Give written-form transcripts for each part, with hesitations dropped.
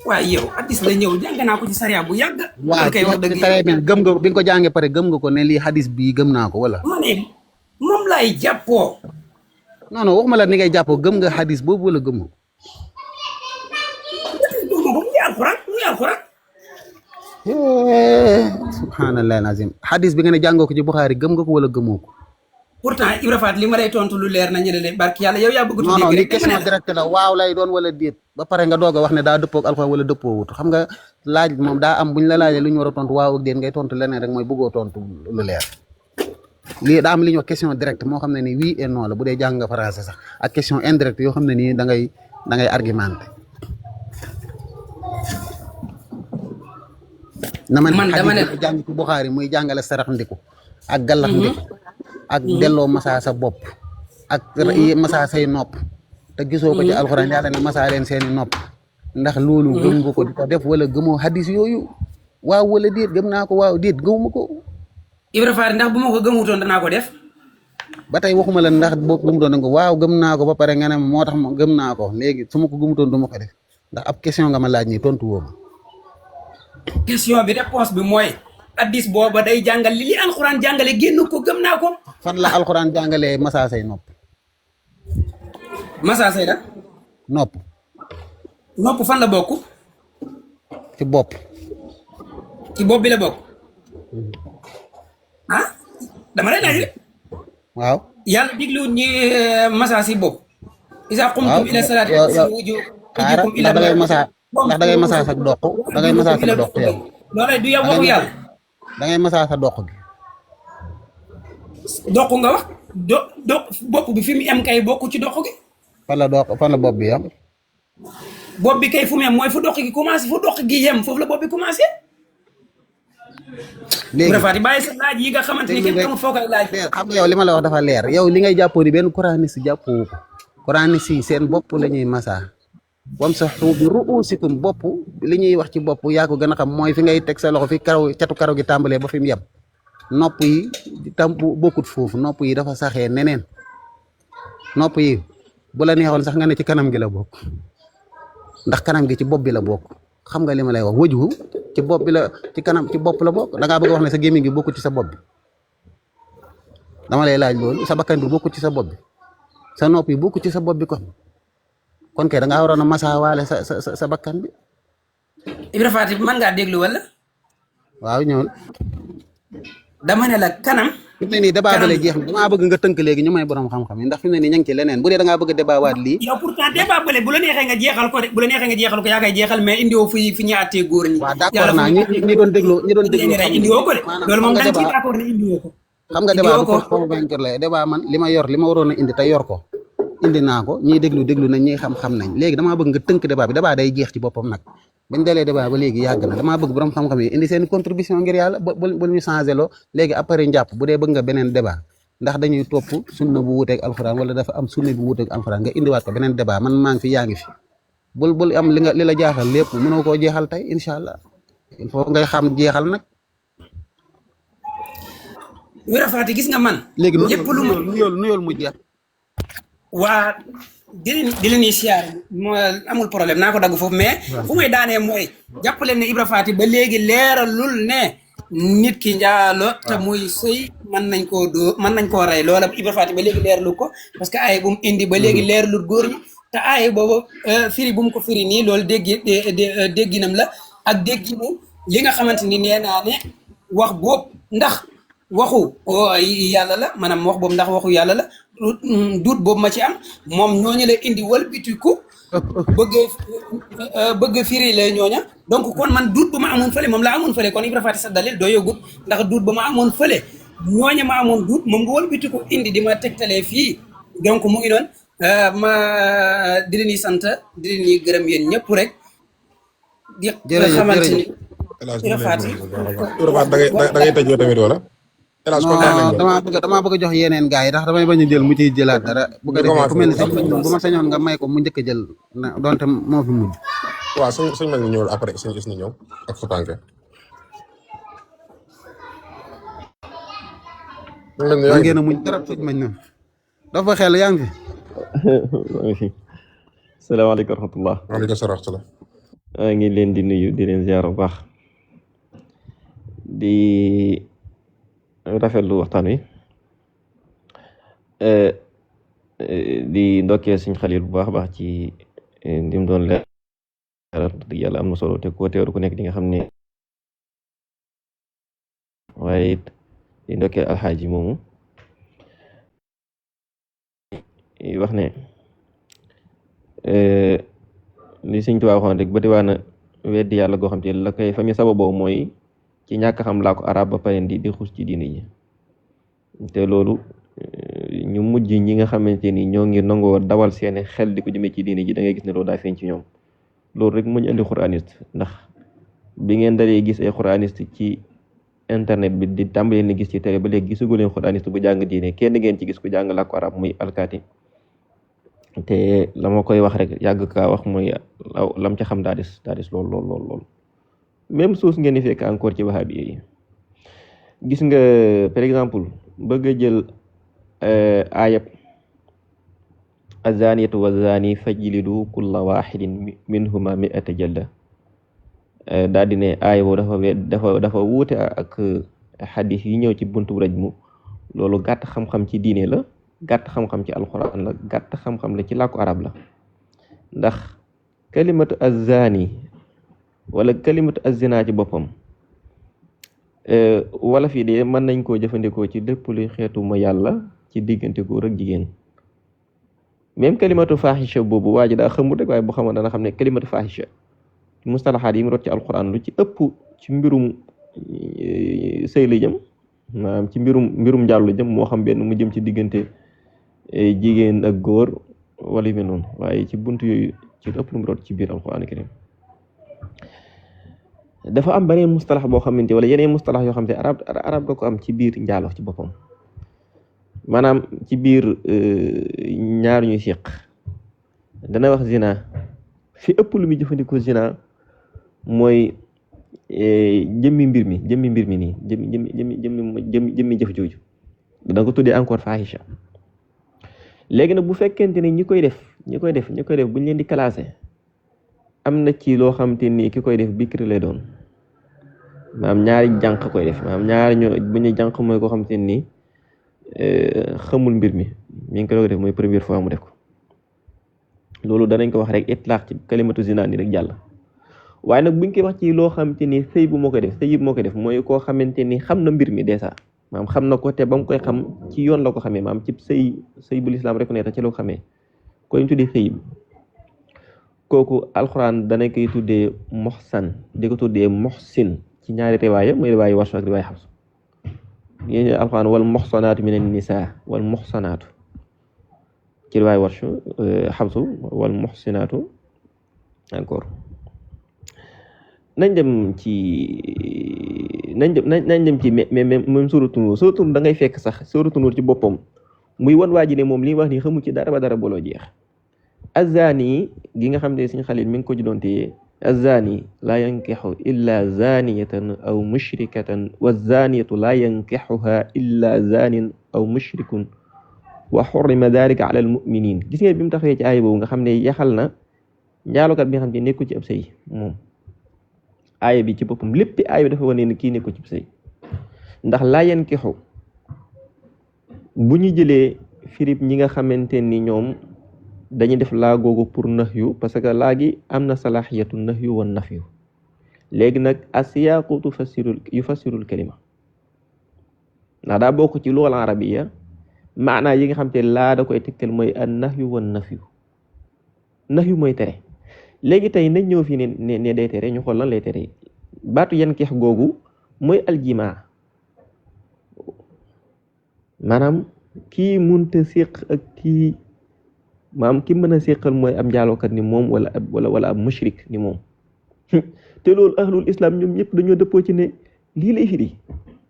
waaye yow hadis la ñëw jàng naa ko ci sariya bu yàgg. waaw loolu kay wax dëgg très bien gëm nga bi nga ko jàngee pare gëm nga ko ne lii hadis bii gëm naa ko wala. ma ne moom laay jàppoo. non non waxuma la ni ngay jàppoo gëm nga hadis boobu wala gëmoo. dugg ko muy alxuraan muy alxuraan. subhanallah azim hadis bi nga ne jàngoo ko ci Buxaari gëm nga ko wala gëmoo ko. pourtant Ibra Faat li ma lay tontu lu leer nañu ne barki yàlla yow yaa bëgg. non non li question directe la waaw lay doon wala déet ba pare nga doog a wax ne daa dëppoo ak alxuraan wala dëppoo wut xam nga laaj moom daa am buñ la laajee lu ñu war a tontu waaw ak déet ngay tontu leneen rek mooy bëggoo tontu lu leer lii daa am li ñuy wax question directe moo xam ne ni oui et non la bu dee jàng nga français sax ak question indirecte yoo xam ne nii da ngay argumenté. man dama ne jàng ci Buxaari muy jàngale sarax ndiku ak gallax ndiku ak delloo masaa sa bopp ak masaa say nopp te gisoo ko ci alxuraan yàlla ne masaa leen seeni nopp ndax loolu gëm nga ko di ko def wala gëmoo hadis yooyu waaw wala déet gëm naa ko waaw déet gëmuma ko. Ibra Faat ndax bu ma ko gëmutoon danaa ko def. ba tey waxuma la ndax boo gëmutoon ko waaw gëm naa ko ba pare nga ne moo tax ma gëm naa ko léegi su ma ko gëmutoon du ma ko def ndax ab question nga ma laaj nii tontu woo ma. question bi réponse bi mooy. hadis booba day jàngal li alxuraan jàngale génn ko gëm naa ko. fan la alxuraan jàngalee masaa say nopp. masaa say da nopp. nopp fan la bokk. ci bopp. ci bopp bi la bokk. ah dama lay laaj rek. waaw. yàlla digluwul ñi masaa si bopp. isa qumtum ila salaati xaaral ndax da ngay masaa ndax da ngay masaa sa doq da ngay masaa sa doq yow. loolay du yow waxu yàlla. da ngay masaa sa doq gi. doq nga wax doq bopp bi fi mu em kay bokku ci doq gi. fan la bopp bi yam. bopp bi kay fu mu em mooy fu doq gi commencé fu doq gi yem foofu la bopp bi commencé. léegi Ibra Faat bàyyi sa laaj yi nga xamante ni kenn xamul foo koy laaj. xam nga yow li ma la wax dafa leer yow li ngay jàppoo ni benn coraniste jàppoo ko coraniste yi seen bopp la ñuy masaa wamsahu bi ruusikum bopp li ñuy wax ci bopp yaa ko gën a xam mooy fi ngay teg sa loxo fi catu karaw gi tàmbalee ba fi mu yem nopp yi tam bokkut foofu nopp yi dafa saxee neneen nopp yi bu la neexoon sax nga ne ci kanam gi la bokk ndax kanam gi ci bopp bi la bokk xam nga li ma lay wax wëju ci bopp bi la ci kanam ci bopp la bokk da ngaa bëgg wax ne sa gémmiñ gi bokkut ci sa bopp bi dama lay laaj loolu sa bakkan bi bokkut ci sa bopp bi sa nopp yi bokkut ci sa bopp bi kon kay da ngaa waroon a masaawaale sa bakkan bi. Ibra Faat mën ngaa déglu wala. waaw ñëwul. dama ne la kanam. fi mu ne nii débat bale jeex na damaa bëgg nga tënk léegi ñu may borom xam-xam yi ndax fi mu ne nii ña ngi ci leneen bu dee da ngaa bëgg a débat waat lii. yow pourtant débat bale bu la neexee nga jeexal ko de bu la neexee nga jeexal ko yaa koy jeexal mais indiwoo fi ñu àttee góor ñi. waaw d'accord naa ñi doon déglu indiwoo ko de. loolu moom dañ ci d'accord ne indiwoo ko. xam nga débat bu ko convaincre la débat man li ma yor li ma waroon a indi te yor ko indi naa ko ñiy déglu nañ ñiy xam-xam nañ léegi damaa bëgg nga tënk débat bi débat day jeex ci boppam nag bañ dalee débat ba léegi yàgg na damaa bëgg borom xam-xam yi indi seen contribution ngir yàlla bu ñu changé loo léegi après njàpp bu dee bëgg nga beneen débat ndax dañuy topp sunna bu wuuteeg alxuraan wala dafa am sunna bu wuuteeg alxuraan nga indiwaat ko beneen débat man maa ngi fi yaa ngi fi bul am li la jaaxal lépp mënoo koo jeexal tey incha allah il faut ngay xam jeexal nag. Ibra Faat gis nga man. léegi lépp lu ma nuyool mu jeex. waa di leen di siyaar amul problème naa ko dagg foofu mais fu may daanee mooy jàpp leen ne Ibra Faat ba léegi leeralul ne nit ki njaalo te muy sëy mën nañ koo rey loola Ibra Faat ba léegi leeralu ko parce que ay bu mu indi ba léegi leeralul góor ñi te ay boobu firi bu mu ko firi nii loolu dégginam la ak dégginu li nga xamante ni nee naa ne wax boobu ndax waxu yàlla la maanaam wax boobu ndax waxu yàlla la duut boobu ma ci am moom ñooñu la indi walbitiku bëgg firi la ñooña donc kon man duut ba ma amoon fële moom laa amoon fële kon Ibra Faty sa dalil doo yëgut ndax duut ba ma amoon fële ñooña ma amoon duut moom nga walbitiku indi di ma tegtalee fii donc mu ngi doon ma di leen di sant di leen di gërëm yéen ñëpp rek di xamante ni Ibra Faty da ngay tëjoo tamit wala damaa bëgg a jox yeneen gars yi ndax damay bañ a jël mu ciy jëlaat dara bu ko defee ku mel ni sëñ bu ma sañoon nga may ko mu njëkk a jël donte moo fi mujj. waaw sëñ mag ñëwul après sëñ gis ni ñëw ak Foutanké. man ngeen a muñ trop sëñ mañ noonu dafa xel yaa ngi fi. salaamaaleykum wa rahmatulah. waaleykum salaam. maa ngi leen di nuyu di leen ziar bu baax di rafetlu waxtaan wi di ndokkee suñ xalil bu baax a baax ci lim doon leeral dëgg yàlla am na solo te koo teewlu ku nekk di nga xam ne waaye it di ndokkee alxaaji moomu wax ne li Sëñ Tuubaa waxoon rek ba diwaana weddi yàlla goo xam te la koy fa mi sababoo mooy ci ñàkk xam laa ko arab ba pare di xuus ci diine ji te loolu ñu mujj ñi nga xamante ni ñoo ngi nangoo dawal seeni xel di ko jëmee ci diine ji da ngay gis ne loolu daa feeñ ci ñoom loolu rek mu ñu indi xuraaniste ndax bi ngeen dalee gis ay xuraaniste ci internet bi di tàmbalee ni gis ci télé ba léegi gisugu leen xuraaniste bu jàng diine kenn ngeen ci gis ku jàng laa ko arab muy alkaati te la ma koy wax rek yàgg kaa wax mooy lam ca xam daa des lool même chose ngeen di fekk encore ci wahabi yi gis nga par exemple bëgg a jël ayab azaniyatu wazani fajlidu kulla wahidin minhuma mi'ata jalda daal di ne aaya boobu dafa wuute ak xadis yi ñëw ci buntu rajmu loolu gàtt xam-xam ci diine la gàtt xam-xam ci alxuraan la gàtt xam-xam la ci làkku arab la ndax kalimatu azani wala kalimatu azina ci boppam wala fii de mën nañ koo jëfandikoo ci lépp luy xeetu ma yàlla ci diggante góor ak jigéen même kalimatu fahisha boobu waa ji daa xamul rek waaye bu xamoon dana xam ne kalimatu fahisha mustalaxaat yi mu rot ci alxuraan lu ci ëpp ci mbirum sëy la jëm maanaam ci mbirum njàllu jëm moo xam benn mu jëm ci diggante jigéen ak góor wala yu mel noonu waaye ci buntu yooyu ci ëpp lu mu rot ci biir alxuraan karim dafa am beneen mustalax boo xamante wala yeneen mustalax yoo xamante arab da ko am ci biir njaalo ci boppam maanaam ci biir ñaar ñuy seq dana wax zina fi ëpp lu muy jëfandikoo zina mooy jëmmi mbir mi nii jëmmi jëf jooju danga ko tuddee encore fahisha léegi nag bu fekkente ne ñi koy def bu ñu leen di classé am na ci loo xam te ni ki koy def bikri lay doon maanaam ñaari jànq koy def maanaam ñaari ñoo bu ñu jànq mooy koo xam te ni xamul mbir mi ngi ko doog def mooy première fois mu def ko loolu danañ ko wax rek itlaq ci kalimatu zina ni rek jàll waaye nag buñ koy wax ci loo xam te ni sëy bu moo koy def mooy koo xamante ni xam na mbir mi dèjà maanaam xam na ko te ba mu koy xam ci yoon la ko xamee maanaam ci sëy bu lislaam reconnaître ci la ko xamee ko ñu tuddee sëy kooku alxuraan dana koy tuddee muhsan di ko tuddee muhsin ci ñaari riwaaya mooy riwaaya Warsh ak riwaaya Hafs yéen alxuraan wal muhsanaatu minan nisaa wal muhsanaatu ci riwaaya Warsh Hafs wal muhsinaatu encore nañ dem ci même suuratu Nuur da ngay fekk sax suuratu Nuur ci boppam muy wan waa ji ne moom li wax ni xamu ci dara ba dara boloo jeex azani gi nga xam ne suñu xalil mi ngi ko ji doon téye azani laa yankixu illa zaniyatan aw mushrikatan wa zaniyatu laa yankixuha illa zanin aw mushrikun wa xurrima dalika ala almuminin gis ngeen bi mu taxawee ci aaya boobu nga xam ne yaxal na njaalokat bi nga xam ne nekku ci ab sëy moom aaya bi ci boppam lépp aaya bi dafa wane ne kii nekku ci ab sëy ndax laa yankixu bu ñu jëlee firib ñi nga xamante ni ñoom dañuy def laa googu pour nahyu parce que laa gi am na salahiyatu nahyu wa nafyu léegi nag asiyaaqu yufassirul kalima ndax daa bokk ci lugal arabiya maanaa yi nga xam te laa da koy tegtal mooy an nahyu wa nafyu nahyu mooy tere léegi tey nañ ñëw fii ne day tere ñu xool lan lay tere baatu yankix googu mooy aljimaa maanaam kii munta séq ak kii maam ki mën a séqal mooy ab njaalookat ni moom wala ab mushrik ni moom te loolu ahlul islam ñoom ñëpp dañoo dëppoo ci ne lii lay firi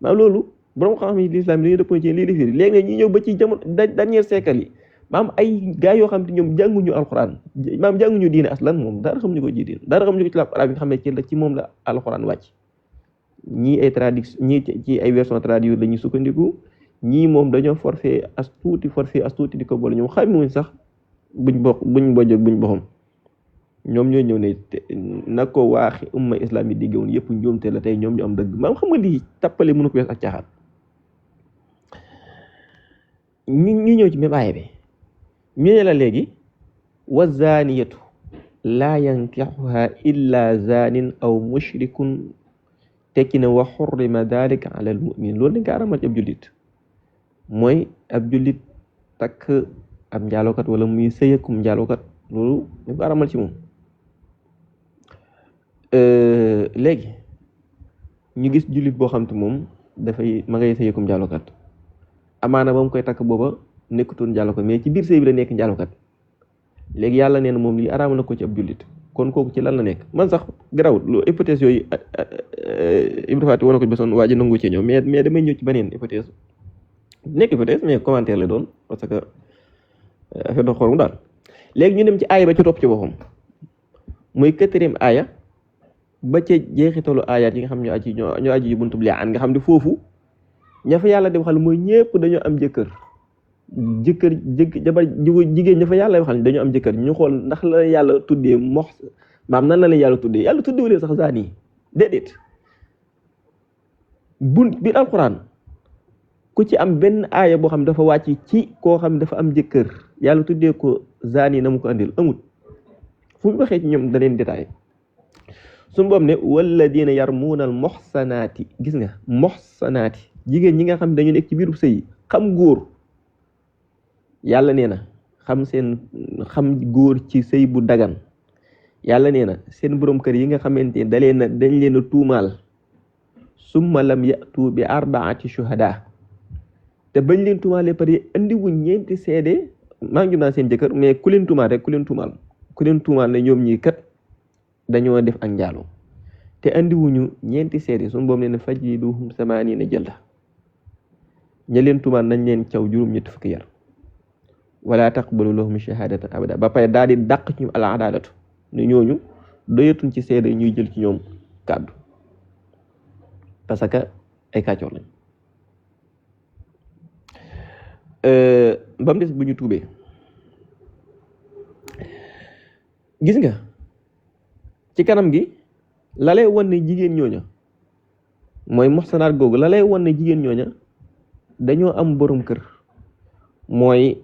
maam loolu borom xam-xam yi l'islam dañoo dëppoo ci ne lii lay firi léegi nag ñi ñëw ba ci jamono dernier siècle yi maam ay gaa yoo xam te ñoom jànguñu alxuraan maam jànguñu diine aslan moom dara xamuñu ko ci diine dara xamuñu ko ci làkku arab yi nga xam ne ci moom la alxuraan wàcc ñii ay traduction ñii ci ay version traduire la ñuy sukkandiku ñii moom dañoo forfait as tuuti di ko boole ñoom xamuñ sax buñ boxam ñoom ñooy ñëw ne na ko waaxi umma islam yi digge woon yëpp njuumte la tey ñoom ñu am dëgg maam xam nga lii tappale mënu ko wees ak caaxaan. ñu ñëw ci même aaya bi ñu ne la léegi wa zaaniyatu laa yankixuha illa zaanin aw mushrikun tekki ne wa xurrima dalika ala al mumin loolu dañ ko aramal ci ab jullit mooy ab jullit takk ab njaalookat wala muy sëyakum njaalookat loolu dañ ko aramal ci moom. Léegi ñu gis jullit boo xam te moom dafay ma ngay sëyakum njaalookat amaana ba mu koy takk booba nekkutoon njaalookat mais ci biir sëy bi la nekk njaalookat léegi yàlla nee na moom lii araam na ko ci ab jullit kon kooku ci lan la nekk man sax garawut lu hypothèse yooyu Ibra Faty wane ko ba sonn waa ji nangu ci ñëw mais damay ñëw ci beneen hypothèse nekk hypothèse mais commentaire la doon parce que affaire de xorom daal. léegi ñu dem ci aaya ba ci topp ci boppam muy 4e aaya ba ca jeexitalu aayaat yi nga xam ñoo aji buntu bi nga xam ne foofu ña fa yàlla di waxal mooy ñëpp dañoo am jëkkër jabar jigéen ña fa yàlla waxal dañoo am jëkkër ñu xool ndax la yàlla tuddee maam nan la leen yàlla tuddee yàlla tuddee sax zaan yi déedéet biir alxuraan ku ci am benn aaya boo xam dafa wàcc ci koo xam dafa am jëkkër yàlla tuddee ko zaan yi na mu ko andil amut fu mu waxee ci ñoom da leen détaillé su boobu ne walladina yarmuuna al moxsanaati gis nga moxsanaati jigéen ñi nga xam dañu nekk ci biiru sëy xam góor yàlla nee na xam góor ci sëy bu dagan yàlla nee na seen borom kër yi nga xamante ne dañ leen a tuumaal summa lam yatu bi arbaati shuhada te bañ leen tuumaalee pare andiwuñ ñeenti seede maa ngi naa seen jëkkër mais ku leen tuumaal ne ñoom ñii kat dañoo def ak njaaloo te andiwuñu ñeenti seede suñu boobu nee na fajliduhum samaaniina jalda ña leen tuumaal nañ leen caw juróom-ñetti fukki yar wala taqbalu lahum shahadatan abada ba pare daal di dàq ci ñu al adalatu ne ñooñu doyatuñ ci seede ñuy jël ci ñoom kàddu parce que ay kàccoor lañ ba mu des bu ñu tuubee gis nga ci kanam gi la lay wan ne jigéen ñooña mooy muhsanaat googu la lay wan ne jigéen ñooña dañoo am borom kër mooy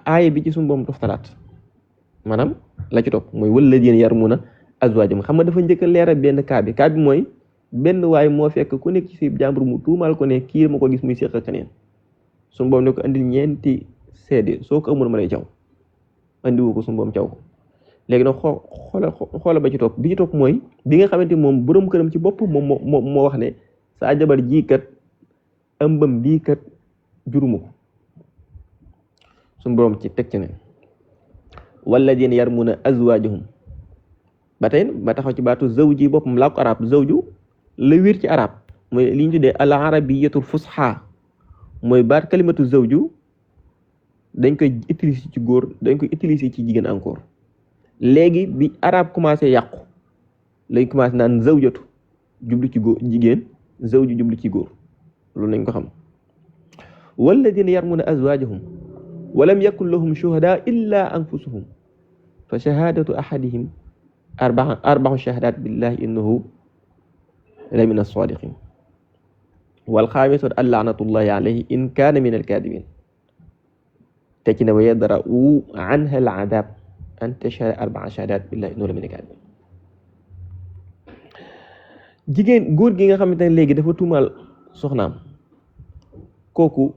aaya bi ci suñu boom toftalaat maanaam la ci topp mooy walladina yarmuna azwaajahum xam nga dafa njëkk a leeral benn kaa bi mooy benn waay moo fekk ku nekk ci si jàmbur mu tuumaal ko ne kii ma ko gis muy séq ak keneen suñu boom ne ko andil ñeenti seede soo ko amul ma lay caw andiwu ko suñu boom caw ko léegi nag xoola ba ci topp bi ci topp mooy bi nga xamante moom borom këram ci bopp moom moo wax ne saa jabar ji kat ëmbam bii kat juruma ko suñu borom ci teg ci ne walladina yarmuna azwaajahum ba tey ba taxaw ci baatu zawji boppam laa ko arab zawju la wér ci arab mooy li ñu tuddee al arabiyatul fusha mooy baat kalimatu zawju dañ koy utiliser ci góor dañ koy utiliser ci jigéen encore léegi bi arab commencé yàqu lañ commencé naan zawjatu jublu ci góor jigéen zawju jublu ci góor loolu nañ ko xam walladina yarmuna azwaajahum walam yakun lahum shuhada illa anfusuhum fa shahadatu ahadihim arba'u shahadat billahi innahu la min as-sadiqin wal xaamisatu an laanatullahi alayhi in kaana min al-kaadibin te ci ne wa yadra'u anha al-adab an tashhada arba'a shahadat billahi innahu la min al-kaadibin jigéen góor gi nga xamante ne léegi dafa tuumaal soxnaam kooku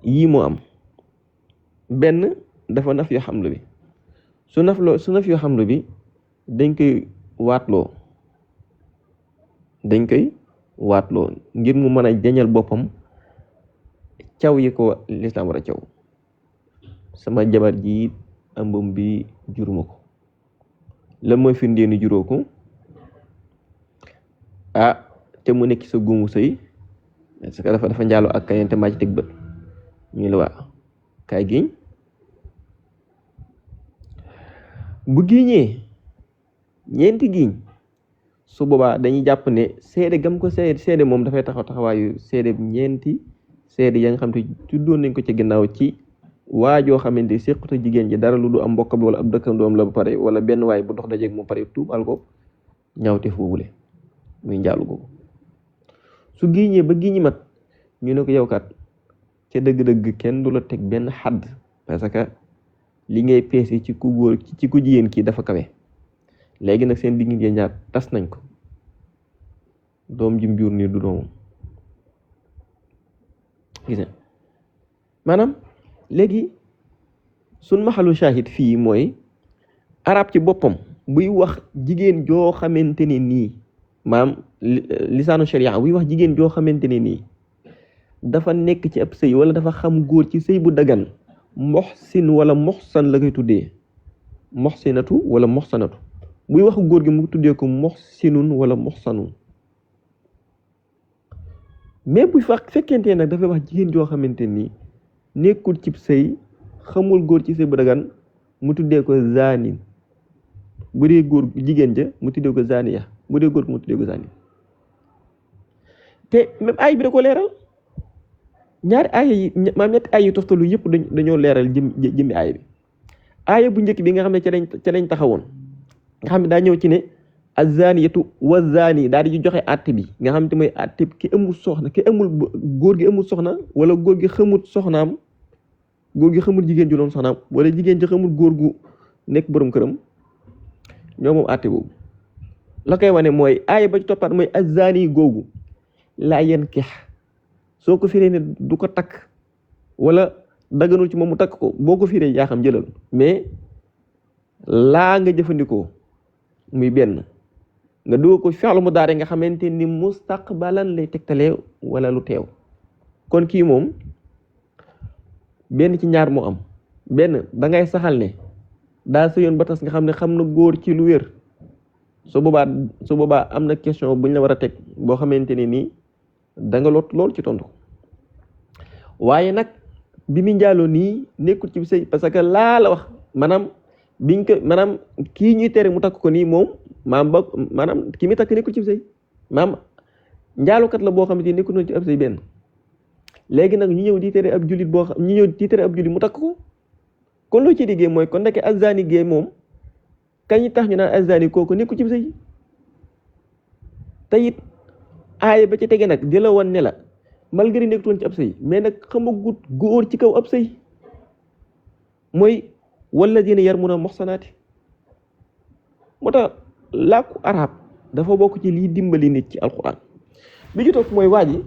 yii moo am benn dafa naf yoo xamlu bi su naf yoo xamlu bi dañ koy waatloo ngir mu mën a jañal boppam caw yi ko lislaam war a caw sama jabar ji ëmbam bi juruma ko lan mooy firndee ni juróo ko te mu nekk sa guumu sëy parce que dafa njaaloo ak keneen te maa ci teg bët ñu la waa kaay giñ bu giñee ñeenti giñ su boobaa dañuy jàpp ne seede gam ko seede moom dafay taxawaayu seede ñeenti seede ya nga xam te tuddoon nañ ko ci ginnaaw ci waa joo xamante séqut ak jigéen ji dara lu du am mbokkam wala ab dëkkandoom la ba pare wala benn waay bu dox dajeeg mu pare tuubal ko ñaawteef boobule muy njaalu googu su giñee ba giñi mat ñu ne ko yow kat ca dëgg-dëgg kenn du la teg benn xadd parce que li ngay peese ci ku góor ci ku jigéen kii dafa kawe léegi nag seen diggante ñaar tas nañ ko doom jim jur nii du doomam gis nga maanaam léegi sun maxalu shahid fii mooy arab ci boppam buy wax jigéen joo xamante ne nii maam lisaanu sharia buy wax jigéen joo xamante ne nii dafa nekk ci ab sëy wala dafa xam góor ci sëy bu dagan moxsin wala moxsan la koy tuddee moxsinatu wala moxsanatu buy wax góor gi mu tuddee ko moxsinun wala moxsanun mais bu fekkente nag dafay wax jigéen joo xamante nii nekkul ci sëy xamul góor ci sëy bu dagan mu tuddee ko zanin bu dee góor jigéen ja mu tuddee ko zaniya bu dee góor mu tuddee ko zani te même ay bi da ko leeral ñaari aaya yi maam ñetti aaya yi toftalu yëpp dañoo leeral jëmmi aaya bi aaya bu njëkk bi nga xam ne ca lañ taxawoon nga xam ne daa ñëw ci ne azaniyatu wa zani daal di joxe àtte bi nga xam te mooy àtte ki amul soxna ki amul góor gi amul soxna wala góor gi xamut soxnaam góor gi xamul jigéen ju doon soxnaam wala jigéen ji xamul góor gu nekk borom këram ñoo moom àtte boobu la koy wane mooy aaya ba ci toppaat mooy azani googu laa yankex soo ko firee ne du ko takk wala daganul ci moom mu takk ko boo ko firee yaa xam jëlal mais laa nga jëfandikoo muy benn nga dugal ko fi'lu mudaari nga xamante ni mustaqbalan lay tegtalee wala lu teew kon kii moom benn ci ñaar moo am benn da ngay saxal ne daa sëyoon ba tas nga xam ne xam na góor ci lu wér su boobaa am na question buñ la war a teg boo xamante ne nii da nga lot lool ci tontu waaye nag bi mu njaaloo nii nekkul ci sëy parce que laa la wax maanaam kii ñuy tere mu takk ko nii moom maanaam ki muy takk nekkul ci sëy maanaam njaalukat la boo xamante ni nekkul noonu ci ab sëy benn léegi nag ñu ñëw di tere ab jullit mu takk ko kon loo ci diggee mooy kon ndeke azani gee moom kañ tax ñu naan azani kooku nekkul ci sëy te it aaya ba ci tege nag di la woon ne la malgré nekkutoon ci ab sëy mais nag xamagut góor ci kaw ab sëy mooy walladina yarmuna muhsanaati moo tax làkku arab dafa bokk ci liy dimbali nit ci alquran bi ju topp mooy waa ji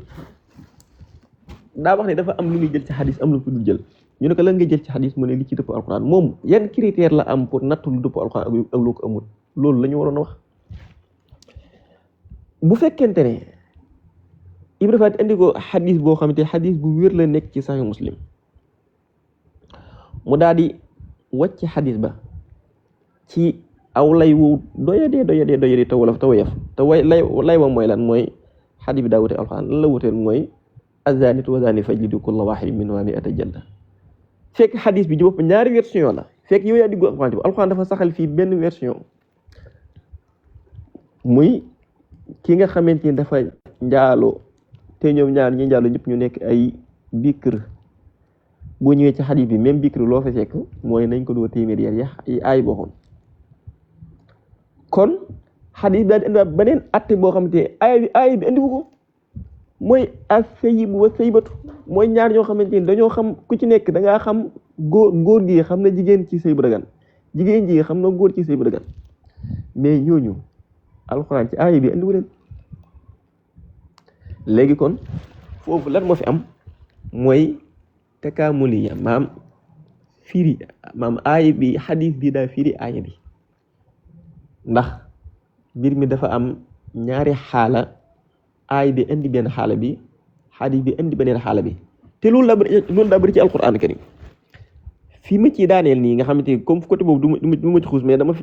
daa wax ne dafa am lu muy jël ci xadis am lu ko dul jël ñu ne ko lan nga jël ci xadis mu ne li ci dëpp alquran moom yan critère la am pour nattu lu dëpp alquran ak lu ko amul loolu la ñu waroon a wax bu fekkente ne Ibra Faty indi ko xadis boo xamante xadis bu wér la nekk ci Sahih Muslim mu daal di wàcc xadis ba ci aw lay wu doyadee te wolof te woyof te lay wa mooy lan mooy xadis bi daa wute alxuraan lan la wuteel mooy azanit wa zani fajlidu kulla waxidin minhumaa mi'ata jalda fekk xadis bi ci bopp ñaari version la fekk yow yaa diggu alxuraan dafa saxal fii benn version muy ki nga xamante ni dafa njaaloo te ñoom ñaar ñi njaaloo ñëpp ñu nekk ay bikr boo ñëwee ci xadis bi même bikr loo fa fekk mooy nañ ko doo téeméer yar ay boxoon kon xadis bi daal di indiwaat beneen atte boo xamante ne aay bi indiwu ko mooy as-sayyib wa sayyibatu mooy ñaar ñoo xamante ni dañoo xam ku ci nekk da ngaa xam góor gi xam na jigéen ci sëy bu dagan jigéen ji xam na góor ci sëy bu dagan mais ñooñu alxuraan ci aay bi indiwu leen léegi kon foofu lan moo fi am mooy takaamuliya maam firi maam aaya bi xadis bi daa firi aaya bi ndax mbir mi dafa am ñaari xaala aaya bi indi benn xaala bi xadis bi indi beneen xaala bi te loolu daa bëri ci alquran karim fii ma ci daaneel nii nga xamante ni comme côté boobu du ma ci xuus mais dama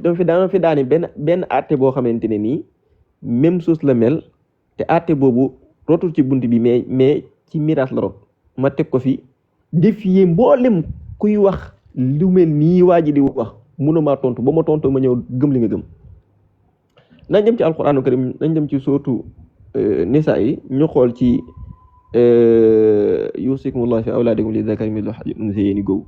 fi daane benn atte boo xamante ne nii même chose la mel te atte boobu rotul ci bunt bi mais ci miraas la rot ma teg ko fi défier mboolem kuy wax lu mel nii waa ji di wax mënuma tontu ba ma tontu ma ñëw gëm li nga gëm nañ dem ci alquranu karim nañ dem ci sootu nisa yi ñu xool ci yusikumullahu fi awlaadikum li zakari mithlu hazzil unsayayni googu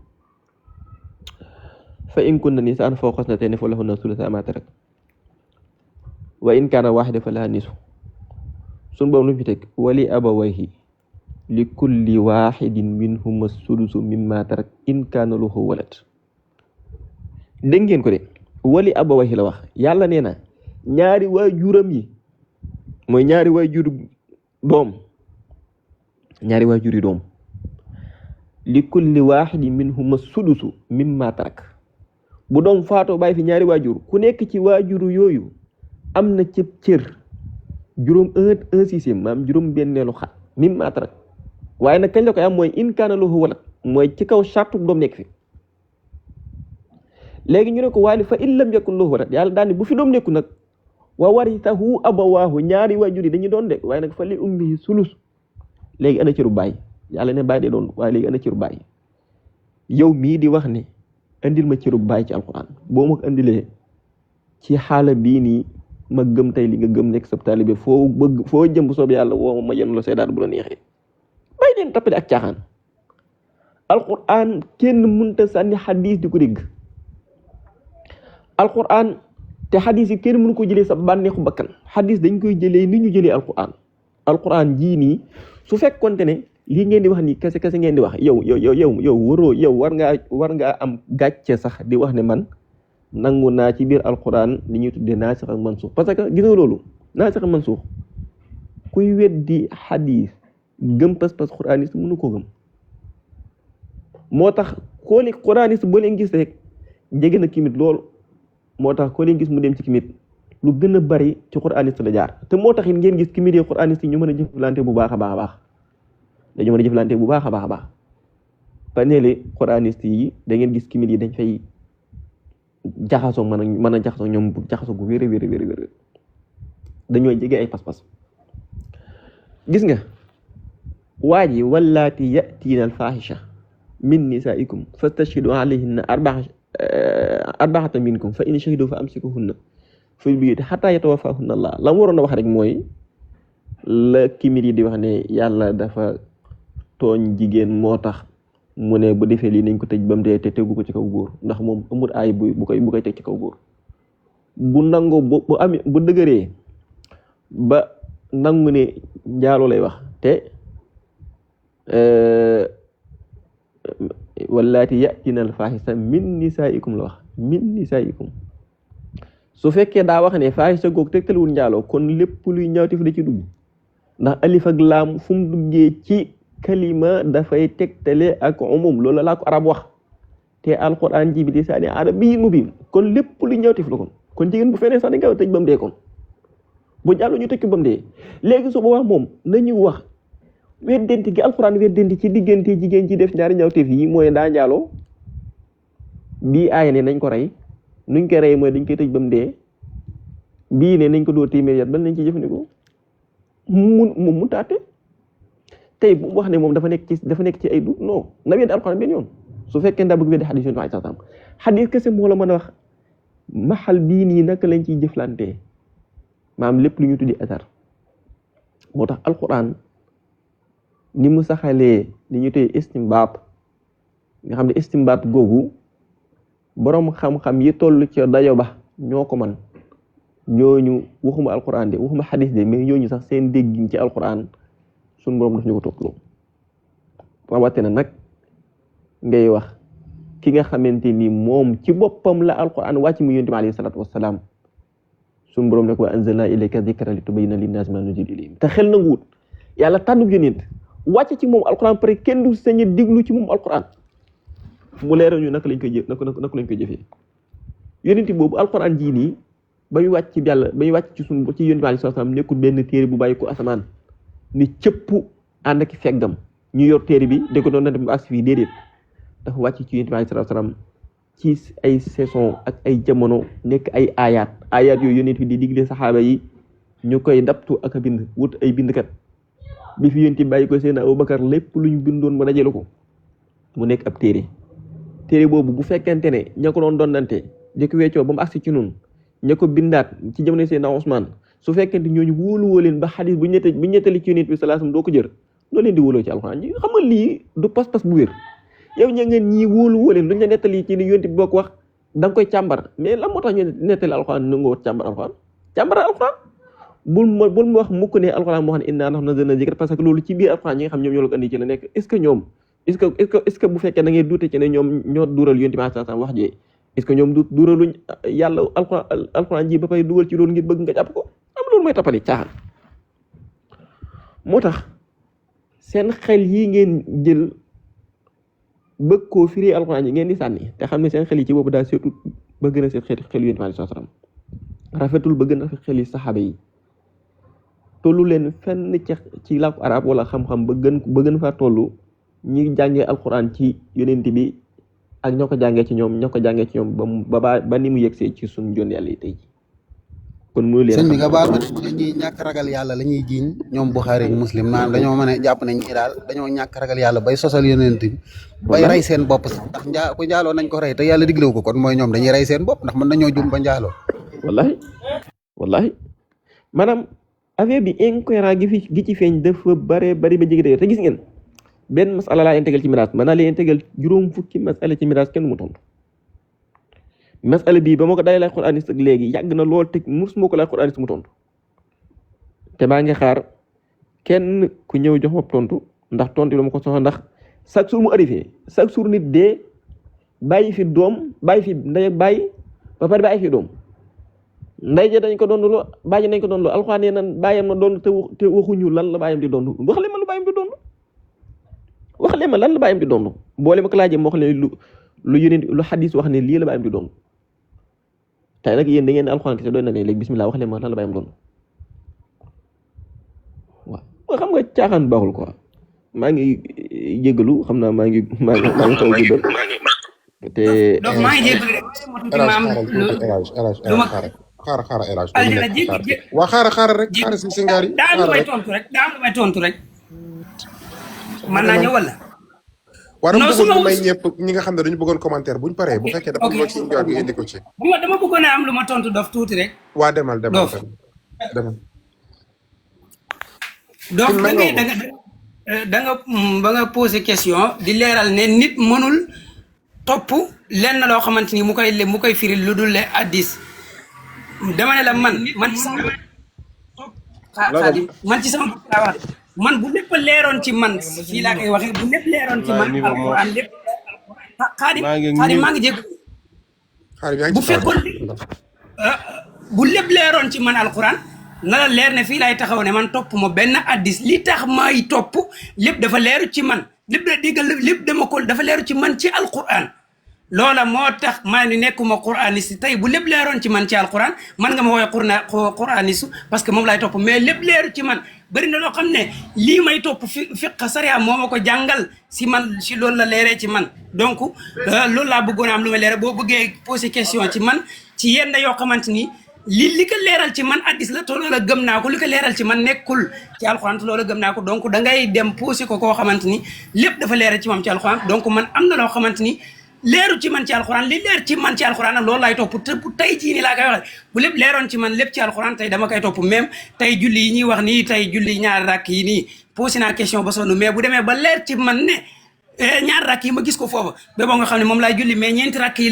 fa in kunna nisaan fawqa isnatayni falahunna thulutha ma tarak wa in kaana waahida falaha nisfu sun boobu lu fi teg wali abawayhi li kulli waahidin minhuma sudusu mimma tarak in kaana lahu walad. dégg ngeen ko de wali abawayhi la wax yàlla nee na ñaari waajuram yi mooy ñaari waajur doom li kulli waahidin minhuma sudusu mimma tarak bu doom faatoo bàyyi fi ñaari waajur ku nekk ci waajuru yooyu am na cëb cër juróom un sixième maam juróom benneelu xat mimma tarak waaye nag kañ la koy am mooy in kaana lahu walad mooy ci kaw sartu doom nekk fi. léegi ñu ne ko waali fa in lam yakun lahu walad yàlla daal ni bu fi doom nekku nag wa warithahu abawaahu ñaari waajur yi dañuy doon de waaye nag fa li ummihi sulus. léegi ana cëru baay yàlla ne baay de doon waaye léegi ana cëru baay yow mii di wax ne andil ma cëru baay ci alquran boo ma ko andilee ci xaala bii nii ma gëm tey li nga gëm nekk sab taalibe foo bëgg foo jëm bu soob yàlla woo ma yenn la seedaat bu la neexee bay leen tappale ak caaxaan. alquran kenn mënta sànni xadis di ko dégg alquran te xadis yi kenn mënu ko jëlee sa bànneexu bakkan xadis dañ koy jëlee ni ñu jëlee alquran jii nii su fekkonte ne lii ngeen di wax nii kese ngeen di wax yow waroo yow war ngaa am gàcce sax di wax ne man nangu naa ci biir alquran li ñuy tuddee naasix ak mansuux parce que gis nga loolu naasix ak mansuux kuy weddi xadis gëm pas-pas quraniste mënu ko gëm. moo tax koo li quraniste boo leen gis rek jege na kimit lool moo tax koo leen gis mu dem ci kimit lu gën a bari ci quraniste la jaar te moo tax it ngeen gis kimit yi quraniste yi ñu mën a jëflante bu baax a baax dañu mën a jëflante bu baax a baax paneeli quraniste yi da ngeen gis kimit yi dañ fay jaxasoo mën a jaxasoo ñoom jaxasoo gu wér dañoo jege ay pas-pas. gis nga waa ji wallaati yatiina alfahisha min nisaikum fastashhidu alayhinna arba'atan minkum fa in shahidu fa amsikuhunna fil buyuti hatta yatawaffahunna Allah la mu waroon a wax rek mooy la kimit yi di wax ne yàlla dafa tooñ jigéen moo tax mu ne bu defee lii nañ ko tëj ba mu dee te tegu ko ci kaw góor ndax moom amul aay bu koy teg ci kaw góor bu nango bu dëgëree ba nangu ne njaaloo lay wax te wallaati yatina al faahisha min nisaikum la wax min nisaikum su fekkee daa wax ne faahisha goog tegtalwul njaaloo kon lépp luy ñaawtif da ci dugg ndax alif ak laam fu mu duggee ci kalima dafay tegtale ak umum loolu laa ko arab wax te alquran ji bi lisaani arabiyyin mubiin kon lépp luy ñaawtif la kon jigéen bu feneen sax dañ koy tëj ba mu dee kon bu jàllu ñu tëj ko ba mu dee léegi su boobaa moom nañu wax weddenti gi alquran weddenti ci diggante jigéen ci def ñaari ñaawteef yi mooy daa njaaloo bii aaya ne nañ ko rey nuñ ko rey mooy dañ koy tëj ba mu dee bii ne nañ ko dóor téeméer yat ban lañ ciy jëfandikoo mu taate tey bu wax ne moom dafa nekk ci ay du non na weddi alquran benn yoon su fekkee ndaa bëgg weddi xadis yoon wax sax xadis kese moo la mën a wax maxal bii nii naka lañ ciy jëflantee maam lépp lu ñu tuddi asar moo tax alquran ni mu saxalee li ñu tey istimbaat nga xam ne istimbaat googu boroom xam-xam yi toll ci dayo ba ñoo ko man ñooñu waxuma alquran de waxuma xadis de mais ñooñu sax seen déggin ci alquran suñu boroom daf ñu ko toppaloo rawatina nag ngay wax ki nga xamante ni moom ci boppam la alquran wàcc mu yonent bi alayhi salaatu wassalaam suñu boroom ne ko wa anzalna ilayka dhikra litubayyina linnaasi maa nuzila ilayhim te xel na nguwut yàlla tànnub yonent wàcc ci moom alquran pare kenn du sañ a diglu ci moom alquran mu leeral ñu naka lañ koy jëfee yonent boobu alquran jii nii ba ñu wàcc ci yàlla ba ñu wàcc ci suñu ci yonent bi alayhi salaam nekkul benn téere bu bàyyi ko asamaan ni cëpp ànd ak feggam ñu yor téere bi da ko doon dem ba agsi fii déedéet dafa wàcc ci yonent bi alayhi salaam ci ay saison ak ay jamono nekk ay ayaat yooyu yonent bi di digle saxaaba yi ñu koy daptu ak a bind wut ay bindkat bi fi yonent bàyyi ko seen Abubakar lépp luñ bindoon ma dajale ko mu nekk ab téere boobu bu fekkente ne ña ko doon donnante di ko weccoo ba mu agsi ci noonu ña ko bindaat ci jamono seen Usmaan su fekkente ñooñu wóoluwoo leen ba xadis bu ñettali ci yonent bi sallallahu alayhi wasallam doo ko jër loo leen di wóoloo ci alxuraan ji xam nga lii du pas-pas bu wér yow ña ngeen ñii wóoluwoo leen luñ la nettali ci ni yonent bi boo ko wax da nga koy càmbar mais lan moo tax ñu nettali alxuraan nangoo càmbar alxuraan càmbar alxuraan bul ma wax mukk ne alxuraan moo xam ne innaa nahnu nazzalnaa zikra parce que loolu ci biir alxuraan ñi nga xam ñoom ñoo la ko andi ci la nekk est-ce que ñoom est-ce que bu fekkee da ngay duute ci ne ñoom ñoo duural yonent bi sallallahu alayhi wasallam wax jee est-ce que ñoom duuraluñ yàlla alxuraan ji ba pay dugal ci loolu ngir bëgg nga jàpp ko am loolu mooy tappali caaxaan moo tax seen xel yi ngeen jël bëgg koo firi alxuraan yi ngeen di sànni te xam ne seen xel yi ci boobu daal surtout bëgg na seen xel yonent bi sallallahu alayhi wasallam rafetul bëgg na xel yi saxaaba yi tollu leen fenn ci làkku arab wala xam-xam ba gën faa tollu ñi jàngee alxuraan ci yonent bi ak ñoo ko jàngee ci ñoom ba ni mu yegsee ci suñu jon yàlla yi tey ji kon muy leen sëñ bi nga baal ma ñi ñàkk ragal yàlla la ñuy jiiñ ñoom Buxaari ak Muslim naan dañoo mën a jàpp nañ ñi daal dañoo ñàkk ragal yàlla bay sosal yonent bi bay rey seen bopp sax ndax ku njaaloo nañ ko rey te yàlla diglewu ko kon mooy ñoom dañuy rey seen bopp ndax mën nañoo jum ba njaaloo wallahi maanaam affaire bi incohérent gi ci feeñ dafa bari ba jigi dé te gis ngeen benn masala laa intégal ci miraas mën naa leen intégal juróom fukki masala ci miraas kenn mu tontu masala bii ba ma ko dalee lay Quraaniste ak léegi yàgg na lool te musuma ko lay Quraaniste mu tontu te maa ngi xaar kenn ku ñëw jox ma tontu ndax tontu dama ko soxla ndax chaque jour mu arrivé chaque jour nit dee bàyyi fi doom bàyyi fi ndey ak bàyyi ba pare bàyyi fi doom ndey ja dañ ko doon loo bàyyi nañ ko doon loo alxuraan nee nan bàyyam na doon te waxuñu lan la bàyyam di doon wax leen ma lu bàyyam di doon wax leen ma lan la bàyyam di doon boole ma ko laajee moo xam ne lu yónent lu xadis wax ne lii la bàyyam di doon tey nag yéen da ngeen alxuraan kese doon na ne léegi bismillah wax leen ma lan la bàyyam doon waaw xam nga caaxaan baaxul quoi maa ngi jégalu xam naa maa ngi taw jubal te donc maa ngi jégalu waa xaaral rek xaaral si ngaar yi daa am lu may tontu rek mën naa ñëw wala war na bëggoon may ñëpp ñi nga xam ne dañu bëggoon commentaire buñ paree bu fekkee dafa loo ci indiwaat nga indi ko ci dama bëggoon a am lu ma tontu dof tuuti rek waa demal donc da nga ba nga posé question di leeral ne nit mënul topp lenn loo xamante ni mu koy firi lu dul le addis dama ne la man ci sama bopp laa wax man bu lépp leeroon ci man fii laa koy waxee bu lépp leeroon ci man alquran lépp xaadim maa ngi jégg bu fekkoon bu lépp leeroon ci man alquran na la leer ne fii laay taxaw ne man topp ma benn addis li tax may topp lépp dafa leeru ci man lépp dama ko dafa leeru ci man ci alquran loola moo tax maa ni nekkuma quraaniste tey bu lépp leeroon ci man ci alquran man nga ma woowee quraaniste parce que moom laay topp mais lépp leeru ci man bëri na loo xam ne lii may topp fiq sariya moo ma ko jàngal si man si loolu la leeree ci man donc loolu laa bëggoon am lu ma leeral boo bëggee poser question ci man ci yenn yoo xamante ni li ko leeral ci man addis la te loola gëm naa ko li ko leeral ci man nekkul ci alxuraan te loola gëm naa ko donc da ngay dem poser ko koo xamante ni lépp dafa leeral ci moom ci alxuraan donc man am na loo xamante ni leeru ci man ci alxuraan li leer ci man ci alxuraan nag loolu laay topp te bu tey jii nii laa koy waxee bu lépp leeroon ci man lépp ci alxuraan tey dama koy topp même tey julli yi ñuy wax nii tey julli ñaari rakk yi nii posé naa question ba sonn mais bu demee ba leer ci man ne ñaari rakk yi ma gis ko foofu ba boo nga xam ne moom laay julli mais ñeenti rakk yi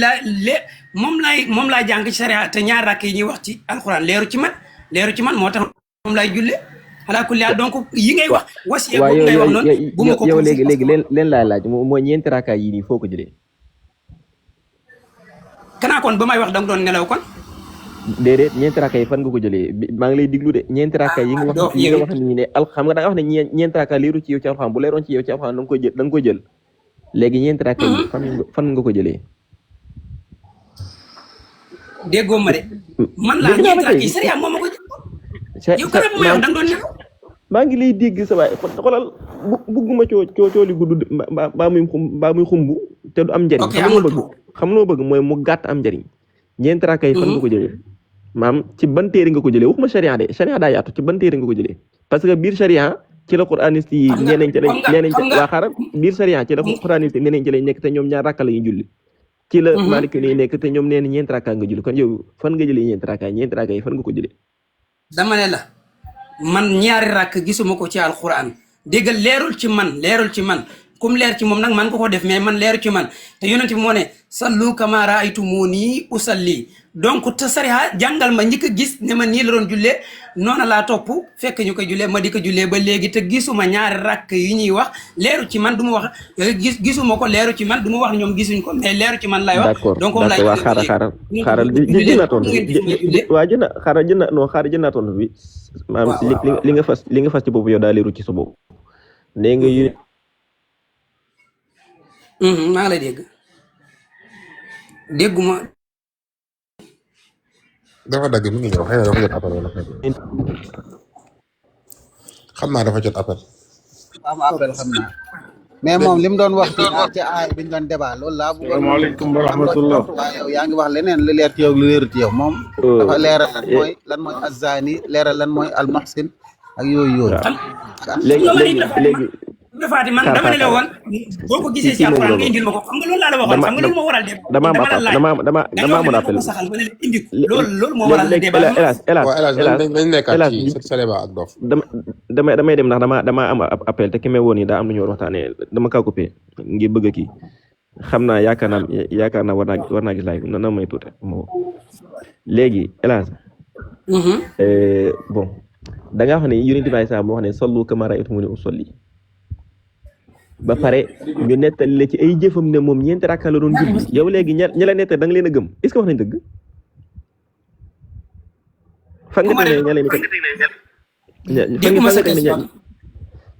moom laay jàng ci sariya te ñaari rakk yi ñuy wax ci alxuraan leeru ci man moo tax moom laay julli ala kulli haal donc yi ngay wax wasiya boobu ngay wax noonu bu ma ko yow léegi leen laay laaj mooy ñeenti rakk yi nii foo ko jëlee kanaa kon ba may wax danga doon nelaw kon déedéet ñeenti rakka yi fan nga ko jëlee maa ngi lay diglu de ñeenti rakka yi nga wax nii ne xam nga da nga wax ne ñeenti rakka leeru ci yow ci alxuraan bu leeroon ci yow ci alxuraan da nga koy jël léegi ñeenti rakka yi fan nga ko jëlee déggoo ma de man laa ñeenti rakka yi sariya moom ma ko jël yow kanaa ba may wax danga doon nelaw maa ngi lay dégg sa waay xoolal bugguma cooli gudd mbaa muy xumb te du am njëriñ xam loo bëgg mooy mu gàtt am njëriñ ñeenti rakka yi fan nga ko jëlee maam ci ban téere nga ko jëlee waxuma sharia de sharia daa yaatu ci ban téere nga ko jëlee parce que biir sharia ci la quraaniste yi ñeneen ci waa xaaral biir sharia ci la quraaniste yi ñeneen ci lañ nekk te ñoom ñaar rakka la ñuy julli ci la maliki lay nekk te ñoom neen ñeenti rakka nga julli kon yow fan nga jëlee ñeenti rakka yi fan nga ko jëlee dama ne la man ñaari rakk gisuma ko ci alquran déggal leerul ci man kum leer ci moom nag man ko ko def mais man leeru ci man te yonent bi moo ne sallu kama raaytumuni usalli donc te sariha jàngal ma njëkk a gis ne ma nii la doon jullee noona laa topp fekk ñu ko jullee ma di ko jullee ba léegi te gisuma ñaari rakk yi ñuy wax leeru ci man du ma wax gisuma ko leeru ci man du ma wax ñoom gisuñ ko mais leeru ci man lay wax donc moom laay waa xaaral jënaa tontu waa jënaa tontu bi maanaam li nga fas ci boobu yow daa leeru ci sa boobu nee nga maa ngi lay dégg dégguma dafa dagg mi ngi ñëw xëy na dafa jot appel wala xam naa dafa jot appel. am appel xam naa mais moom li mu doon wax ci aay bi ñu doon débat loolu laa bëggoon. asalaamaaleykum wa rahmatullah. waaw yow yaa ngi wax leneen lu leer ci yow lu leerut ci yow moom. dafa leeral lan mooy azzaani leeral lan mooy almuhsin ak yooyu. léegi Faati man dama ne la woon boo ko gisee ci alxuraan nga indil ma ko xam nga loolu laa la waxoon xam nga loolu moo waral dem dama amoon appel saxal ma ne la indi ko loolu moo waral débat dañ nekkaat ci Sénégal ak dof damay dem ndax dama am appel te ki may woon yi daa am lu ñu war waxtaanee dama kaa coupé ngir bëgg kii xam naa yaakaar naa war naa gis laay na may tuute moo léegi hélas bon da nga wax ne yonent bi sa moo wax ne sallu kamaa ra'aytumuni usalli ba pare ñu nettali la ci ay jëfam ne moom ñeenti rakka la doon julli yow léegi ña la nettali da nga leen a gëm est-ce que wax nañ dëgg fa nga teg ne ña leen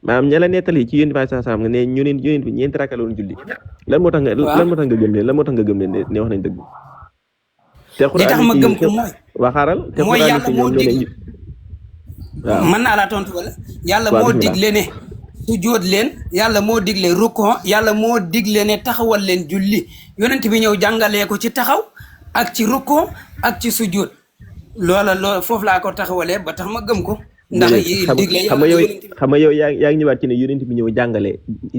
maanaam ña la nettali ci yonent bi sallallahu alayhi wasallam nga ne ñu leen yonent bi ñeenti rakka la doon julli lan moo tax nga gëm leen lan moo tax nga gëm leen ne wax nañ dëgg te li tax ma gëm ko mooy waxaaral te mooy yàlla moo digle waaw mën naa laa tontu wala yàlla moo digle ne sujjóot leen yàlla moo digle rukon yàlla moo digle ne taxawal leen julli yonent bi ñëw jàngalee ko ci taxaw ak ci rukon ak ci sujjóot loola foofu laa ko taxawalee ba tax ma gëm ko ndax digle xam nga yow yaa ngi ñëwaat ci ne yonent bi ñëw jàngale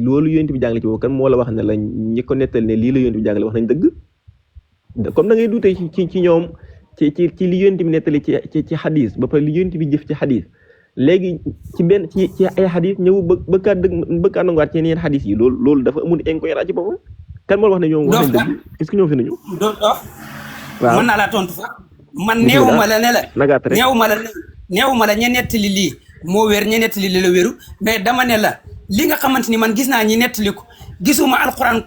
loolu yonent bi jàngale ci boobu kan moo la wax ne la ñi ko nettal ne lii la yonent bi jàngale wax nañ dëgg comme da ngay duute ci ñoom ci li yonent bi nettali ci xadis ba pare li yonent bi jëf ci xadis léegi ci ay xadis ñëw bëgg a nanguwaat ci yeneen xadis yi loolu dafa amul incohérence ci boppam kan moo wax ne ñoom wax nañ dëgg est-ce que ñoom fi nañu waaw mën naa laa tontu fa man neewuma la ne la neewuma la ña nettali lii moo wér ña nettali li la wéru mais dama ne la li nga xamante ni man gis naa ñi nettali ko gisuma alxuraan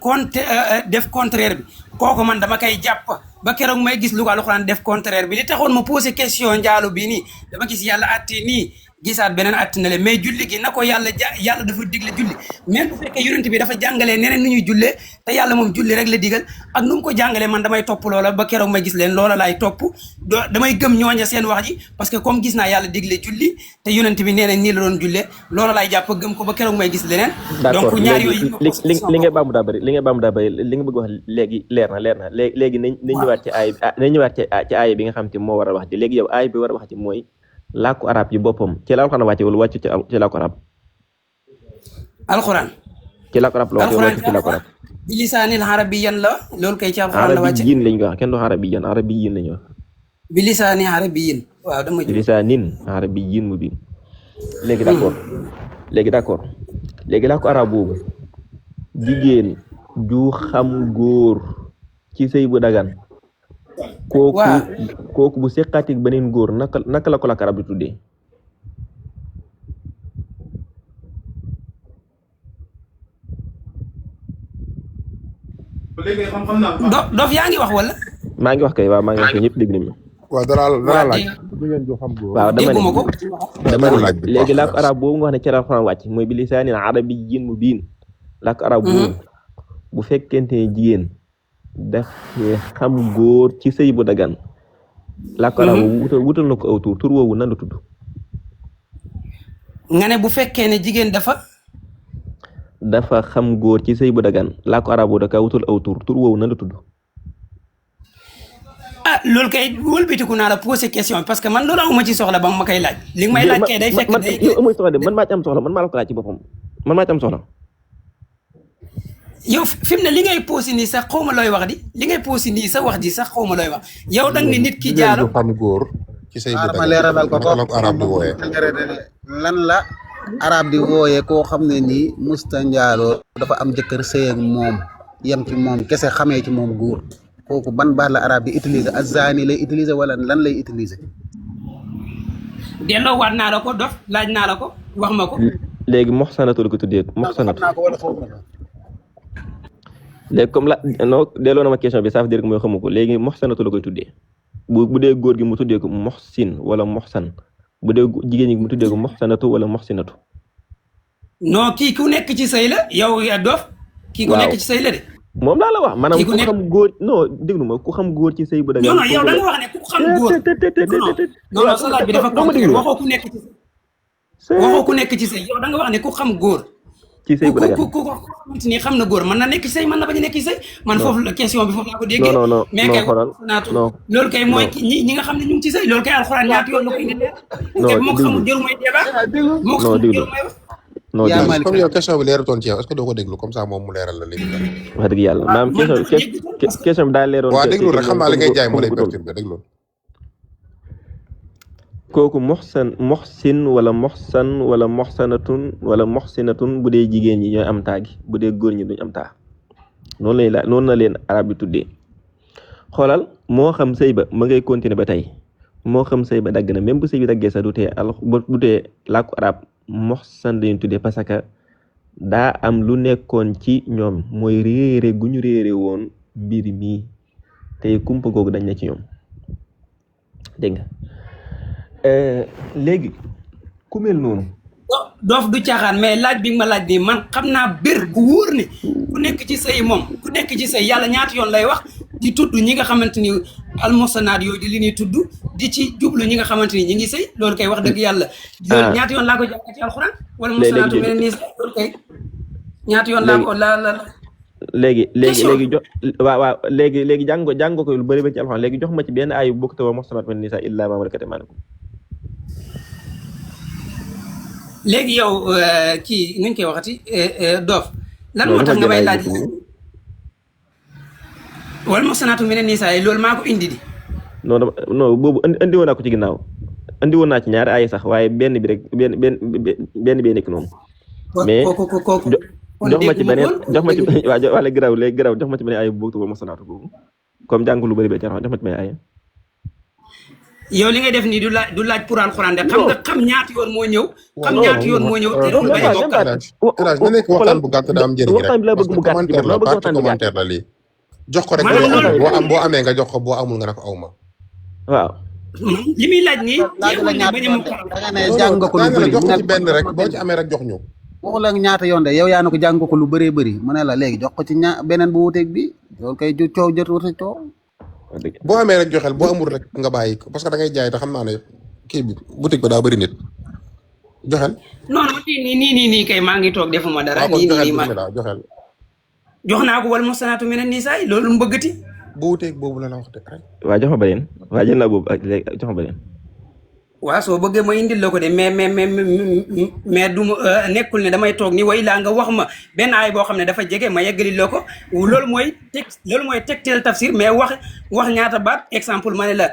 def contraire bi kooku man dama koy jàpp ba keroog may gis lu ko alxuraan def contraire bi li taxoon ma posé question njaalu bi nii dama gis yàlla atte nii gisaat beneen atte na le mais julli gi na ko yàlla dafa digle julli même bu fekkee yonent bi dafa jàngalee neneen ni ñuy jullee te yàlla moom julli rek la digal ak nu mu ko jàngalee man damay topp loola ba keroog may gis leen loola laay topp damay gëm ñooña seen wax ji parce que comme gis naa yàlla digle julli te yonent bi nee na nii la doon jullee loola laay jàpp gëm ko ba keroog may gis leneen donc ñaar yooyu li nga baamu daa bëri li nga bëgg wax léegi leer na léegi nañ ñëwaat ci aay bi nga xam te moo war a wax ji léegi yow aay bi war a wax ji mooy làkku arab yi boppam ci la alxuraan wàcce wala wàcc ci làkku arab alxuraan ci làkku arab la wàcce wala wàcc ci làkku arab bi lisaanil arabiyyan la loolu kay ci alxuraan la wàcce arabiyyin lañ ko wax kenn du arabiyyin lañu wax bi lisaani arabiyyin waaw dama bi lisaanin arabiyyin mubiin léegi d'accord léegi làkku arab boobu jigéen ju xam góor ci sëy bu dagan kooku bu seqaatik beneen góor naka la ko làkk arab di tuddee dof yaa ngi wax wala maa ngi wax kay waaw maa ngi wax kay ñëpp dégg nañu waaw dara laaj jigéen ju xam góor waaw dama ne léegi làkk arab boobu nga wax ne ci alxuraan wàcc mooy bi lisaanin arabiyyin mubiin làkk arab boobu bu fekkente ne jigéen daf xam góor ci sëy bu dagan làkk arab wutal na ko aw tur woowu nan la tudd nga ne bu fekkee ne jigéen dafa xam góor ci sëy bu dagan làkk arab boobu da kaa wutal aw tur woowu nan la tudd loolu kay wëlbatiku naa la posé question parce que man loolu amuma ci soxla ba ma koy laaj li nga may laaj kay day fekk day yow amuy soxla de man maa ci am soxla man maa la ko laaj ci boppam man maa ci am soxla yow fi mu ne li ngay posé nii sax xaw ma looy wax di li ngay posé nii sa wax ji sax xaw ma looy wax yow dang ni nit ki jaalo xam góor ci say ma leeralal ko ko arab di wooyee lan la arab di wooyee koo xam ne nii musta njaaloo dafa am jëkkër sëy ak moom yem ci moom kese xamee ci moom góor kooku ban baat la arab di utiliser azani lay utiliser wala lan lay utiliser. delloo waat naa la ko dof laaj naa la ko wax ma ko. léegi moxsanatu la ko tuddee moxsanatu. léegi comme la non delloo na ma question bi ça veut dire que mooy xamu ko léegi moxsanatu la koy tuddee bu dee góor gi mu tuddee ko moxsin wala moxsan bu dee jigéen ñi mu tuddee ko moxsanatu wala moxsinatu. non kii ku nekk ci sëy la yow yaa dof. kii ku nekk ci sëy la de. moom laa la wax maanaam ku xam góor non déglu ma ku xam góor ci sëy bu dagan. non yow da nga wax ne ku xam góor. non sa laaj bi dafa compliqué waxoo ku nekk ci sëy. waxoo ku nekk ci sëy yow da nga wax ne ku xam góor. ci sëy bu dagan ku xamante ni xam na góor mën na nekk ci sëy mën na bañ a nekk ci sëy. man foofu la question bi foofu laa ko déggee. non mais kay loolu kay mooy ñi nga xam ne ñu ngi ci sëy loolu kay alxuraan ñaata yoon la ko indi leer. moo ko xamul jëru may débat. moo ko xamul jëru may wax. non comme yow question bi leeratoon ci yow est-ce que doo ko déglu comme ça moom mu leeral la léegi. wax dëgg yàlla maanaam question bi daal leeroon. waaw déglu rek xam naa li ngay jaay moo lay perturbé déglu. kooku moxsin wala moxsan wala moxsanatun wala moxsinatun bu dee jigéen ñi ñooy am taa gi bu dee góor ñi duñ am taa noonu na leen arab bi tuddee xoolal moo xam sëy ba ma ngay continuer ba tey moo xam sëy ba dagg na même bu sëy bi daggee sax du tee làkku arab moxsan lañu tuddee parce que daa am lu nekkoon ci ñoom mooy réere gu ñu réere woon mbir mi tey kumpa googu dañ na ci ñoom dégg nga léegi ku mel noonu. doof du caaxaan mais laaj bi nga ma laaj nii man xam naa bir bu wóor ne ku nekk ci sëy moom ku nekk ci sëy yàlla ñaata yoon lay wax di tudd ñi nga xamante ni almosanaat yooyu di li ñuy tudd di ci jublu ñi nga xamante ni ñi ngi sëy loolu kay wax dëgg yàlla. loolu ñaata yoon laa ko jàng ci alxuraan. wala mosanaatu mel nii loolu kay ñaata yoon laa ko la. léegi jox waaw léegi jàng ko lu bëri ba ci alxuraan léegi jox ma ci benn ayu bokk te wa mosanaat mel nii sax illaa maa malakat aymanukum. léegi yow kii nuñ koy waxati doof lan moo tax nga may laaj wala mosanaatu mel nii sax loolu maa ko indi di. non boobu andi woon naa ko ci ginnaaw andi woon naa ci ñaari ay sax waaye benn bi rek benn bi nekk noonu. mais jox ma ci beneen jox ma ci waa wala garaw léegi garaw jox ma ci beneen ay bu bokk mosanaatu boobu comme jàng lu bëri ba ci jox ma ci beneen ay. yow li ngay def nii du laaj pour alxuraan de xam nga xam ñaati yoon moo ñëw. xam ñaati yoon moo ñëw te loolu day bokkal. na nekk waxtaan bu gàtt daa am njëriñ rek waxtaan bi la bëgg mu gàtt commentaire la partie commentaire la lii. jox ko rek boo amee nga jox ko boo amul nga ne ko aw ma. waaw. li muy laaj nii. laaj la ñaata jàng nga ko lu bëri jox ko ci benn rek boo ci amee rek jox ñu. waxu la ñaata yoon de yow yaa na ko jàng ko lu bëree bëri mu ne la léegi jox ko ci beneen bu wuteeg bi loolu kay coow jot wuute coow. boo amee rek joxel boo amul rek nga bàyyi ko parce que da ngay jaay te xam naa ne kii bi boutique ba daa bëri nit joxel. non nii kay maa ngi toog defuma dara. nii ma joxel. jox naa ko wal mosanaatu mel ni saa yi loolu mu bëggati. bu wuteeg boobu la wax de rek. waa jox ma beneen waa jël naa boobu ak léegi jox ma beneen. waaw soo bëggee ma indil la ko de mais du ma nekkul ne damay toog ni way laa nga wax ma benn aay boo xam ne dafa jege ma yeggali la ko loolu mooy tegteel tafsir mais wax ñaata baat exemple ma ne la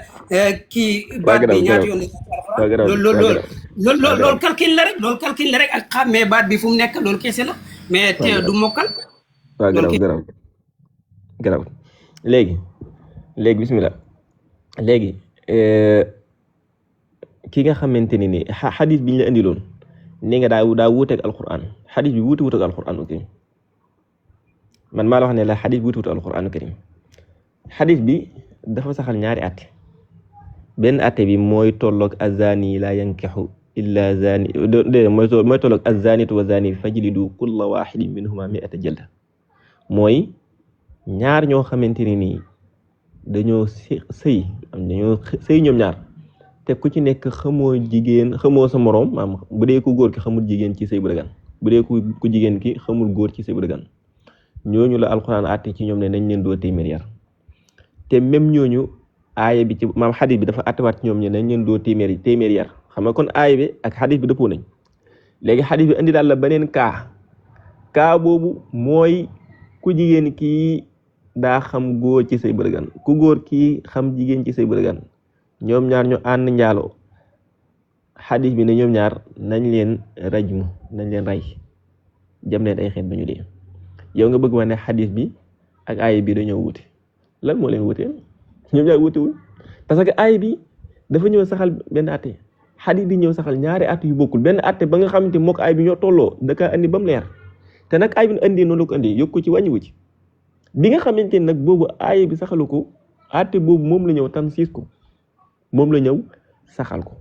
kii baat bi ñaata yoon loolu calcul la rek loolu calcul la rek ak xàmmee baat bi fu mu nekk loolu kese la mais te du mokkal. waaw garaw léegi bismillah léegi ki nga xamante ni xadis bi ñu la indiloon ni nga daa wuuteeg alquran xadis bi wuuteeg alquran karim man maa la wax ne la xadis bi wuuteeg alquran karim xadis bi dafa saxal ñaari atte benn atte bi mooy tolloog azani la yankixu illa zani mooy tolloog azanitu wa zani fajlidu kulla waxidin minhuma mi'ata jalda mooy ñaar ñoo xamante ni nii dañoo sëy ñoom ñaar te ku ci nekk xamoo jigéen xamoo sa moroom maam bu dee ku góor ki xamul jigéen ci sëy bu dagan bu dee ku jigéen ki xamul góor ci sëy bu dagan ñooñu la alxuraan àtte ci ñoom ne nañ leen doo téeméer yar te même ñooñu aaya bi ci maam xadis bi dafa àttewaat ci ñoom ne nañ leen doo téeméer yar xam nga kon aaya bi ak xadis bi dëppoo nañ léegi xadis bi indi daal la beneen kaa boobu mooy ku jigéen kii daa xam góor ci sëy bu dagan ku góor kii xam jigéen ci sëy bu dagan ñoom ñaar ñu ànd njaaloo xadis bi ne ñoom ñaar nañ leen rajmu nañ leen rey jam leen ay xeet ba ñu dee yow nga bëgg wax ne xadis bi ak aaya bi dañoo wuute lan moo leen wuute ñoom ñaar wuute wuñ parce que aaya bi dafa ñëw saxal benn atte xadis bi ñëw saxal ñaari atte yu bokkul benn atte ba nga xamante moo ko aaya bi ñoo tolloo da kaa andi ba mu leer te nag aaya bi andi noonu la ko andi yokk ko ci wàññiwu ci bi nga xamante ni nag boobu aaya bi saxalu ko atte boobu moom la ñëw tan siis ko moom la ñëw saxal ko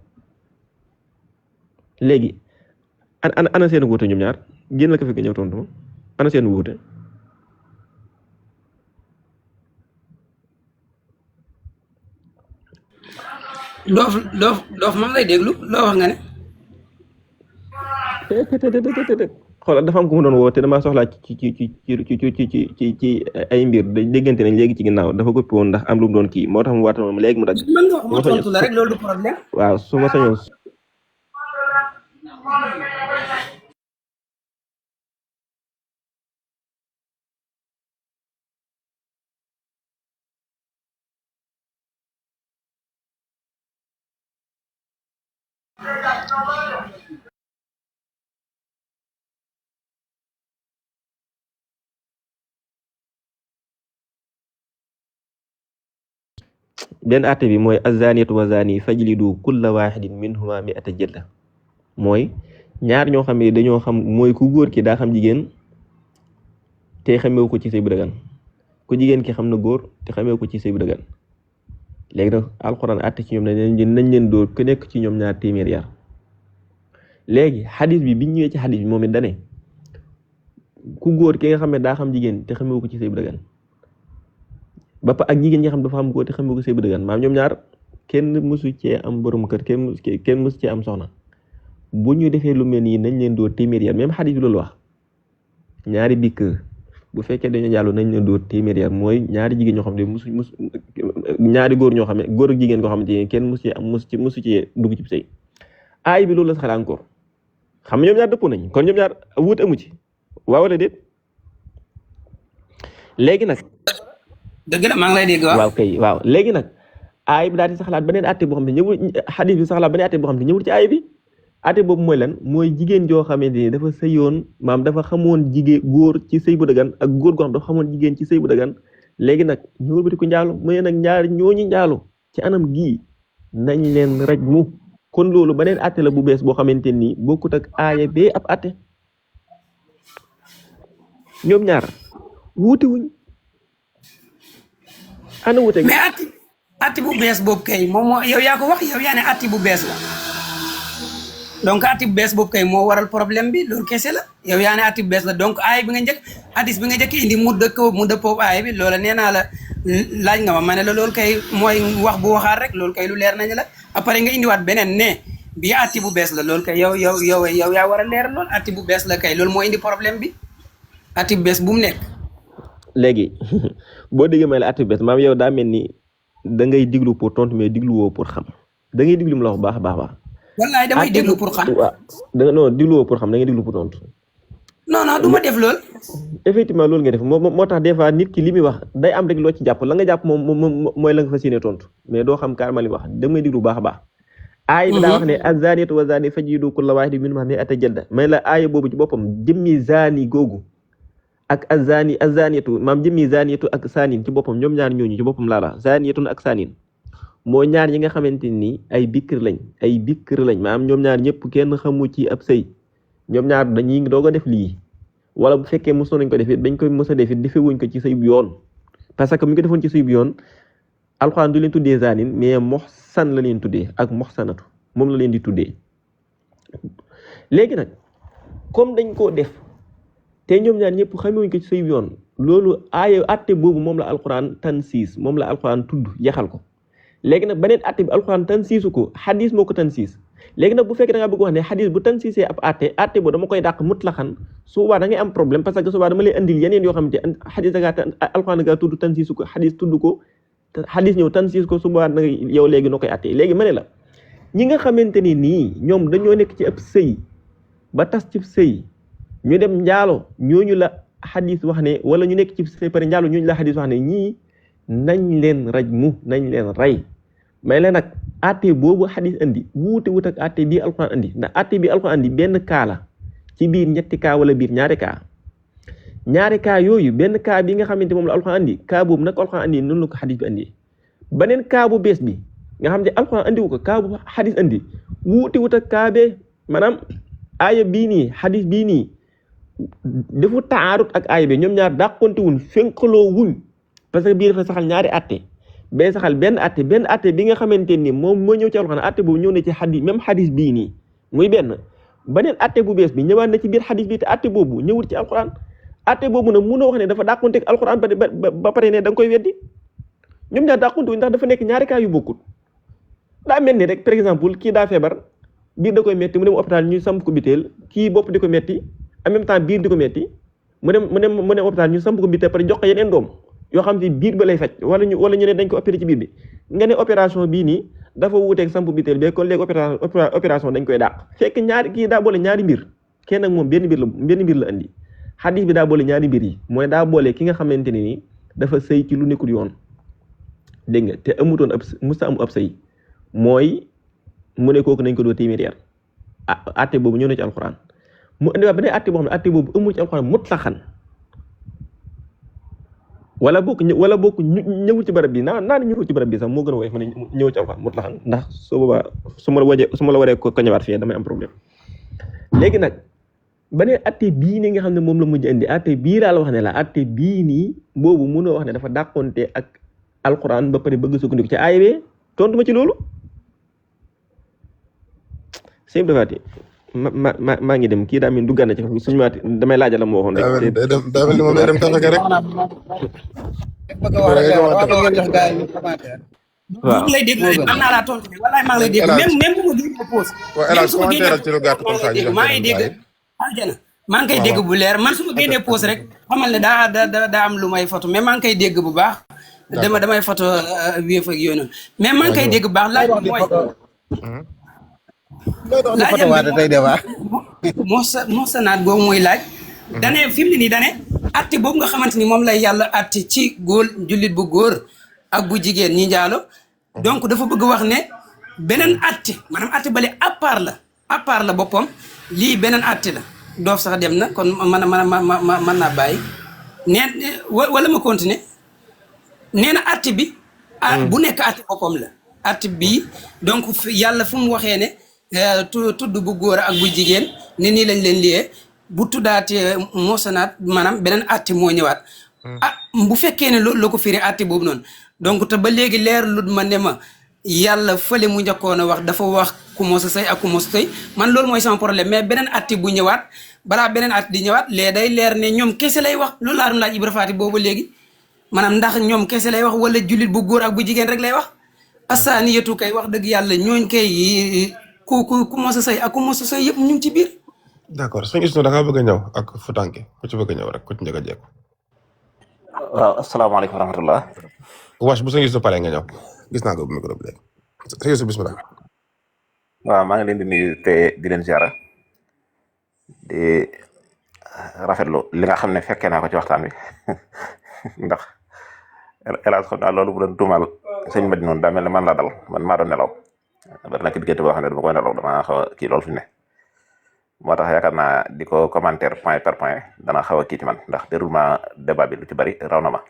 léegi ana seen wuute ñoom ñaar génn la ko fekk ñëw tontu ana seen wuute doof moom lay déglu loo wax nga ne xoolal dafa am ku mu doon woote damaa soxlaa ci ay mbir déggante nañ léegi ci ginnaaw dafa gëpp woon ndax am lu mu doon kii moo tax mu waata moom léegi mu dagg mën nga wax ma tontu la rek loolu du problème waaw su ma sañoon benn àtte bi mooy azaniyatu wa zani fajlidu kulla wahidin minhuma mi'ata jalda mooy ñaar ñoo xam ne dañoo xam mooy ku góor ki daa xam jigéen te xamewu ko ci sëy bu dagan ku jigéen ki xam na góor te xamewu ko ci sëy bu dagan léegi nag alxuraan àtte ci ñoom nañ leen dóor ku nekk ci ñoom ñaar téeméer yar léegi xadis bi biñ ñëwee ci xadis bi moom it dane ku góor ki nga xam ne daa xam jigéen te xamewu ko ci sëy bu dagan ba ak jigéen ñi xam dafa am góor te xamewu ko sëy bu dagan maam ñoom ñaar kenn mësu cee am borom kër kenn mësu cee am soxna bu ñu defee lu mel nii nañ leen dóor téeméer yar même xadis bi loolu wax ñaari bikk bu fekkee dañoo jàllu nañ leen dóor téeméer yar mooy ñaari jigéen ñoo xam ne musu ñaari góor ñoo xam ne góor ak jigéen koo xamante ne kenn musu cee dugg ci sëy aay bi loolu la saxal encore xam nga ñoom ñaar dëppoo nañ kon ñoom ñaar wuute amu ci waaw wala déet léegi nag dëgg la maa ngi lay dégg waaw kay waaw léegi nag aay bi daal di saxalaat beneen àtte boo xam ne ñëwul xadis bi saxalaat beneen àtte boo xam ne ñëwul ci aay bi àtte boobu mooy lan mooy jigéen joo xamante ni dafa sëyoon maam dafa xamoon jigéen góor ci sëy bu dagan ak góor goo xam dafa xamoon jigéen ci sëy bu dagan léegi nag ñu wëlbati ko njaalo mu ne nag ñaar ñooñu njaalo ci anam gii nañ leen raj mu kon loolu beneen àtte la bu bees boo xamante ni bokkut ak aaya bee ab àtte ñoom ñaar wuute wuñ ana wuute mais atti bu bees boobu kay moom moo yow yaa ko wax yow yaa ne atti bu bees la donc atti bu bees boobu kay moo waral problème bi loolu kese la yow yaa ne atti bu bees la donc aay bi nga njëkk hadis bi nga njëkk indi mu dëppoo aay bi loola nee naa la laaj nga ma ne la loolu kay mooy wax bu waxaat rek loolu kay lu leer nañ la après nga indiwaat beneen ne bi atti bu bees la loolu kay yow yaa war a leer lool atti bu bees la kay loolu moo indi problème bi atti bu bees bu mu nekk léegi boo déggee may la àtte bu bees maam yow daa mel ni da ngay diglu pour tontu mais digluwoo pour xam da ngay diglu mu la wax baax a baax. wallaay damay déglu pour xam. waaw da nga non digluwoo pour xam da ngay diglu pour tontu. non du ma def lool. effectivement loolu nga def moo tax des fois nit ki li muy wax day am rek loo ci jàpp la nga jàpp moom mooy la nga fas yéene tontu mais doo xam carrément li wax da ngay diglu baax a baax. aaya bi daa wax ne az-zaaniyatu wa zaani fajlidu kulla waahidin minhumaa mi'ata jalda may la aaya boobu ci boppam jëmmi zaani googu. ak azaniyatu maam jëmmi zaniyatu ak saanin ci boppam ñoom ñaar ñooñu ci boppam laa la zaniyatun ak saanin moo ñaar ñi nga xamante ni ay bikkir lañ maam ñoom ñaar ñëpp kenn xamu ci ab sëy ñoom ñaar dañuy doog a def lii wala bu fekkee mosoon nañ ko def it dañ koy mos a def it defewuñ ko ci sëy bu yoon parce que mu ngi ko defoon ci sëy bu yoon alxuraan du leen tuddee zanin mais moxsan la leen tuddee ak moxsanatu moom la leen di tuddee léegi nag comme dañ koo def te ñoom ñaar ñëpp xamewuñ ko ci sëy yoon loolu aaya atte boobu moom la alxuraan tansiis moom la alxuraan tudd yaxal ko léegi nag beneen atte bi alxuraan tansiisu ko xadis moo ko tansiis léegi nag bu fekkee da ngaa bëgg wax ne xadis bu tansiisee ab atte boobu dama koy dàq mutlaxan su boobaa da ngay am problème parce que su boobaa dama lay andil yeneen yoo xamante xadis da ngaa alxuraan da ngaa tudd tansiisu ko xadis tudd ko xadis ñëw tansiis ko su boobaa da nga yow léegi noo koy atte léegi ma ne la ñi nga xamante ni nii ñoom dañoo nekk ci ab sëy ba tas ci sëy ñu dem njaalo ñooñu la xadis wax ne wala ñu nekk ci sëy pare njaalo ñooñu la xadis wax ne ñii nañ leen raj mu nañ leen rey may la nag atte boobu xadis andi wuute wut ak atte bii alquran andi ndax atte bi alquran andi benn kaa la ci biir ñetti kaa wala biir ñaari kaa yooyu benn kaa bi nga xamante moom la alquran andi kaa boobu nag alquran andi noonu la ko xadis bi andi beneen kaa bu bees bi nga xam ne alquran andi wu ko kaa bu xadis andi wuute wut ak kaa bee maanaam aaya bii nii xadis bii nii dafa taarut ak aaya bi ñoom ñaar dàqonte wuñ fenqaloo wuñ parce que bii dafa saxal ñaari atte bee saxal benn atte bi nga xamante ni moom moo ñëw ci alquran atte boobu ñëw na ci xadis même xadis bii nii muy beneen atte bu bees bi ñëwaat na ci biir xadis bi te atte boobu ñëwul ci alquran atte boobu nag mënoo wax ne dafa dàqonte ak alquran ba pare ne da nga koy weddi ñoom ñaar dàqonte wuñ ndax dafa nekk ñaari kaa yu bokkut daa mel ni rek par exemple kii daa feebar biir da koy metti mu dem hôpital ñu samp ko biteel kii bopp di ko metti en même temps biir di ko metti mu dem hôpital ñu samp ko biteel pare jox ko yeneen doom yoo xam ne biir ba lay faj wala ñu ne dañ ko opéré ci biir bi nga ne opération bii nii dafa wuuteeg samp biteel bi kon léegi opération dañ koy dàq fekk ñaari kii daa boole ñaari mbir kenn nag moom benn mbir la andi xadis bi daa boole ñaari mbir yi mooy daa boole ki nga xamante ne ni dafa sëy ci lu nekkul yoon dégg nga te amutoon musta am ab sëy mooy mu ne kooku nañ ko doo téeméeri yar atte boobu ñëw na ci alxuraan mu indiwaat beneen atte boo xam ne atte boobu amul ci alxuraan mutlaxan wala bokk ñëwul ci barab bi naa ñëwul ci barab bi sax moo gën a woyof ma ne ñëwul ci alxuraan mutlaxan ndax su boobaa su ma la waree ko ñëwaat fii damay am problème léegi nag beneen atte bii nii nga xam ne moom la mujj indi atte bii laa la wax ne la atte bii nii boobu mënoo wax ne dafa dàqonte ak alxuraan ba pare bëgg sukkandiku ci aaya bi tontu ma ci loolu sëñ Dafati maa ngi dem kii daa mel du gànna ci suñu maati damay laajal la ma waxoon rek. daa mel ni moom day dem tafaka rek. waaw maa ngi lay déglu rek am naa laa tontu bi walaay maa ngi lay déglu même bu ma génnee pause. même su ma génnee ci lu gàtt comme ça maa ngi dégg aljana maa ngi koy dégg bu leer man su ma génnee pause rek xamal ne daa am lu may photo mais maa ngi koy dégg bu baax. damay photo wéef ak yooyu noonu mais maa ngi koy dégg bu baax laaj bi mooy. Moussa naat boobu muy laaj. dane fi mu ne nii dane atte boobu nga xamante ni moom lay yàlla atte ci góor jullit bu góor ak bu jigéen ñi njaalo donc dafa bëgg wax ne beneen atte maanaam atte bale à part la boppam lii beneen atte la doof sax dem na kon mën naa bàyyi neen wala ma continuer nee na atte bi bu nekk atte boppam la atte bii donc yàlla fu mu waxee ne tudd bu góor ak bu jigéen ne nii lañ leen liyee bu tuddaatee mosanaat maanaam beneen atte moo ñëwaat bu fekkee ne loolu la ko firi atte boobu noonu donc te ba léegi leer lu ma ne ma yàlla fële mu njëkkoon a wax dafa wax ku mos a sëy ak ku mos a sëy man loolu mooy sama problème mais beneen atte bu ñëwaat balaa beneen atte di ñëwaat lee day leer ne ñoom kese lay wax loolu laa doon laaj Ibra Faati boobu léegi maanaam ndax ñoom kese lay wax wala jullit bu góor ak bu jigéen rek lay wax asaaniyatu kay wax dëgg yàlla ñooñ kay ku mos a sëy ak ku mos a sëy yëpp ñu ngi ci biir. d'accord sëñ Isnu da ngaa bëgg a ñëw ak Futanke ku ci bëgg a ñëw rek ku ci njëkk a jéego. waaw asalaamaaleykum wa rahmatullah. Wash bu sëñ Isnu pare nga ñëw gis naa ko bu micro bi léegi sëñ Isnu bismillah. waaw maa ngi leen di nuyu te di leen ziara di rafetlu li nga xam ne fekkee naa ko ci waxtaan wi ndax hélas xam naa loolu bu doon tuumaal sëñ Mbaj noonu daa mel ne man laa dal man maa doon nelaw bari na ki diggante boo xam ne dama koy nelaw dama xaw a kii loolu fi ne moo tax yaakaar naa di ko commentaire point par point dana xaw a kii ci man ndax déroulement débat bi lu ci bari raw na ma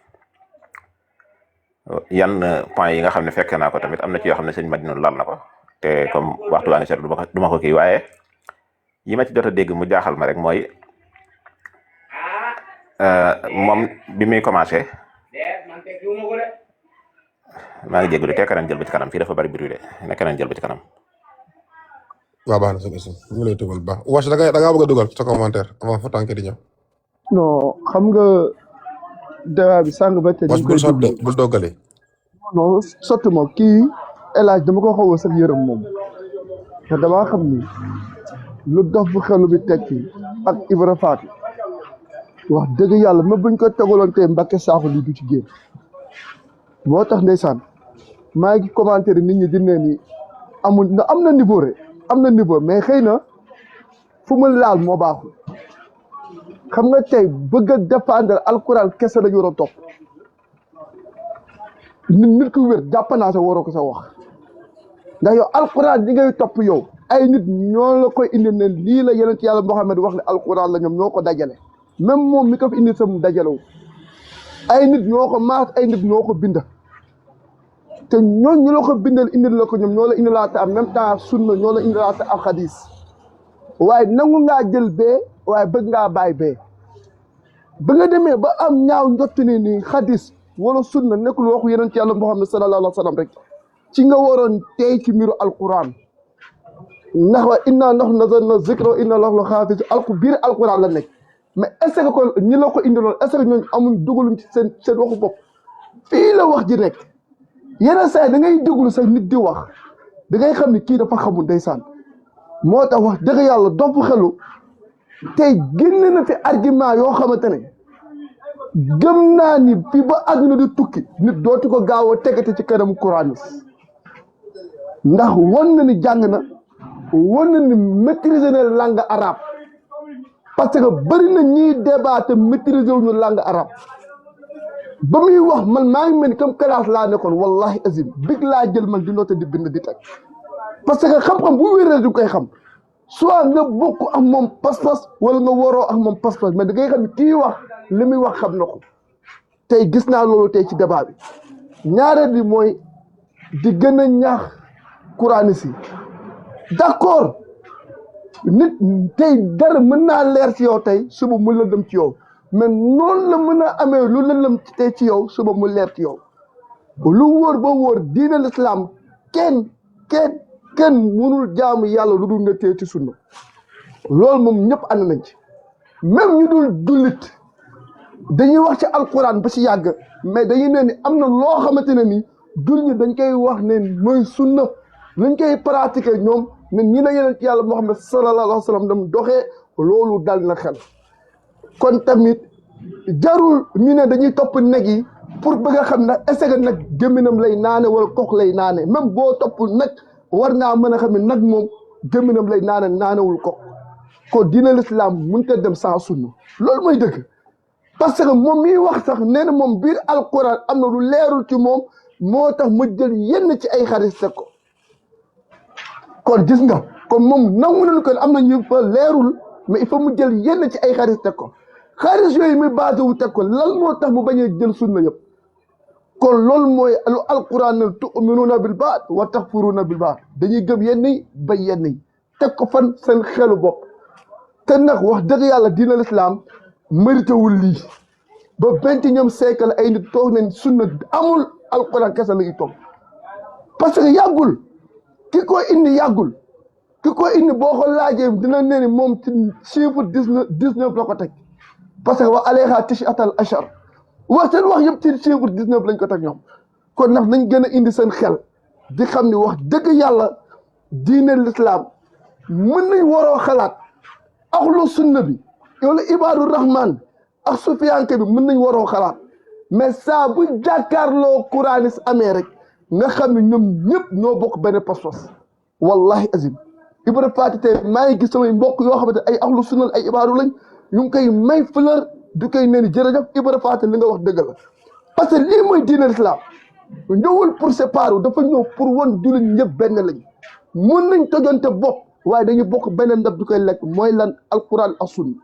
yan point yi nga xam ne fekkee naa ko tamit am na ci yoo xam ne sëñ Mbaj noonu laal na ko te comme waxtu waa ngi seet du ma ko kii waaye yi ma ci jot a dégg mu jaaxal ma rek mooy moom bi muy commencé maa ngi jégalu te keneen jël ba ci kanam fii dafa bari bruit de ne keneen jël ba ci kanam. waaw baax na sëñ Isnu ñu ngi lay tuubal baax Wash da ngaa bëgg a dugal sa commentaire avant fa tànk di ñëw. non xam nga débat bi sàng ba tey. Wash bul doggali. non sotti ma kii El Hadj dama ko xaw a sax yërëm moom te damaa xam ni lu dox bu xelu bi tekki ak Ibra Faati wax dëgg yàlla même buñ ko tegaloon tey Mbacke Sakho lii du ci génn moo tax ndeysaan maa ngi commentaire nit ñi dina ni amul na am na niveau rek am na niveau mais xëy na fu mu laal moo baaxul xam nga tey bëgg a défendre alquran kese lañu war a topp nit ku wér jàpp naa sa waroo ko sa wax ndax yow alquran di ngay topp yow ay nit ñoo la koy indi ne lii la yonent yàlla Muhammad wax ne alquran la ñoom ñoo ko dajale même moom mi ko fi indi sam dajalewu ay nit ñoo ko maas ay nit ñoo ko bind te ñooñu ñu la ko bindal indil la ko ñoom ñoo la indilaate en même temps sunna ñoo la indilaate ak xadis waaye nangu ngaa jël bee waaye bëgg ngaa bàyyi bee ba nga demee ba am ñaaw njott ni xadis wala sunna nekkul waxu yonent yàlla Muhammad sallallahu alayhi wa sallam rek ci nga waroon tey ci mbiru alquran ndax wa inna nahnu nazzalna zikra wa inna lahu la xaafis biir alquran la nekk mais est-ce que ko ñi la ko indiloon est-ce que ñooñu amuñ dugaluñ ci seen waxu bopp fii la wax ji nekk yeneen saa da ngay déglu sax nit di wax da ngay xam ni kii dafa xamul ndeysaan moo tax wax dëgg yàlla dopp xelu tey génn na fi argument yoo xamante ne gëm naa ni fii ba àdduna di tukki nit dootu ko gaaw a tegate ci kanamu Qur'an ndax won na ni jàng na won na ni maîtriser na langue arabe parce que bëri na ñiy débat te maîtriser wuñu langue arabe ba muy wax man maa ngi mel ni comme classe laa nekkoon wallahi azim big laa jël man di note di bind di teg parce que xam-xam bu wéree di koy xam soit nga bokk ak moom pas-pas wala nga waroo ak moom pas-pas mais da ngay xam ne kii wax li muy wax xam na ko tey gis naa loolu tey ci débat bi ñaareel bi mooy di gën a ñaax Qur'anis yi d'accord nit tey dara mën naa leer ci yow tey suba mu lëndëm ci yow mais noonu la mën a amee lu lëndëm tey ci yow suba mu leer ci yow lu wóor ba wóor diine l'islam kenn mënul jaamu yàlla lu dul nga téye ci sunna loolu moom ñëpp ànd nañ ci même ñu dul jullit dañuy wax ci alquran ba ci yàgg mais dañuy ne ni am na loo xamante ne ni jul ñi dañ koy wax ne mooy sunna lañ koy pratiquer ñoom ne ñi la yeneen ci yàlla Muhammad sallallahu alayhi wa sallam dam doxee loolu dal na xel kon tamit jarul ñu ne dañuy topp neg yi pour bëgg a xam ne est-ce que nag gémminam lay naane wala kook lay naane même boo topp nag war ngaa mën a xam ne nag moom gémminam lay naanewul kook kon diine l'islam mënut a dem sans sunna loolu mooy dëgg parce que moom miy wax sax nee na moom biir alquran am na lu leerul ci moom moo tax mu jël yenn ci ay xarit teg ko kon gis nga kon moom nangu nañu ko am na ñu fa leerul mais il faut mu jël yenn ci ay xarit teg ko xarit yooyu muy basé wu teg ko lan moo tax mu bañ a jël sunna yëpp kon loolu mooy lu alquran ne tu'minuuna bil baad wa takfuruuna bil baad dañuy gëm yenn yi ba yenn yi teg ko fan seen xelu bopp te nag wax dëgg yàlla diina l'islam mérité wul lii ba 21e siècle ay nit toog nañ sunna amul alquran kese la ñuy toog parce que yàggul ki ko indi yàggul ki ko indi boo ko laajee dina ne ni moom ci chiffre 19 la ko teg parce que wa alayha tis'atal ashar wax seen wax yëpp ci chiffre 19 lañ ko teg ñoom kon nag nañ gën a indi seen xel di xam ni wax dëgg yàlla diine l'islam mën nañ waroo xalaat axlu sunna bi wala ibaadu rahman ak sufiyanke bi mën nañ waroo xalaat mais saa bu jàkkaarloo Qur'anis amee rek nga xam ne ñoom ñëpp ñoo bokk benn pas-pas wallahi azim Ibra Faty tey maa ngi gis samay mbokk yoo xamante ay axlu sunna ay ibaadu lañ ñu ngi koy may fleur du koy nee ni jërëjëf Ibra Faty li nga wax dëgg la parce que lii mooy diine l'islam ñëwul pour séparer dafa ñëw pour won jullit ñëpp benn lañ mun nañ tojante bopp waaye dañuy bokk benn ndab du koy lekk mooy lan alquran ak sunna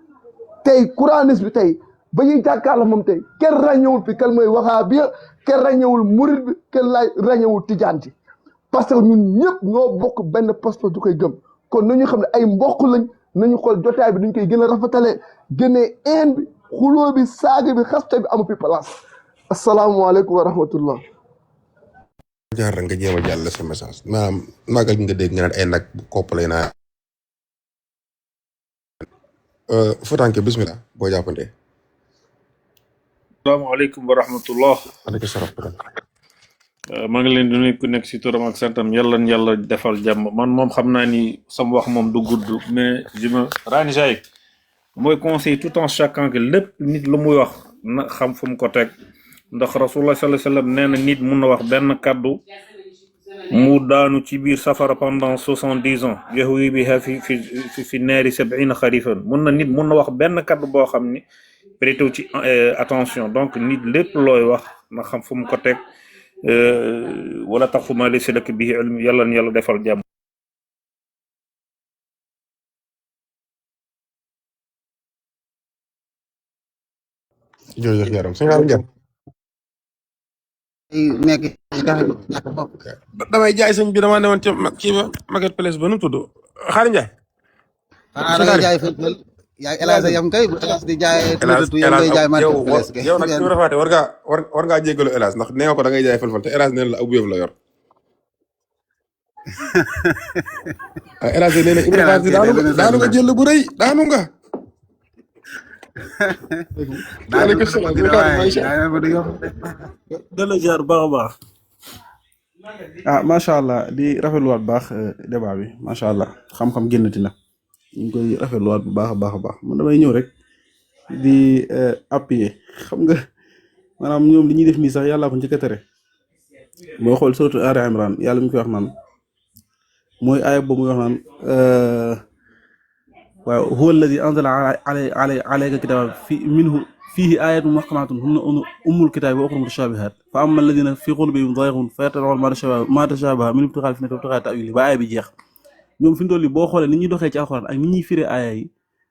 tey Qur'anis bi tey ba ñuy jàkkaarloo moom tey kenn ràññewul fi kan mooy wahaabiya kenn ràññewul murid bi kenn ràññewul tijaan ci parce que ñun ñëpp ñoo bokk benn pas-pas du koy gëm kon nañu xam ne ay mbokk lañ nañu xool jotaay bi duñ koy gën a rafetale génnee een bi xuloo bi saaga bi xaste bi amu fi place asalaamualeykum wa rahmatullah jaar nga jéem a jàll sa message maanaam magal gi nga dégg nga naan ay nag kopp lay naa Foutanké bismillah boo jàppante salaamaaleykum wa rahmatullah aleykum salaam maa ngi leen di nuyu ku nekk si turam ak santam yàlla defal jàmm man moom xam naa ni sama wax moom du gudd mais Rani Jaye mooy conseil tout en chacun que lépp nit lu muy wax na xam fu mu ko teg ndax rasulullah sallallahu alayhi wa sallam nee na nit mun na wax benn kaddu mu daanu ci biir safara pendant 70 ans yahwi biha fi naari 70 xarifan nit mun na wax benn kaddu boo xam ni prêté ci attention donc nit lépp looy wax na xam fu mu ko teg wala taqfu ma laysa laka bihi ilm yàlla na yàlla defal jàmm. jërëjëf yaram sëñ Xaadim Njaay nekk ñàkk bopp. damay jaay sëñ bi damaa newoon ca kii ba market place ba nu mu tudd Xaadim Njaay xanaa da ngay jaay fël yaa El Hadj yam kay bu El Hadj di jaay tuddatu yow ngay jaay market place kay yow nag Ibra Faty war ngaa jéggalu El Hadj ndax nee nga ko da ngay jaay fël-fël te El Hadj nee na la ab wéef la yor El Hadj nee na Ibra Faty daanu nga jël bu rëy daanu nga waaleykum salaam dana jaar baax a baax macha allah di rafetluwaat baax débat bi macha allah xam-xam génnati na ñu ngi koy rafetluwaat bu baax a baax a baax man damay ñëw rek di appuyer xam nga maanaam ñoom li ñuy def nii sax yàllaa ko njëkk a tere boo xool suratu Ali Imran yàlla mi koy wax naan mooy aaya boobu muy wax naan waaw huwa alladi anzala alayka kitaaba minhu fiihi aayatun muhkamatun hunna ummul kitaabi wa uxaru mutashabihat fa amma alladina fi qulubihim zayghun fayattabi'una ma tashabaha min ibtigaa'i fitnati wa ibtigaa'i ta'wili ba aaya bi jeex ñoom fi mu toll nii boo xoolee ni ñuy doxee ci alxuraan ak ni ñuy firee aaya yi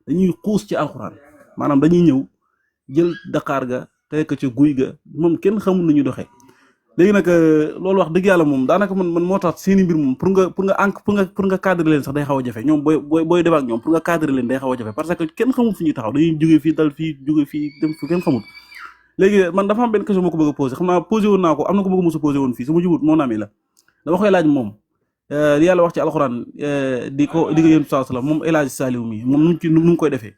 dañuy xuus ci alxuraan maanaam dañuy ñëw jël daqaar ga teg ko ca guy ga moom kenn xamul nu ñuy doxee léegi nag loolu wax dëgg yàlla moom daanaka man moo tax seeni mbir moom pour nga cadrer leen sax day xaw a jafe ñoom booy débat ak ñoom pour nga cadrer leen day xaw a jafe parce que kenn xamul fi ñuy taxaw dañuy jógee fii dal fii jóge fii dem fu kenn xamul léegi man dafa am benn question moo ko bëgg a posé xam naa posé woon naa ko am na ko bëgg a mos a posé woon fii sama jubut moo naami la dama koy laaj moom li yàlla wax ci alxuraan di ko yéen saa sallam moom El Hadj Saliou mi moom nu mu koy defee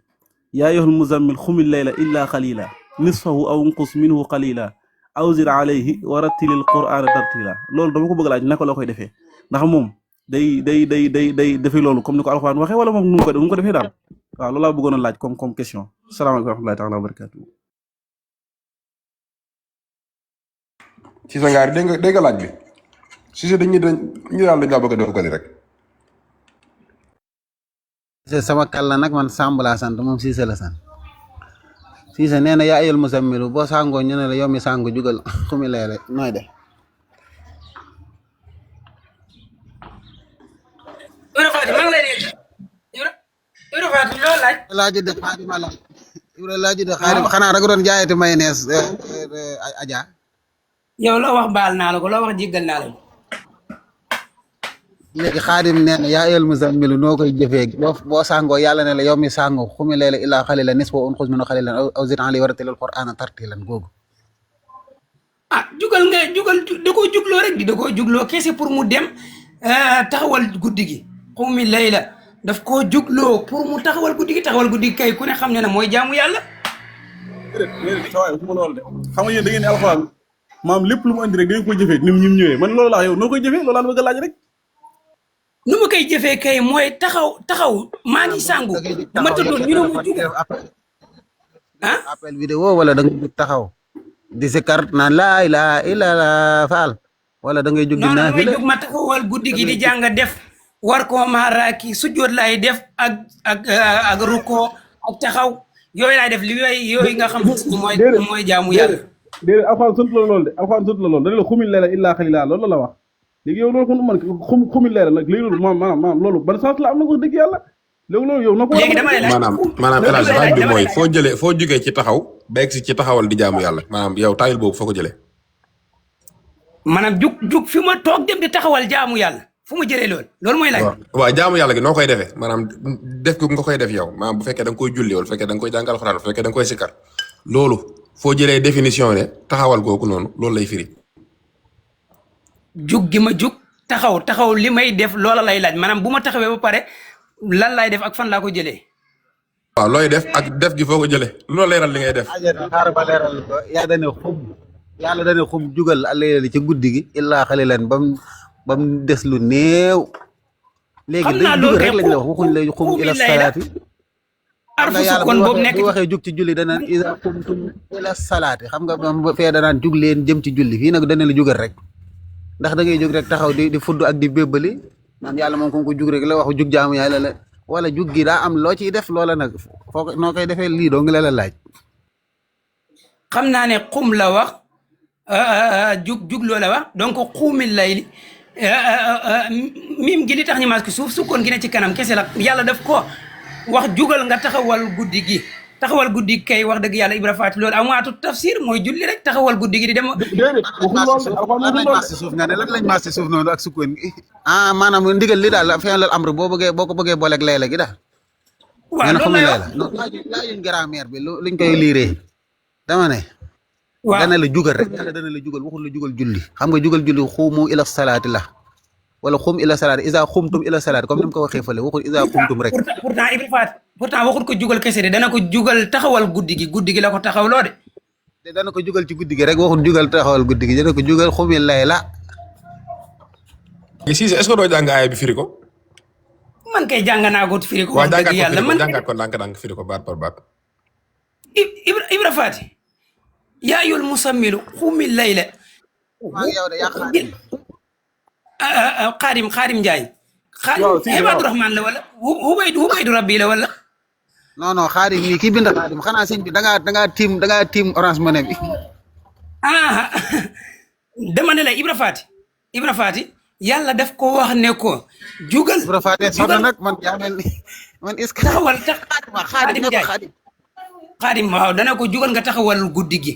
yaa ayyuhal muzammil xumil layla illa qalila nisfahu aw unqus minhu qalila aw zid alayhi wa rattilil qur'ana tartila loolu dama ko bëgg laaj naka la koy defee ndax moom day defee loolu comme ni ko alxuraan waxee wala moom nu mu ko defee daal waaw loolu laa bëggoon a laaj comme question salaamaaleykum wa rahmatullahi taala wa barakatuh ci sa ngaari dégg nga laaj bi si ñu daal dañ laa bëgg a def rek sama kàlla nag man Samb laa sant moom Cissé la sant Cissé nee na yaa ayyuhal muzammilu boo sàngoo ñu ne la yow mi sàngu jugal xumi leere nooy de Ibra Faty maa ngi lay dégg Ibra Faty loo laaj laaji de xaadima laaj Ibra laaji de xaadima xanaa rek doon jaayati mayonnaise Adja yow loo wax baal naa la ko loo wax jéggal naa la ko léegi xaadim nee na yaa ayyuhal muzammilu noo koy jëfee boo sàngoo yàlla ne la yow mi sàngo xumi leele illaa xalilan nisfahu unqus minhu qalilan aw zid alayhi wa rattilil qur'ana tartilan googu jugal da koo jugloo rek da koo jugloo kese pour mu dem taxawal guddi gi xumi layla daf koo jugloo pour mu taxawal guddi gi kay ku ne xam ne ne mooy jaamu yàlla déedéet sawaay fu ma loolu de xam nga yéen da ngeen ne alxuraan maam lépp lu mu andi rek da ngeen koy jëfee ni mu ñëwee man loolu laa yow noo koy jëfee loolu laa bëgg a laaj rek nu ma koy jëfee kay mooy taxaw maa ngi sàngu ma tëddoon ñu ne ma jugal appel vidéo wala da nga jug taxaw di sikar naan laa ilaaha illallaah faal wala da ngay jug di naafila ma taxawal guddi gi di jàng def war koo maaraaki sujjoot laay def ak rukkoo ak taxaw yooyu laay def yooyu nga xam mooy jaamu yàlla déedéet alxuraan sant la loolu de alxuraan sant la loolu dañ la xumil layla illaa qalila loolu la wax léegi yow loolu kon man xumil layla nag léegi loolu maanaam loolu ban sens la am na ko dëgg yàlla léegi loolu yow na ko léegi dama lay laaj maanaam El Hadj laaj bi mooy foo jógee ci taxaw ba egg si ci taxawal di jaamu yàlla maanaam yow taayil boobu foo ko jëlee maanaam jug fi ma toog dem di taxawal jaamu yàlla fu ma jëlee loolu mooy laaj waaw jaamu yàlla gi noo koy defee maanaam def ko nga koy def yow maanaam bu fekkee da nga koy julli wala bu fekkee da nga koy jàngal Alxuraan bu fekkee da nga koy sikkar loolu foo jëlee définition ne taxawal googu noonu loolu lay firi jug gi ma jug taxaw li may def loola lay laaj maanaam bu ma taxawee ba pare lan lay def ak fan laa ko jëlee waaw looy def ak def gi foo ko jëlee loolu leeral li ngay def xaaral ba leeral ko yàlla dane xum jugal allayli ci guddi gi illaa xalilan bam des lu néew léegi dañ jugal rek lañ la wax waxuñ lay xum ila salaati arfu kon boobu nekk bu waxee jug ci julli danaan iza qumtum ila salaati xam nga fee danaan jug leen jëm ci julli fii nag dana la jugal rek ndax da ngay jóg rek taxaw di fudd ak di bébbali naan yàlla moom ko jug rek la wax jug jaamu yàlla la wala jug gi daa am loo ciy def loola nag noo koy defee lii doo ngi la laaj xam naa ne xum la wax jug loola wax donc xuumil layli mim gi li tax ñu maas ko suuf sukkoon gi ne ci kanam kese la yàlla daf ko wax jugal nga taxawal guddi gi taxawal guddi gi kay wax dëgg yàlla Ibra Faati loolu amaatu tafsir mooy julli rek taxawal guddi gi di dem. déedéet waxul loolu de alxuraan lan lañ maas si suuf nga ne lan lañ maas si suuf noonu ak sukkoon gi maanaam ndigal li daal fi'lul amr boo ko bëggee booleeg layla gi daal. waaw nee na loolu xamuñ lay layla non laajuñ grammaire bi luñ koy liiree dama ne. waaw dana la jugal rek dana la jugal waxul la jugal julli xam nga jugal julli xuumu ila salaati la wala xum ila salaati isa xumtum ila salaati comme ni mu ko waxee fële waxul isa xumtum rek. pourtant Ibra Faati pourtant waxul ko jugal kese de dana ko jugal taxawal guddi gi la ko taxawloo de. te dana ko jugal ci guddi gi rek waxul jugal taxawal guddi gi dana ko jugal xumi layla. Cissé est-ce que doo jàng aaya bi firi ko. man kay jàng naa ko firi ko. waaw wax dëgg yàlla man jàngaat ko ndànk-ndànk firi ko baat par baat. Ibra Faati yaa ayyuhal musammilu xumi layla. maa ngi yow de yaa Xaadim Njaay. waaw si Ibaadu Rahmaan la wala Hubaydu Rabbi la wala. non xaadim nii kii bind xaadim xanaa sëñ bi da ngaa tiim Orange Money bi. dama ne la Ibra Faati yàlla daf ko wax ne ko jugal. Ibra Faati sonn nag man yaa mel ni man est-ce que. taxawal xaadim Njaay Xaadim waaw dana ko jugal nga taxawal guddi gi.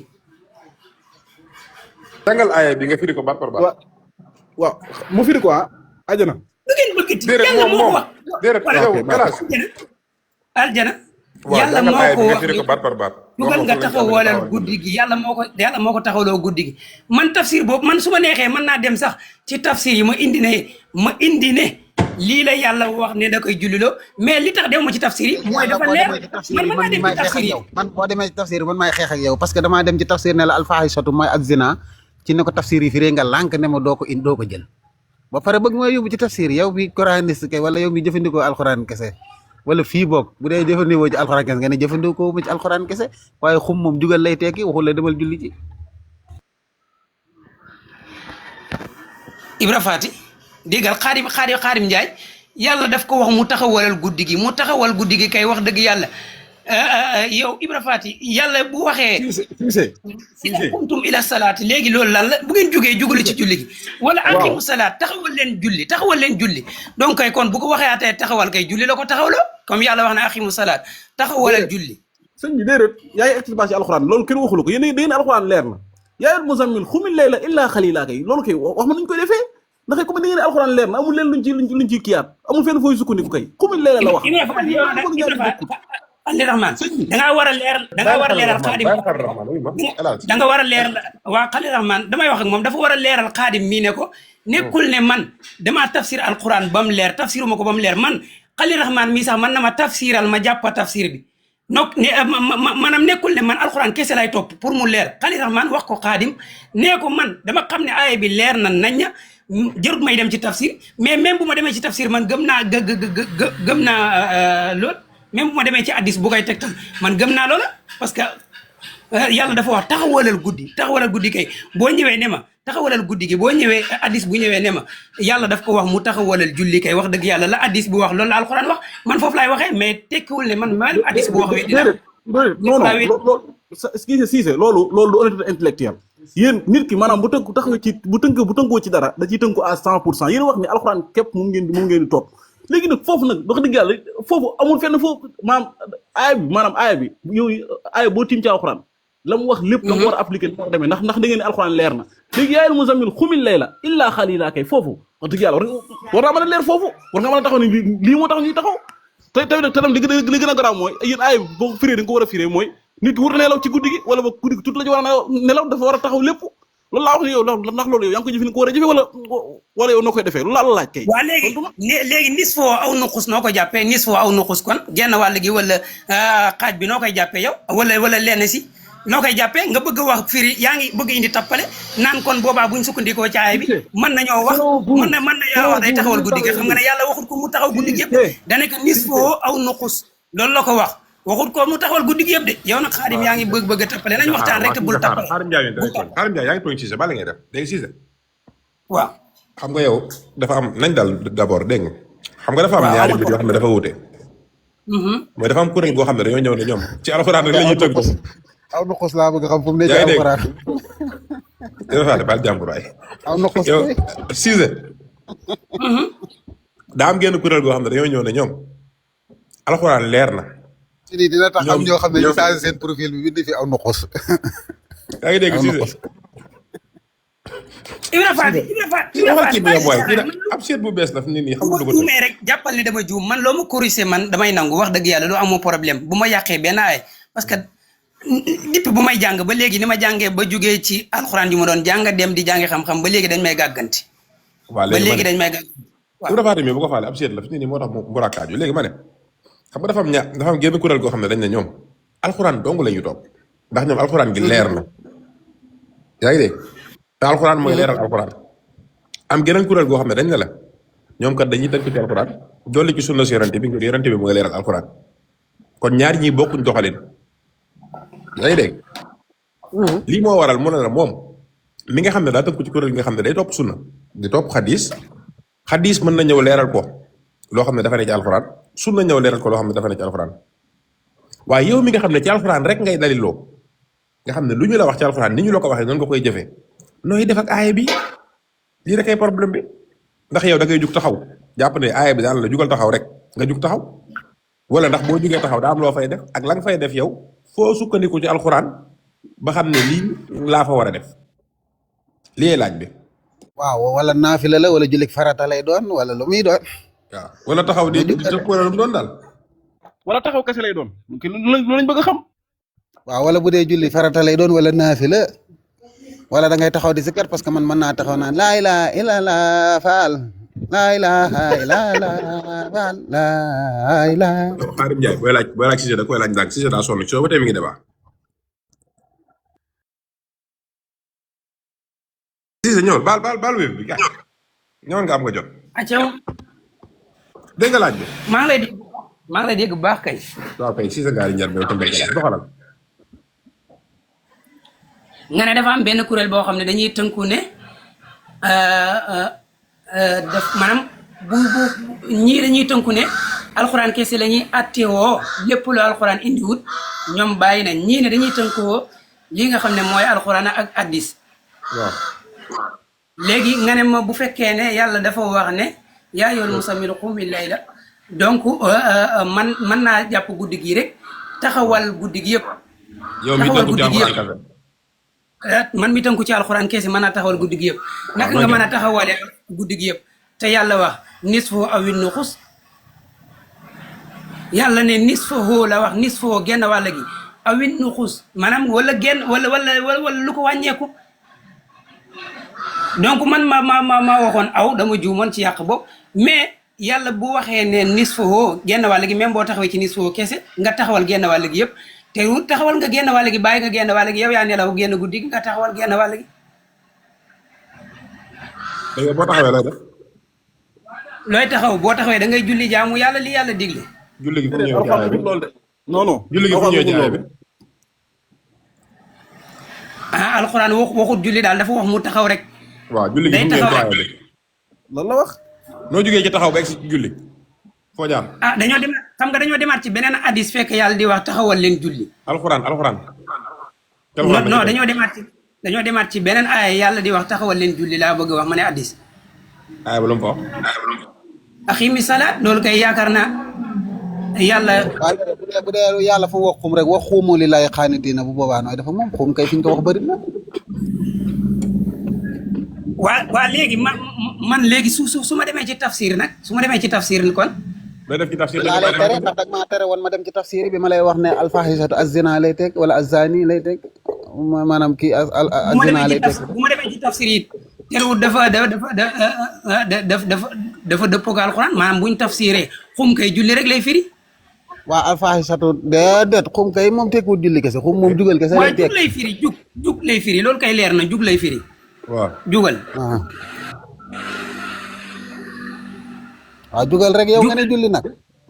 jàngal aaya bi nga firi ko baat par baat. waaw mu firi ko ajana. du ngeen bëggati déedéet yàlla moo ko wax. déedéet yow Elaj. aljana waaw yàlla jàngal moo aaya ko bi nga wax firi ko baat par baat. jugal nga taxawalal guddi gi yàlla moo ko taxawaloo guddi gi man tafsir boobu man su ma neexee mën naa dem sax ci tafsir yi ma indi ne lii la yàlla wax ne da koy julliloo mais li tax demuma ci tafsir yi mooy dafa leer man mën naa dem ci tafsir yi man boo demee ci tafsir man maay xeex ak yow parce que damaa dem ci tafsir ne la alfahisatu mooy ak zina ci ne ko tafsir yi firee nga lànk ne ma doo ko jël ba pare bëgg mooy yóbbu ci tafsir yow bi coraniste kay wala yow mi jëfandikoo alxuraan kese wala fii boog bu dee jëfandikoo ci alxuraan kese nga ne jëfandikoo mu ci alxuraan kese waaye xum moom jugal lay tekki waxul la demal julli ci. Ibra Faati déggal Xaadim Njaay yàlla daf ko wax mu taxawalal guddi gi kay wax dëgg yàlla yow Ibra Faati yàlla bu waxee ila qumtum ila salaati léegi loolu lan la bu ngeen jugali ci julli gi wala aqimu salaat taxawal leen julli donc kay kon bu ko waxee atee taxawal kay julli la ko taxawloo comme yàlla wax na aqimu salaat taxawalal julli. sëñ bi déedéet yaa ngi expliqué ci alxuraan loolu kenn waxulu ko yéen alxuraan leer na yaa ayyuhal muzammil xumil layla illaa xaliilaa kay loolu kay wax ma nuñ koy defee ndax comme da ngeen alxuraan leer na amul leen luñ ciy kiyaat amul fenn fooy sukkandiku kay xumil layla la wax. Xalil Rahman dangaa war a leeral xaadim danga war a leeral waa Xalil Rahman damay wax ak moom dafa war a leeral xaadim mii ne ko nekkul ne man damaa tafsir alquran ba mu leer tafsiruma ko ba mu leer man Xalil Rahman mii sax man na ma tafsiral ma jàppa tafsir bi maanaam nekkul ne man alquran kese lay topp pour mu leer Xalil Rahman wax ko xaadim nee ko man dama xam ne aaya bi leer na nañña jarut may dem ci tafsir mais même bu ma demee ci tafsir man gëm naa lool même bu ma demee ci addis bu koy tegtal man gëm naa loola parce que yàlla dafa wax taxawalal guddi kay boo ñëwee ne ma taxawalal guddi gi boo ñëwee addis bu ñëwee ne ma yàlla daf ko wax mu taxawalal julli kay wax dëgg yàlla la addis bu wax loolu la alxuraan wax man foofu laay waxee mais tekkiwul ne man addis bu wax wee dina non loolu Cissé loolu du honnêteté intellectuelle yéen nit ki maanaam bu tënkoo ci dara da ciy tënku à 100% yéen wax ni alxuraan képp moom ngeen di topp léegi nag foofu nag wax dëgg yàlla foofu amul fenn foofu maanaam aaya bi yow aaya boo tiim ci alxuraan la mu wax lépp da nga war a appliquer li demee ndax da ngeen ne alxuraan leer na léegi yaa ayyuhal muzammil xumil layla illaa xaliilaa kay foofu wax dëgg yàlla war naa mën a leer foofu war nga mën a taxaw ne lii moo tax ñuy taxaw te tam li gën a garaaw mooy yéen aaya bi boo ko firee da nga ko war a firee mooy nit ki wut a nelaw ci guddi gi wala ba guddi gi tuuti la ci war a nelaw dafa war a taxaw lépp loolu laa wax ne yow ndax loolu yow yaa ngi koy jëfee ni ko war a jëfee wala yow noo koy defee loolu laa la laaj kay. waaw léegi nis foo aw nuqus noo ko jàppee nis foo aw nuqus kon genn wàll gi wala xaaj bi noo koy jàppee yow wala lenn si noo koy jàppee nga bëgg a wax firi yaa ngi bëgg indi tappale naan kon boobaa buñ sukkandikoo ci aaya bi mën nañoo wax mën nañoo wax day taxawal guddi gi xam nga ne yàlla waxut ko mu taxaw guddi gi yëpp dane ko nis foo aw nuqus loolu la ko wax waxut ko mu taxawal guddi gi yëpp de yow nag xaadim yaa ngi bëgg a tappale nañ waxtaan rek te bul tappale Xaadim Njaay yaa ngi tooñ Cissé bala ngay def dégg Cissé waaw xam nga yow dafa am nañ dal d'abord dégg nga xam nga dafa am ñaari mbir yoo xam ne dafa wuute mooy dafa am kuréel goo xam ne dañoo ñëw ne ñoom ci alxuraan rek la ñuy tënk aw nuqus laa bëgg xam fu mu ne ci alxuraan Ibra Faty baal jàmbur waay. aw na xos yow koy. Cissé daa am genn kuréel goo xam ne dañoo ñëw ne ñoom alxuraan leer na. ci lii dina tax am ñoo xam ne ñu ñoom changé seen profil bi bind fi aw na xos. yaa ngi dégg aw na Cissé. xos. Ibra Faty kii dafa kii bi yem waay kii ab seet bu bees la fi mu ne nii xam nga bu juumee rek jàppal ni dama juum man loo ma corrigé man damay nangu wax dëgg yàlla lu amoo problème bu ma yàqee benn ay parce que depuis bu may jàng ba léegi ni ma jàngee ba jugee ci alxuraan yu ma doon jàng dem di jàngi xam-xam ba léegi dañ may gàgganti. waaw ba léegi léegi dañ may gàgganti. waaw Ibra Faty mi bu ko faale ab seet la fi mu ne nii moo tax mu rakkaaju léegi ma ne xam nga dafa am genn kuréel goo xam ne dañ ne ñoom alxuraan dong la ñu topp ndax ñoom alxuraan gi leer na yaa ngi dégg te alxuraan mooy leeral alxuraan am geneen kuréel goo xam ne dañ ne la ñoom kat dañuy tënk ci alxuraan dolli ci sunna si yonente bi ngir yonente bi mooy leeral alxuraan kon ñaar ñi bokkuñ doxalin yaa ngi dégg lii moo waral mu ne la moom mi nga xam ne daa tënku ci kuréel gi nga xam ne day topp sunna di topp xadis mën na ñëw leeral ko loo xam ne dafa ne ci alxuraan sunna ñëw leeral ko loo xam ne dafa ne ci alxuraan waaye yow mi nga xam ne ci alxuraan rek ngay daliloo nga xam ne lu ñu la wax ci alxuraan ni ñu la ko waxee noonu nga koy jëfee nooy def ak aaya bi lii rek ay problème bi ndax yow da ngay jug taxaw jàpp ne aaya bi daan la jugal taxaw rek nga jug taxaw wala ndax boo jugee taxaw daa am loo fay def ak la nga fay def yow foo sukkandiku ci alxuraan ba xam ne lii laa fa war a def lii laaj bi. waaw wala naafila la wala jullit farata lay doon wala lu muy doon. waaw wala taxaw di tëb wala lu mu doon daal. wala taxaw kese lay doon lu lañ bëgg a xam. waaw wala bu dee julli farata lay doon wala naafila wala da ngay taxaw di zikar parce que man mën naa taxaw naan laa ilaaha illallaah faal laa ilaaha illallaah faal laa ilaaha. Xaadim Njaay booy laaj Cissé da koy laaj ndànk Cissé daa sonn ci soo ba tey mi ngi débat. Cissé ñëwal baal wér bi kaay ñëwal nga am nga jot. accaw dégg nga laaj bi. maa ngi lay dégg bu baax kay. waaw kay Cissé gaari njar bi tam doxalal. nga ne dafa am benn kuréel boo xam ne dañuy tënku ne daf maanaam bu ñii dañuy tënku ne alxuraan kese la ñuy attewoo lépp lu alxuraan indiwut ñoom bàyyi nañ ñii ne dañuy tënkuwoo li nga xam ne mooy alxuraan ak addis. waaw. léegi nga ne ma bu fekkee ne yàlla dafa wax ne yaa ayyuhal muzammil qum layla donc man naa jàpp guddi gi rek taxawal guddi gi yëpp. yow mi tënku ci alxuraan kese. man mi tënku ci alxuraan kese mën naa taxawal guddi gi yëpp. naka nga mën a taxawale guddi gi yëpp te yàlla wax nisfu awin nuqus yàlla ne nisfuhu la wax nisfuhu genn wàll gi awin nuqus maanaam wala genn wala lu ko wàññeeku. donc man ma waxoon aw dama juumoon ci yàq bopp mais yàlla bu waxee ne nisfuhu genn wàll gi même boo taxawee ci nisfuhu kese nga taxawal genn wàll gi yëpp te taxawal nga genn wàll gi bàyyi nga genn wàll gi yow yaa nelaw genn guddi gi nga taxawal genn wàll gi. léegi boo taxawee lay def. looy taxaw boo taxawee da ngay julli jaamu yàlla li yàlla digle. julli gi fu ñëwee ci aaya bi non non. julli gi fu ñëwee ci aaya bi. alxuraan waxut julli daal dafa wax mu taxaw rek. waaw julli gi fu ñëwee ci aaya bi. lan la wax. noo jógee ci taxaw ba egg si julli foo jaar. dañoo dem xam nga dañoo demaat ci beneen hadis fekk yàlla di wax taxawal leen julli. alxuraan. non dañoo demaat ci beneen aaya yàlla di wax taxawal leen julli laa bëgg wax ma ne hadis. aaya ba lu mu fa wax. aqimi salaat loolu kay yaakaar naa yàlla. waaw bu dee yàlla fu wax xum rek wax xuumu lillaahi qaanitiin bu boobaa nooy dafa moom xum kay fi ñu ko wax bëri na. waa léegi man léegi su ma demee ci tafsir nag su ma demee ci tafsir ni kon. day def ci tafsir laa lay tere ndax dag maa tere woon ma dem ci tafsir bi ma lay wax ne alfahisatu az-zina lay teg wala az-zani lay teg maanaam kii az-zina lay teg. bu ma demee ci tafsir it terewul dafa dëppoo ak alxuraan maanaam buñ tafsiree xum kay julli rek lay firi. waa alfahisatu déedéet xum kay moom tekkiwul julli kese xum moom jugal kese lay teg. jug lay firi jug lay firi loolu kay leer na jug lay firi. waaw jugal. waaw jugal rek yow nga ne julli nag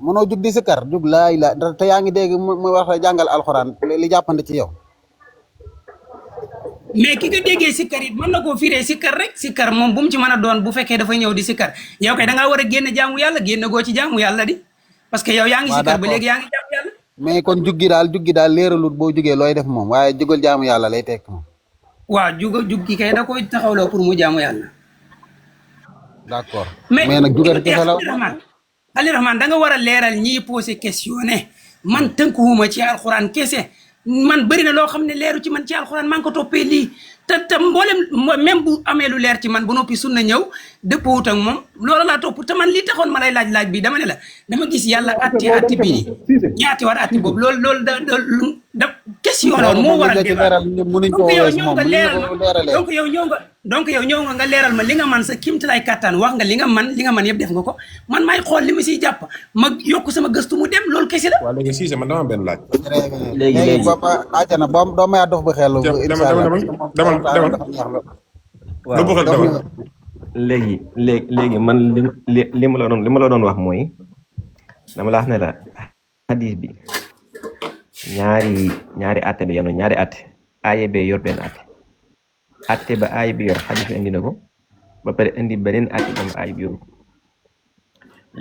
mënoo jug di sikkar jug laay la te yaa ngi dégg mu wax la jàngal alxuraan li jàppandi ci yow. mais ki nga déggee sikkar it mën na koo firee sikkar rek sikkar moom bu mu ci mën a doon bu fekkee dafa ñëw di sikkar yow kay da ngaa war a génn jaamu yàlla génn goo ci jaamu yàlla di parce que yow yaa ngi sikkar ba léegi yaa ngi jaamu yàlla. mais kon juggi daal leeralut boo jugee looy def moom waaye jugal jaamu yàlla lay tekk moom. waaw jug gi kay da koy taxawloo pour mu jaamu yàlla. d'accord mais mais nag jugal kese la Ali Rahman da nga war a leeral ñiy posé question ne man tënkuwuma ci alxuraan kese man bëri na loo xam ne leeru ci man ci alxuraan maa ngi ko toppee lii te mboolem même bu amee lu leer ci man ba noppi sunna ñëw dëppoowut ak moom loolu laa topp te man li taxoon ma lay laaj bi dama ne la dama gis yàlla atti bii nii ñaati war atti boobu loolu da question la woon moo war a débat donc yow ñëw nga leeral ma li nga man sa kimtalaay kàttan wax nga li nga man yëpp def nga ko man maay xool li ma siy jàpp ma yokk sama gëstu mu dem loolu kese la. waaw léegi Cissé man dama am benn laaj. léegi booba aajana boo doo may dox bu xel demal léegi man li ma la doon wax mooy dama la wax ne la hadis bi ñaari atte bi yano ñaari atte aaye be yor benn atte ba aaye bi yor hadis bi indi na ko ba pare indi beneen atte ba aaye bi yor ko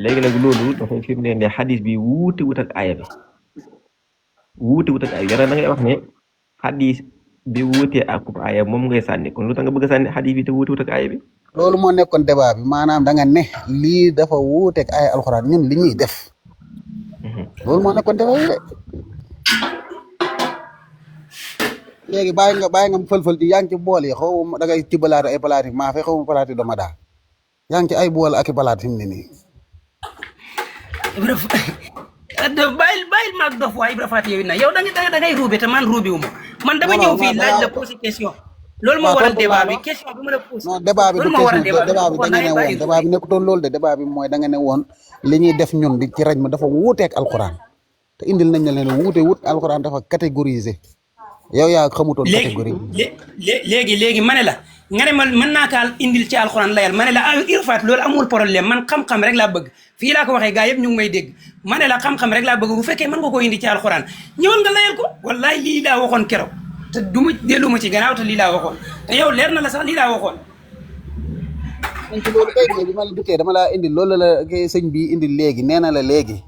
léegi nag loolu dafay firndeel ne hadis bi wuute wut ak aaye bi wuute wut ak aaye yàlla da ngay wax ne hadis bi wuutee ak aaye moom ngay sànni kon lu tax nga bëgg a sànni hadis bi te wuute wut ak aaye bi. loolu moo nekkoon débat bi maanaam da nga ne lii dafa wuuteeg ay alxuraan ñun li ñuy def loolu moo nekkoon débat bi de léegi bàyyi nga fël-fël di yaa ngi ci bool yi xaw ma da ngay tibbalaate ay palaati maafe xaw ma palaati doma daa yaa ngi ci ay bool ak i palaat fi mu ne nii bàyyil maag dof waa Ibra Faty yow it na yow da ngay ruube te man ruubi wu ma man dama ñëw fii laaj la posé question loolu moo waral débat bi question bi ma la posé non débat bi du question débat bi da nga ne woon débat bi nekkutoon loolu de débat bi mooy da nga ne woon li ñuy def ñun di ci raj ma dafa wuuteeg alxuraan te indil nañ la leen wuute wut alxuraan dafa catégoriser yow yaa xamutoon catégorie léegi ma ne la nga ne ma mën naa kaa indil ci alxuraan layal ma ne la Ibra Faty loolu amul problème man xam-xam rek laa bëgg fii laa ko waxee gaa yëpp ñu ngi may dégg ma ne la xam-xam rek laa bëgg bu fekkee mën nga koo indi ci alxuraan ñëwal nga layal ko wallahi lii laa waxoon keroog te du ma dellu ma ci gannaaw te lii laa waxoon te yow leer na la sax lii laa waxoon. ci loolu kay bi ma la dikkee dama laa indi loolu la sëñ bi indi léegi nee na la léegi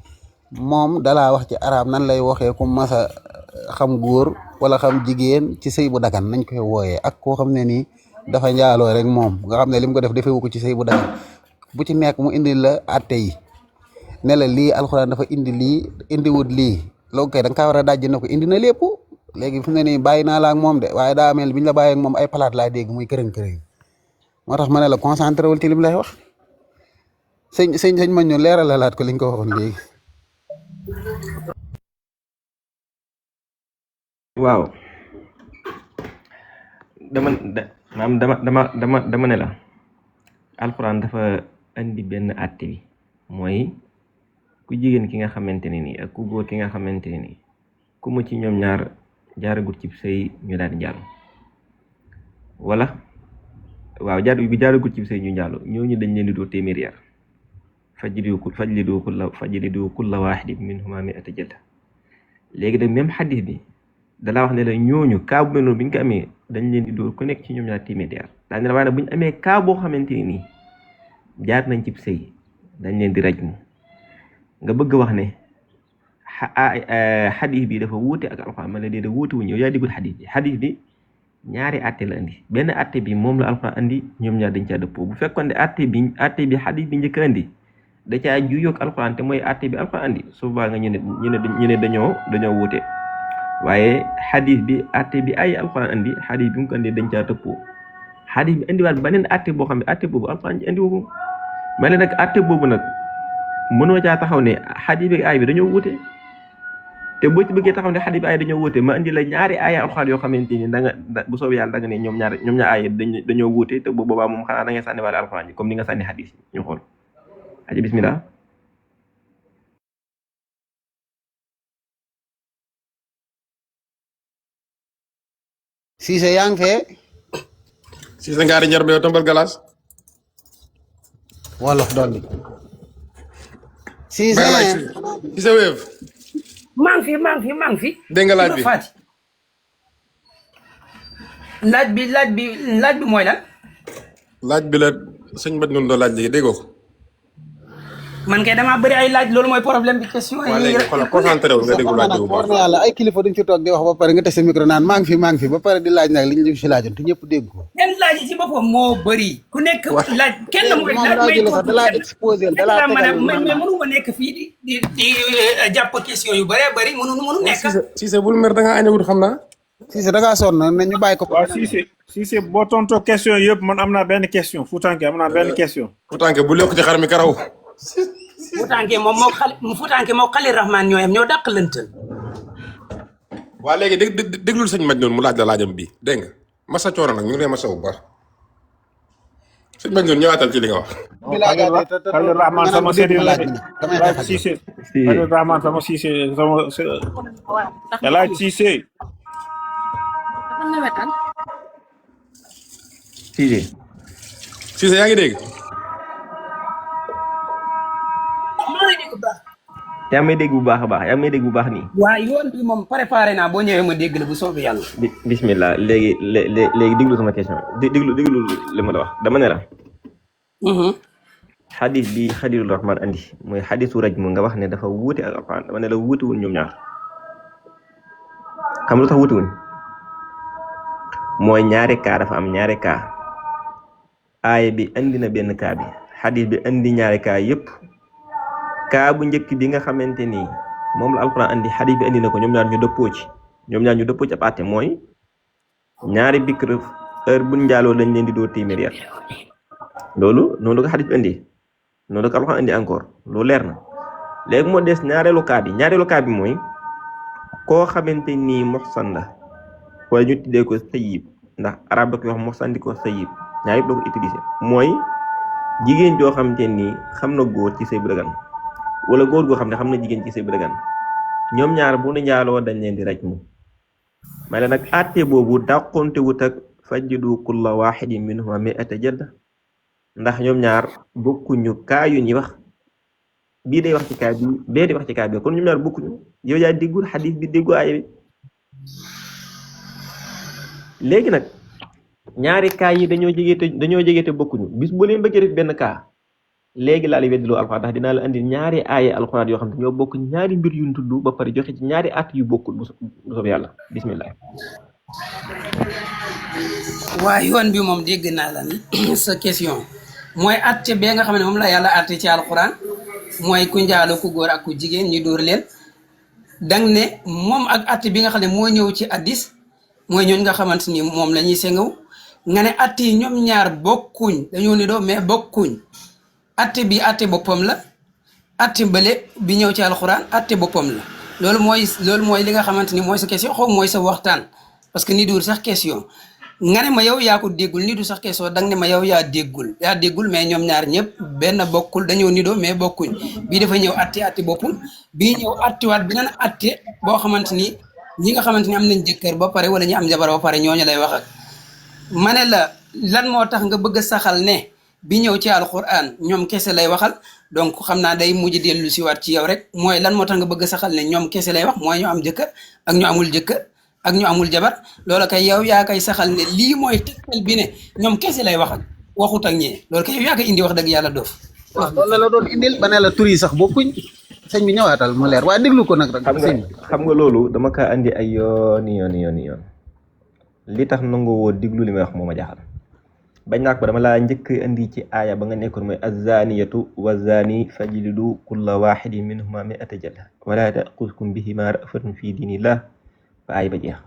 moom dalaa wax ci arab nan lay waxee ku masa xam góor wala xam jigéen ci sëy bu dagan nañ koy wooyee ak koo xam ne nii dafa njaaloo rek moom nga xam ne lim ko def defewu ko ci sëy bu dagan bu ci nekk mu indi la atte yi ne la lii alxuraan dafa indi lii indiwut lii loolu kay da nga kaa war a dajji ne ko indi na lépp léegi fi mu ne nii bàyyi naa la ak moom de waaye daa mel bi ñu la bàyyi ak moom ay palaat laa dégg muy kërëng-kërëng moo tax ma ne la concentré wul ci lim lay wax sëñ ma ñu leeral la laat ko liñ ko waxoon léegi waaw dama ne la alxuraan dafa indi benn àtte bi mooy ku jigéen ki nga xamante ne nii ak ku góor ki nga xamante ne nii ku mu ci ñoom ñaar jaaragut ci sëy ñu daal di jàll wala waaw jaaragut ci sëy ñu jàll ñooñu dañ leen di doo téeméeri yar fajlidu kulla waahidin minhumaa mi'ata jalda léegi nag même xadis bi dalaa wax ne la ñooñu kaa bu mel noonu bi ñu ko amee dañ leen di dóor ku nekk ci ñoom ñaar téeméeri yar daa ne la waaye nag bu ñu amee kaa boo xamante ne nii jaar nañ ci sëy dañ leen di raj mu nga bëgg wax ne xadis bi dafa wuute ak alxuraan ma ne déedéet wuute wuñu yow yaa digul xadis bi ñaari atte la andi benn atte bi moom la alxuraan andi ñoom ñaar dañ caa dëppoo bu fekkoon ne atte bi xadis bi njëkk andi da caa juyoog alxuraan te mooy atte bi alxuraan andi su boobaa nga ñu ne dañoo wuute waaye xadis bi atte bi ay alxuraan andi xadis bi mu ko andi dañ caa dëppoo xadis bi indiwaat beneen atte boo xam ne atte boobu alxuraan ji andi ko ma ne nag atte boobu nag mënoo caa taxaw ne xadis bi ay bi dañoo wuute te boo ci bëggee taxaw ne xadis bi ay dañoo wuute ma indi la ñaari aaya alxuraan yoo xamante ni bu soobee yàlla da nga ne ñoom ñaar aaya dañoo wuute te bu boobaa moom xanaa da ngay sànni wàlle alxuraan ji comme ni nga sànni xadis ñu xool aja bismillah Cissé yaa ngi fee Cissé ngaari ñor be tombal galas wolof dolli Cissé Cissé wéef maa ngi fi dégg nga laaj bi Faty laaj bi mooy lan laaj bi la sëñ Badji noonu doon laaj léegi déggoo ko man kay damaa bëri ay laaj loolu mooy problème bi question waa léegi xoolal concentré wu nga déglu laaj bi bu war baax. na yàlla ay kilifa duñ ci toog di wax ba pare nga teg sa micro naan maa ngi fi ba pare di laaj nag li ñu fi laajoon te ñëpp dégg ko. kenn laaj ci boppam moo bëri ku nekk laaj kenn mooy moom laaj laa may jëlee sax dalaa exposé dalaa tegal mais mënu ma nekk fii di jàpp question yu bëree bëri mënu nekk. Cissé bul mer da ngaa añagul xam naa. Cissé da ngaa sonn na ñu bàyyi ko. waaw Cissé boo tontoo question yëpp man am naa benn question Foutanké am naa benn question. Foutanké bu lekk ci xar mi karaw. Foutanké moom moo Khalil Rahman ñoo yem ñoo dàq lëntal. waa léegi déglul sëñ Maj noonu mu laaj la laajam bii dégg nga masa coono nag ñu ngi lay masa bu baax sëñ Maj noonu ñëwaatal ci li nga wax. Khalil Rahman sama séeréer la de laaj Cissé. Khalil Rahman sama Cissé sama laaj Cissé. Cissé yaa ngi dégg. yaa may dégg bu baax a baax yaa may dégg bu baax nii. waaw yoon bi moom préparé naa boo ñëwee ma dégg la bu soobee yàlla. bismillah léegi déglu sama question déglu li ma la wax dama ne la. xadis bi Xalilur Rahman andi mooy xadisu rajmu nga wax ne dafa wuute ak alquran dama ne la wuutewuñ ñoom ñaar xam lu tax wuutewuñ mooy ñaari kaa dafa am ñaari kaa aaya bi andi na benn kaa bi xadis bi andi ñaari kaa yépp kaa bu njëkk bi nga xamante ni moom la alquran andi xadis bi andi na ko ñoom ñaar ñu dëppoo ci ab àtte mooy ñaari bikr heure buñ njaaloo lañ leen di doo téeméer yar loolu noonu la ko xadis bi andi noonu la ko alquran andi encore lu leer na léegi moo des ñaareelu kaa bi mooy koo xamante ni muhsan la wala ñu tuddee ko sayyib ndax arab da koy wax muhsan di ko sayyib ñaar yëpp da ko utiliser mooy jigéen joo xamante ni xam na góor ci sëy bu dagan wala góor goo xam ne xam na jigéen ci sëy bu dagan ñoom ñaar bu nu njaaloo dañ leen di rajmu may la nag àtte boobu dàqonte wut ak fajjidu kulla wahidin minhuma mi'ata jalda ndax ñoom ñaar bokkuñu kaa yu ñuy wax bii day wax ci kaa bi bee di wax ci kaa bi kon ñoom ñaar bokkuñu yow yaa déggul xadis bi déggu aaya bi léegi nag ñaari kaa yi dañoo jege te bokkuñu bis bu leen bëggee def benn kaa léegi laa lay weddiloo alxuraan ndax dinaa la andi ñaari aaya alxuraan yoo xam ne ñoo bokk ñaari mbir yuñ tudd ba pare joxe ci ñaari at yu bokkul bu soob yàlla bismillah. waa yoon bi moom dégg naa la sa question mooy atte bee nga xam ne moom la yàlla atte ci alxuraan mooy ku njaaloo ku góor ak ku jigéen ñu dóor leen dang ne moom ak atte bi nga xam ne moo ñëw ci addis mooy ñooñ nga xamante ni moom la ñuy sengaw nga ne atte yi ñoom ñaar bokkuñ dañoo ni doo mais bokkuñ atte bi atte boppam la atte bële bi ñëw ci alxuraan atte boppam la loolu mooy li nga xamante ni mooy sa question xaw mooy sa waxtaan parce que ni duur sax question nga ne ma yow yaa ko déggul ni du sax question dang ne ma yow yaa déggul mais ñoom ñaar ñëpp benn bokkul dañoo nidoo mais bokkuñ bii dafa ñëw atte boppul bii ñëw attewaat beneen atte boo xamante ni ñi nga xamante ni am nañ jëkkër ba pare wala ñi am jabar ba pare ñooñu lay wax ak ma ne la lan moo tax nga bëgg a saxal ne bi ñëw ci alquran ñoom kese lay waxal donc xam naa day mujj dellu si waat ci yow rek mooy lan moo tax nga bëgg a saxal ne ñoom kese lay wax mooy ñu am jëkkër ak ñu amul jëkkër ak ñu amul jabar loolu kay yow yaa koy saxal ne lii mooy tegtal bi ne ñoom kese lay wax ak waxut ak ñee loolu kay yow yaa koy indi wax dëgg yàlla doof waaw loolu la doon indil ba ne la tur yi sax bokkuñ sëñ bi ñëwaatal mu leer waaye déglu ko nag rek. xam nga loolu dama kaa andi ay yoon li tax nangoo woo diglu li may wax moo ma jaaxal bañ naa ko dama laa njëkk andi ci aaya ba nga nekkoon mooy azzaaniyatu wazzaani fajlidu kulla waahidin minhuma mi'ata jalda wala ta'xuzkum bihimaa ra'fatun fi diinillah ba aay ba jeex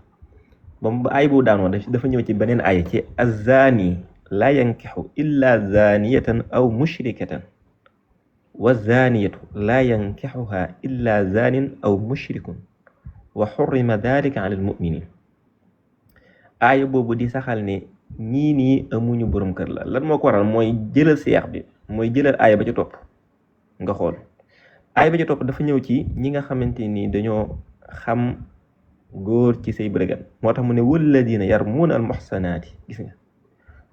ba aay boobu daanoo dafa ñëw ci beneen aaya ci azzaani laa yankixu illa zaaniyatan aw mushrikatan wazzaaniyatu laa yankixuha illa zaanin aw mushrikun wa xurrima dalika ala almuminin aaya boobu di saxal ne ñii nii amuñu borom kër la lan moo ko waral mooy jëlal seex bi mooy jëlal aaya ba ci topp nga xool aaya ba ci topp dafa ñëw ci ñi nga xamante ni dañoo xam góor ci say bërëgan moo tax mu ne walladina yarmuuna al muxsanaati gis nga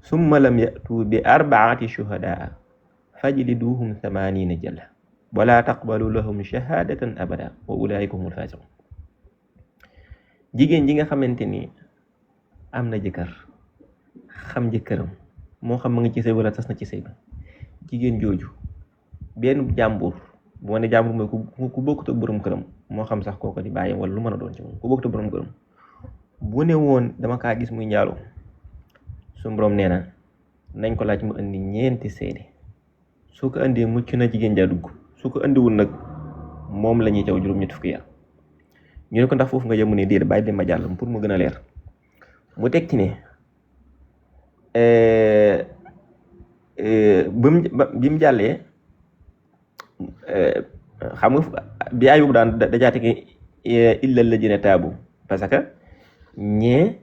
summa lam yatu bi arbaati shuhadaa fajliduhum 80 jalla wala taqbalu lahum shahadatan abada wa ulaika humul fasiqun jigéen ji nga xamante ni am na jëkkër xam jëkkëram moo xam ma nga ci sëy wala tas na ci sëy ba jigéen jooju benn jàmbur bu ma ne jàmbur mooy ku bokkut ak borom këram moo xam sax kooko di bàyyi wala lu mën a doon ci moom ku bokkut ak borom këram bu ne woon dama kaa gis muy njaaloo su borom nee na nañ ko laaj mu indi ñeenti seede su ko indee mucc na jigéen jaa dugg su ko indiwul nag moom la ñuy caw juróom-ñetti fukki yar ñu ne ko ndax foofu nga jëm ne déedéet bàyyi dem ma jàll pour mu gën a leer mu teg ci ne bi mu jàllee xam nga bi ay boobu daan dajaa tege illa alladina taabu parce que ñee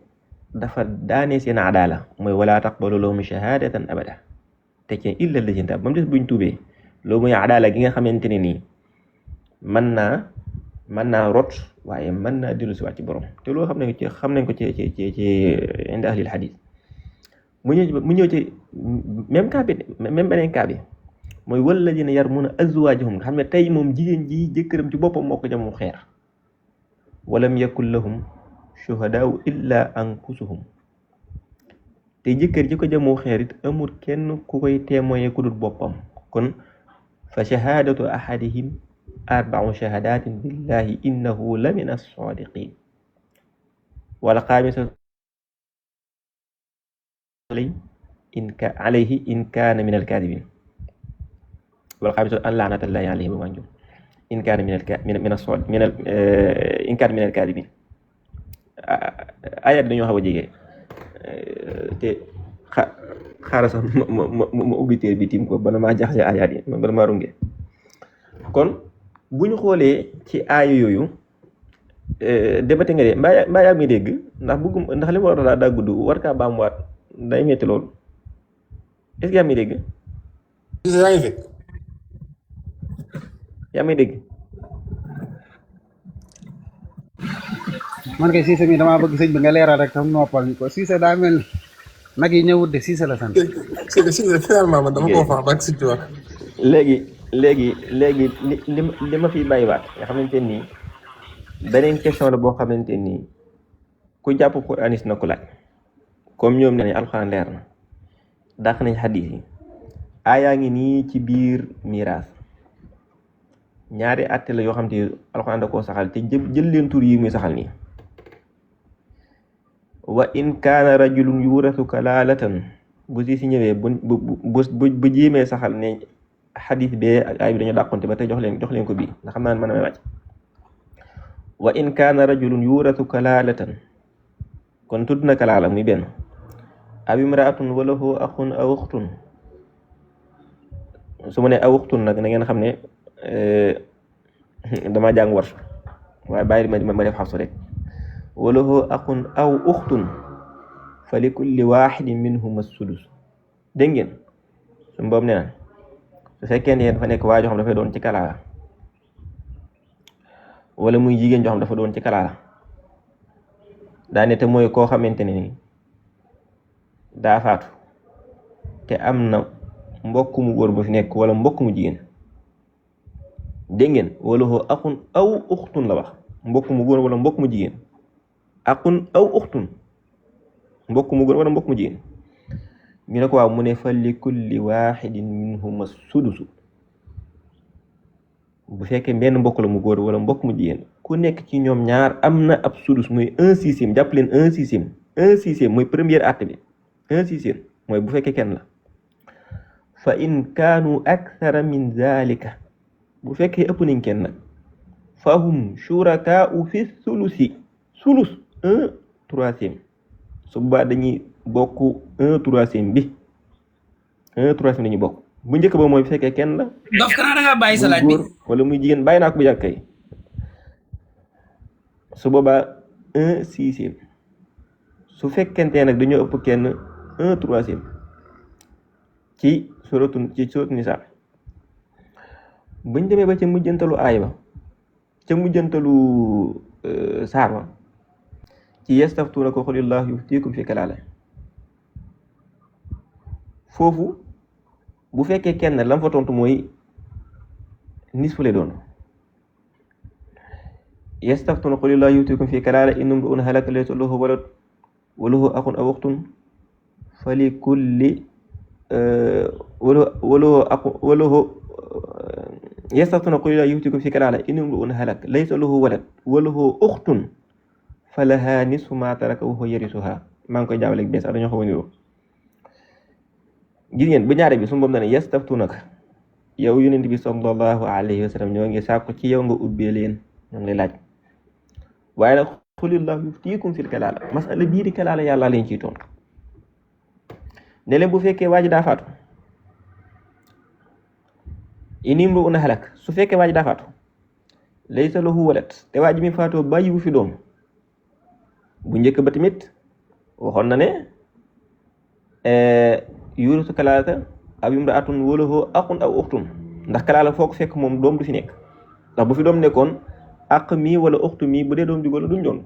dafa daanee seen adala mooy wala taqbalu lahum shahadatan abada te ci illa alladina taabu ba mu des buñ tuubee loolu mooy adala gi nga xamante ne nii mën naa rot waaye mën naa dellu si waat ci borom te loolu xam nañ ko ci indi ahlil hadis mu ñëw ci même cas bi même beneen cas bi mooy walladina yarmuna azwaajahum nga xam ne tey moom jigéen ji jëkkëram ci boppam moo ko jamu xeer walam yakun lahum shuhadaau illa anfusuhum te jëkkër ji ko jamu xeer it amul kenn ku koy témoigner ku dul boppam kon fa shahadatu ahadihim arba'u shahadatin billahi innahu la min as-sadiqin wala xaamisatu alayhi in kaana min al-kadibin wala xaamisatu an laanatallahi alayhi ba manjum in kaana min al-kadibin ayat dañoo xaw a jege te xaaral sax ma ubbi téere bi tiim ko bana maa jaxase ayat yi bana maa runge kon bu ñu xoolee ci aaya yooyu débat nga de mbaa yaa ngi dégg ndax li ma war a daa gudd war kaa baamuwaat day metti loolu est-ce que yaa ngi dégg. yaa ngi fekk. yaa ngi dégg. man kay Cissé mi damaa bëgg sëñ bi nga leeral rek tam noppal ñu ko Cissé daa mel nag yi ñëwut de Cissé la sant. Cissé finalement man dama koo fax rek si ci wax. léegi li ma fiy bàyyiwaat nga xamante nii beneen question la boo xamante nii ku jàpp Qur'anis na ko laaj comme ñoom nee nañ alxuraan leer na dàq nañ xadiis yi aayaa ngi nii ci biir miraas ñaari àtte la yoo xam te alxuraan da koo saxal te jël leen tur yi muy saxal nii wa in kaana rajulun yurathu kalaalatan bu si ñëwee bu jéemee saxal ne xadis bee ak ay bi dañoo dàqonte ba tey jox leen ko bii nga xam naa mën a may wàcc wa in kaana rajulun yurathu kalaalatan kon tudd na kalaala muy benn aw imraatun wa lahu axun aw uxtun su ma ne aw uxtun nag na ngeen xam ne dama jàng warsu waaye bàyyi ma def xafsu rek wa lahu axun aw uxtun fa li kulli waxidin minhum as-sudus dégg ngeen su mboobu nee na su fekkee ne dafa nekk waa joo xam dafay doon ci kalaala wala muy jigéen joo xam dafa doon ci kalaala daane te mooy koo xamante ne ni daa faatu te am na mbokk mu góor bu fi nekk wala mbokk mu jigéen dégg ngeen wala hoo aqun aw uxtun la wax mbokk mu góor wala mbokk mu jigéen aqun aw uxtun mbokk mu góor wala mbokk mu jigéen ñu ne ko waaw mu ne fa li kulli waxidin minhum sudusu bu fekkee benn mbokk la mu góor wala mbokk mu jigéen ku nekk ci ñoom ñaar am na ab sudus muy 1/6 jàpp leen 1/6 mooy première acte bi 1/6 mooy bu fekkee kenn la fa in kaanu akthara min zalika bu fekkee ëpp nañ kenn nag fa hum shurakaa'u fi sulusi sulus 1/3 su boobaa dañuy bokk 1/3 bi 1/3 dañuy bokk bu njëkk ba mooy bu fekkee kenn la. dof kanaa da ngaa bàyyi sa laaj bi wala muy jigéen bàyyi naa ko bu yàgg kay su boobaa 1/6 su fekkente nag dañoo ëpp kenn 1/3 ci suratu Nisaa buñ demee ba ca mujjantalu aay ba ca mujjantalu saar wa ci yastaftuunaka qul illaahu yuftiikum fi kalaala foofu bu fekkee kenn lam fa tontu mooy nisfu lay doon yastaftuunaka qul illaahu yuftiikum fi kalaala in imru'un halaka laysa lahu walad wa lahu axun aw uxtun fali kulli walahu yastaftuna qul laa yuftikum fi kalaala in imru'un halak laysa lahu walad wa lahu ukhtun falaha nisfu ma taraka wa huwa yarisuha. maa ngi koy jaawaleeg bees dañoo xaw a niroo. gis ngeen bu ñaare bi su boobu na ne yastaftunaka yow yonent bi sallallahu alayhi wa sallam ñoo ngi sàkku ci yow nga ubbee leen ñoo ngi lay laaj. waaye nag qulillahu yuftikum fil kalaala masala bii di kalaala yàlla leen ciy tontu ne leen bu fekkee waa ji daa faatu in imru'un halak su fekkee waa ji daa faatu laysa lahu walad te waa ji mi faatoo bàyyiwu fi doom bu njëkk ba tamit waxoon na ne yurisu kalaalata aw imra'atun wa lahu axun aw uxtun ndax kalaala foo ko fekk moom doom du fi nekk ndax bu fi doom nekkoon aq mii wala uxtu mii bu dee doom ju góor la duñ doon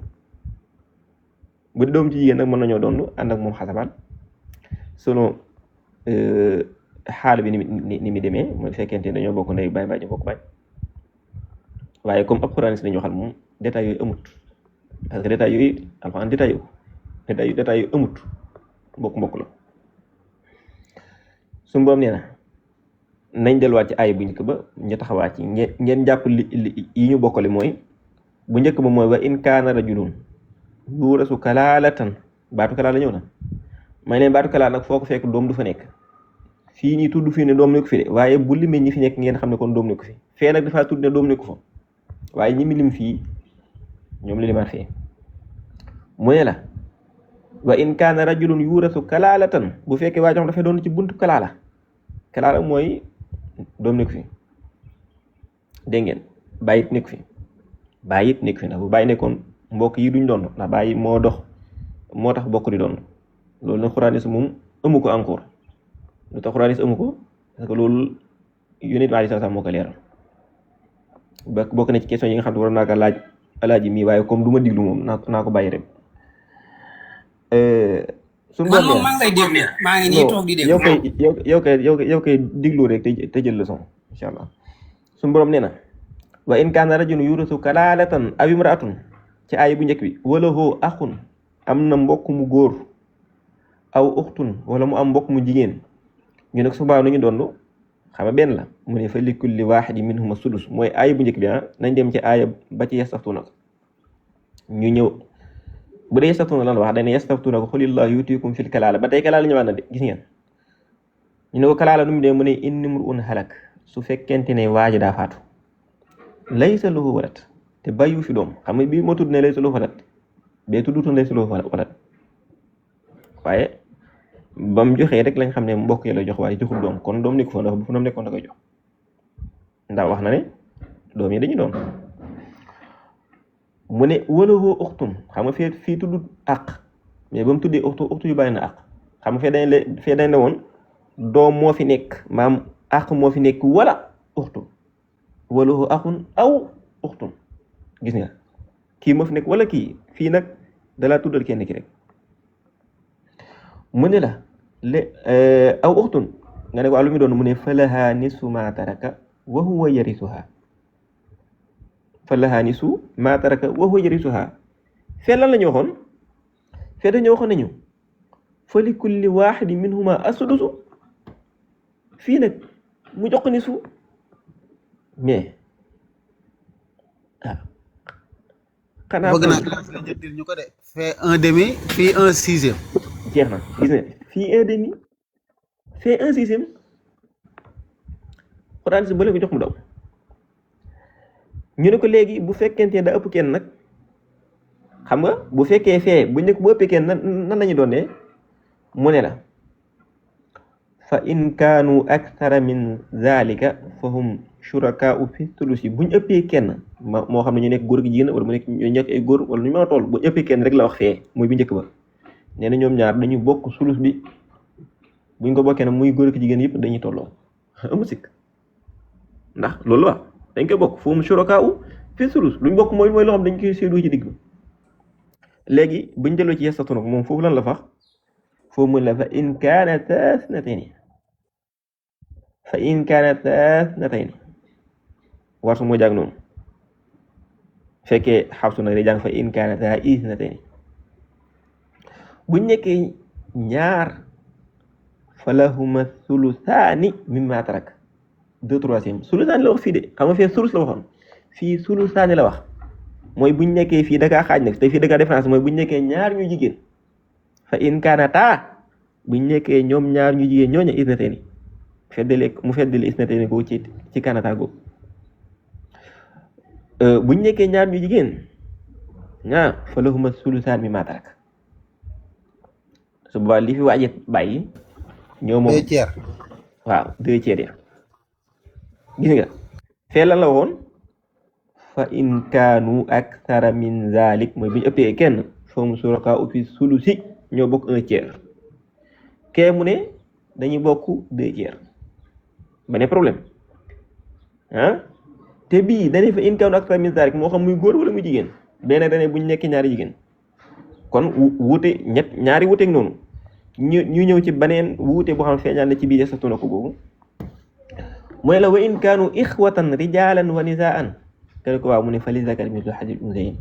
bu dee doom ji jigéen nag mën nañoo doon ànd ak moom xasabaat selon xaal bi ni mi demee mooy fekkente ne dañoo bokk ndey baay ñu bokk baay waaye comme ab Qur'an si dañu waxal moom détails yooyu amut parce que détails yooyu alxuraan détails yu amut mbokk la su mboom nee na nañ delluwaat ci aay bu njëkk ba ñu taxawaat ci ngeen jàpp yi ñu bokkale mooy bu njëkk ba mooy wa in kaana rajulun yuurasu kalaalatan baatu kalaala ñëw na may leen baatu kalaala nag foo ko fekk doom du fa nekk fii nii tudd fii ne doom nekku fi de waaye bu limee ñi fi nekk ngeen xam ne kon doom nekku fi fee nag dafaa tudd ne doom nekku fa waaye ñi mi lim fii ñoom li limaat fee mu ne la wa in kaana rajulun yuurasu kalaalatan bu fekkee waa jox dafay doon ci buntu kalaala mooy doom nekku fi dégg ngeen bàyyi it nekku fi ndax bu bàyyi nekkoon mbokk yi duñ doon ndax bàyyi moo dox moo tax bokk di doon loolu nag xuraanis moom amu ko encore lu tax xuraanis amu ko parce que loolu yonent bi alayhi salaam moo ko leeral bokk na ci question yi nga xam ne war naa ko laaj alaaji mii waaye comme du ma diglu moom naa ko bàyyi rek. man moom maa ngi lay déglu maa ngi nii toog di déglu yow koy diglu rek te jël leçon incha allah suñu borom nee na wa in kaana rajulun yurasu kalaalatan aw imraatun ci aay bu njëkk bi wala hoo axun am na mbokk mu góor aw uxtun wala mu am mbokk mu jigéen ñu nag subaa nu ñu doon xam nga benn la mu ne fa li kulli waaxidi minhuma sudus mooy aay bu njëkk bi nañ dem ci aaya ba ci yastaftuunaka ñu ñëw bu dee yastaftuunaka lan wax dañ ne yastaftuunaka xulillahu yutiikum fil kalaala ba tey kalaala ñëwaat na de gis ngeen ñu ne ko kalaala nu mu dee mu ne in imru'un halak su fekkente ne waa ji daa faatu laysa lahu walad te bàyyiwu fi doom xam nga bii moo tudd ne laysa lahu walad bee tuddutoon laysa lahu walad waaye ba mu joxee rek lañ xam ne mbokk yi la jox waaye joxul doom kon doom nekku fa ndax bu fa doom nekkoon da koy jox ndax wax na ne doom yi dañuy doon mu ne wala woo uxtun xam nga fii tudd àq mais ba mu tuddee uxtu yu bàyyi na àq xam nga fee dañ la woon doom moo fi nekk maam àq moo fi nekk wala uxtu wala woo axun aw uxtun gis nga kii moo fi nekk wala kii fii nag dalaa tuddal kenn ki rek mu ne la aw uxtun nga ne ko lu mu doon mu ne falaha nisfu ma taraka wa huwa yarisuha falaha nisfu ma taraka wa huwa yarisuha fee lan la ñu waxoon fee dañoo waxoon nañu fa li kulli waaxidi minhuma as-sudusu fii nag mu jox ko nisfu mais xanaa bëgg naa nga jëndil ñu ko de fee 1/2 fii 1/6 jeex na gis nga fii 1/2 fee 1/6 xuraan si bële ko jox mu daw ñu ne ko léegi bu fekkente da ëpp kenn nag xam nga bu fekkee fee bu njëkk bu ëppee kenn nan lañu doon ne mu ne la fa in kaanu akthara min zalika fa hum shurakaa'u fi thulusi bu ñu ëppee kenn moo xam ne ñu nekk góor gi jigéen wala mu nekk ñu nekk ay góor wala ñu mën a toll bu ñu ëppee kenn rek la wax fee mooy bu njëkk ba nee na ñoom ñaar dañu bokk sulus bi buñ ko bokkee nag muy góor gi jigéen yëpp dañuy tolloo amu sikk ndax loolu wax dañ koy bokk fa hum shurakaa'u fi thulus luñ bokk mooy loo xam dañ koy séedoo ci digg léegi buñ delloo ci yastaftuunaka moom foofu lan la fax foofu mu la fa in kaanataa ithnatayni warsu moo jàng noonu fekkee Xafsu nag day jàng fa in kaanataa ithnatayni buñ nekkee ñaar falahuma thuluthaani mimma tarak 2/3 sulusaani la wax fii de xam nga fee sulus la waxoon fii sulusaani la wax mooy buñ nekkee fii da kaa xaaj nag te fii da kaa différence mooy buñ nekkee ñaar ñu jigéen fa in kaanataa buñ nekkee ñoom ñaar ñu jigéen ñooñu isnatayni mu feddali isnatayni ko ci kaanataa googu buñ nekkee ñaar ñu jigéen fa lahuma sulusaan mimmaa taraka su boobaa li fi waaje bàyyi ñoo moom 2/3 waaw 2/3 ya gis nga fee lan la woon fa in kaanu akthara min zalik mooy bu ñu ëppee kenn fahum shurakaa'u fi sulusi ñoo bokk 1/3 kee mu ne dañuy bokk 2/3 ba ne problème te bii dañuy fa in kaanu akthara min zalik moo xam muy góor wala muy jigéen benn dañuy buñ nekk ñaari jigéen kon wuute ñaari wuuteeg noonu ñu ñëw ci beneen wuute boo xam feeñaan na ci biir sa tuna ko googu mooy la wa in kaanu ixwatan rijalan wa nisaan kene ko waaw mu ne fa li zakari mislu xajil unsayni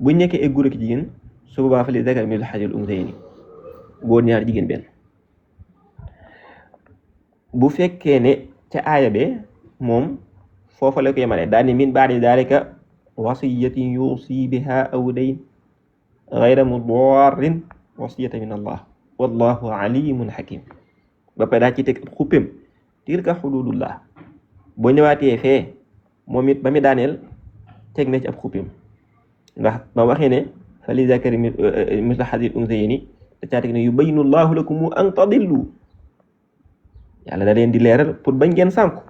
buñ nekkee ay góor ak jigéen su boobaa fa li zakari mislu xajil unsayni góor ñaar jigéen benn bu fekkee ne ca aaya be moom foofa la ko yemale daal ni min baadi dalika wasiyatin yuusi biha aw dayn gayra mudarrin wasiyata min allah wallahu alimun hakim ba pare daa ci teg ab xuppem tilka xududullah boo ñëwaatee fee moom it ba mu daaneel teg na ci ab xuppem ndax ba waxee ne fa li zakari mislu xadil unsayni da caa teg ne yubayinu llahu lakum an tadillu yàlla da leen di leeral pour bañ ngeen sànku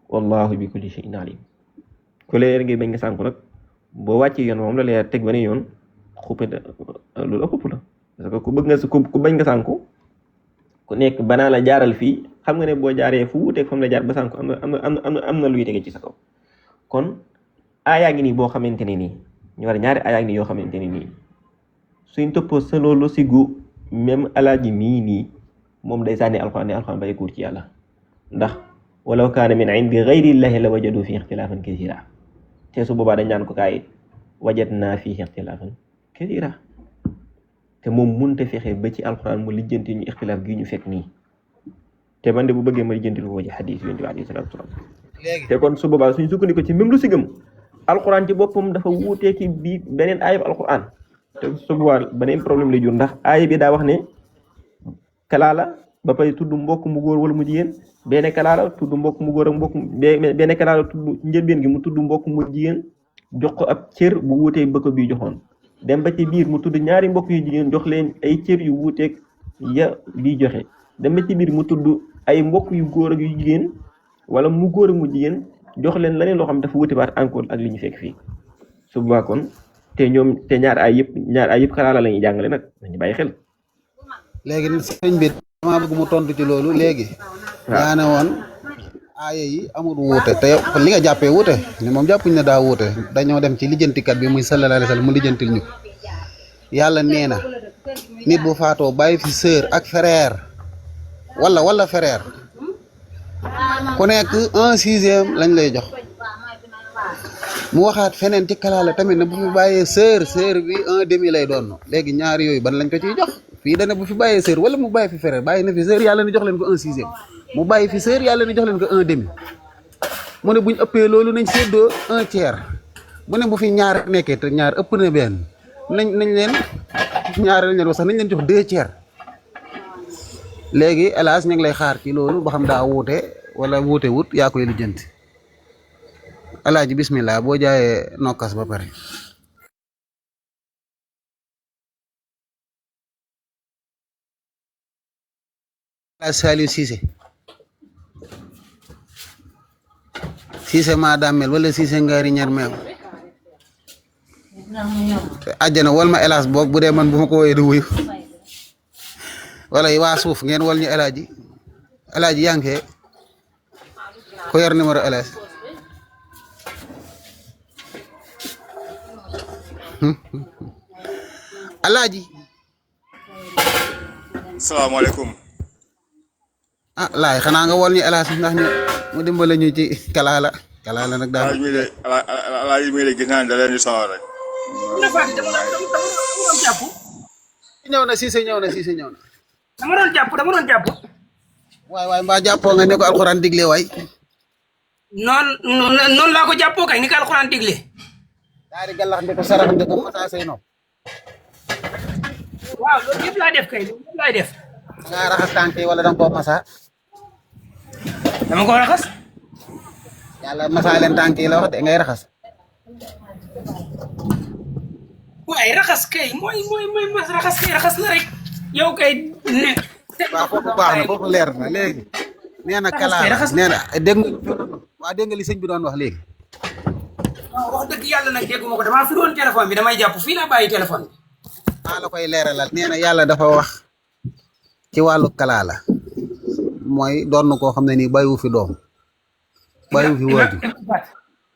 wallahu bi kulli shay'in alim ku leer ngay bañ nga sànku nag boo wàccee yoon moom la leer teg ba ne yoon xuppe loolu ëpp la parce que ku bëgg nga ku bañ nga sànku ku nekk banaa la jaaral fii xam nga ne boo jaaree fu wuuteeg fam la jaar ba sànku am na luy tege ci sa kaw kon aayaa ngi nii boo xamante ne nii ñu war ñaari aayaa ngi nii yoo xamante ne nii suñ toppoo sa loolu sigu même alaaji mii nii moom day sànni alxuraan ne alxuraan bay kuur ci yàlla ndax walaw kaana min indi gayri llahi la wajadu fi ixtilaafan kasiira te su boobaa dañ naan ko kaay wajadnaa fiihi ixtilaafan kasiira te moom mënut a fexe ba ci alxuraan mu lijjanti ñu ixtilaaf gi ñu fekk nii te man de bu bëggee ma lijjanti ko ci xadiis yonent bi alayhi salaatu wasalaam te kon su boobaa suñ sukkandiku ci même lu si gëm alxuraan ci boppam dafa wuutee ci bii beneen aayab alxuraan te su boobaa beneen problème lay jur ndax aaya bi daa wax ne kalaala ba pare tudd mbokk mu góor wala mu jigéen benn kalaala tudd mbokk mu góor ak mbokk benn kalaala tudd njëlbeen gi mu tudd mbokk mu jigéen jox ko ab cër bu wuutee ba ko bii joxoon dem ba ci biir mu tudd ñaari mbokk yu jigéen jox leen ay cër yu wuuteeg ya bii joxe dem ba ci biir mu tudd ay mbokk yu góor ak yu jigéen wala mu góor ak mu jigéen jox leen leneen loo xam dafa wuute baat encore ak li ñu fekk fii su boobaa kon te ñaar ay yëpp kalaala la ñuy jàngale nag nañu bàyyi xel. léegi sëñ bi dama bëgg mu tontu ci loolu léegi. yaa ne woon aaya yi amul wuute te li nga jàppee wuute ni moom jàppuñ ne daa wuute dañoo dem ci lijjantikat bi muy sallallahu alayhi wa sallam mu lijjantil ñu yàlla nee na nit bu faatoo bàyyi fi sœur ak frère wala frère ku nekk 1/6 lañ lay jox mu waxaat feneen ci kalaala tamit ne bu fi bàyyee sœur bi 1/2 lay doon léegi ñaar yooyu ban lañ ko ciy jox fii dana bu fi bàyyee sœur wala mu bàyyi fi frère bàyyi na fi sœur yàlla ni jox leen ko 1/6 mu bàyyi fi sœur yàlla ni jox leen ko 1/2 mu ne buñ ëppee loolu nañ séddoo 1/3 mu ne bu fi ñaar nekkee te ñaar ëpp na benn nañ leen ñaar lañ leen wax sax nañ leen jox 2/3 léegi hélas ñu ngi lay xaar ci loolu ba xam daa wuute wala wuute wut yaa koy lijjanti alaaji bismillah boo jaayee nokkas ba pare. Saliou Cissé maa dammel wala Cissé ngaari ñar meew àjjana wal ma hélas boog bu dee man bu ma ko woyee du wuyu wala waa suuf ngeen wal ñu alaaji yaa ngi ko yor numéro hélas alaaji salaamaaleykum laay xanaa nga wol ñu hélas ndax ñu mu dimbale ñu ci kalaala nag daal alaaji mi de gis naa ne da leen di sawar rek ñëw na Cissé ñëw na dama doon jàpp waay mbaa jàppoo nga ne ko alxuraan digle waay. noonu laa ko jàppoo kay ni ko alxuraan digle. daal di gàllax ndi ko sarax ndi ko masaa say nopp. waaw loolu yëpp laa def kay loolu yëpp laay def. nga raxas tànk yi wala danga koo masaa. dama ko raxas. yàlla masaa leen tànk yi la wax de ngay raxas. waaye raxas kay mooy mas raxas kay raxas la rek yow kay ne. waaw foofu baax na foofu leer na léegi. nee na kalaala nee na dégg nga li sëñ bi doon wax léegi. waaw wax dëgg yàlla nag dégguma ko damaa fi doon téléphone bi damay jàpp fii laa bàyyi téléphone bi. maa la koy leeralal nee na yàlla dafa wax ci wàllu kalaala mooy doon koo xam ne nii bàyyiwu fi doom bàyyiwu fi waajur.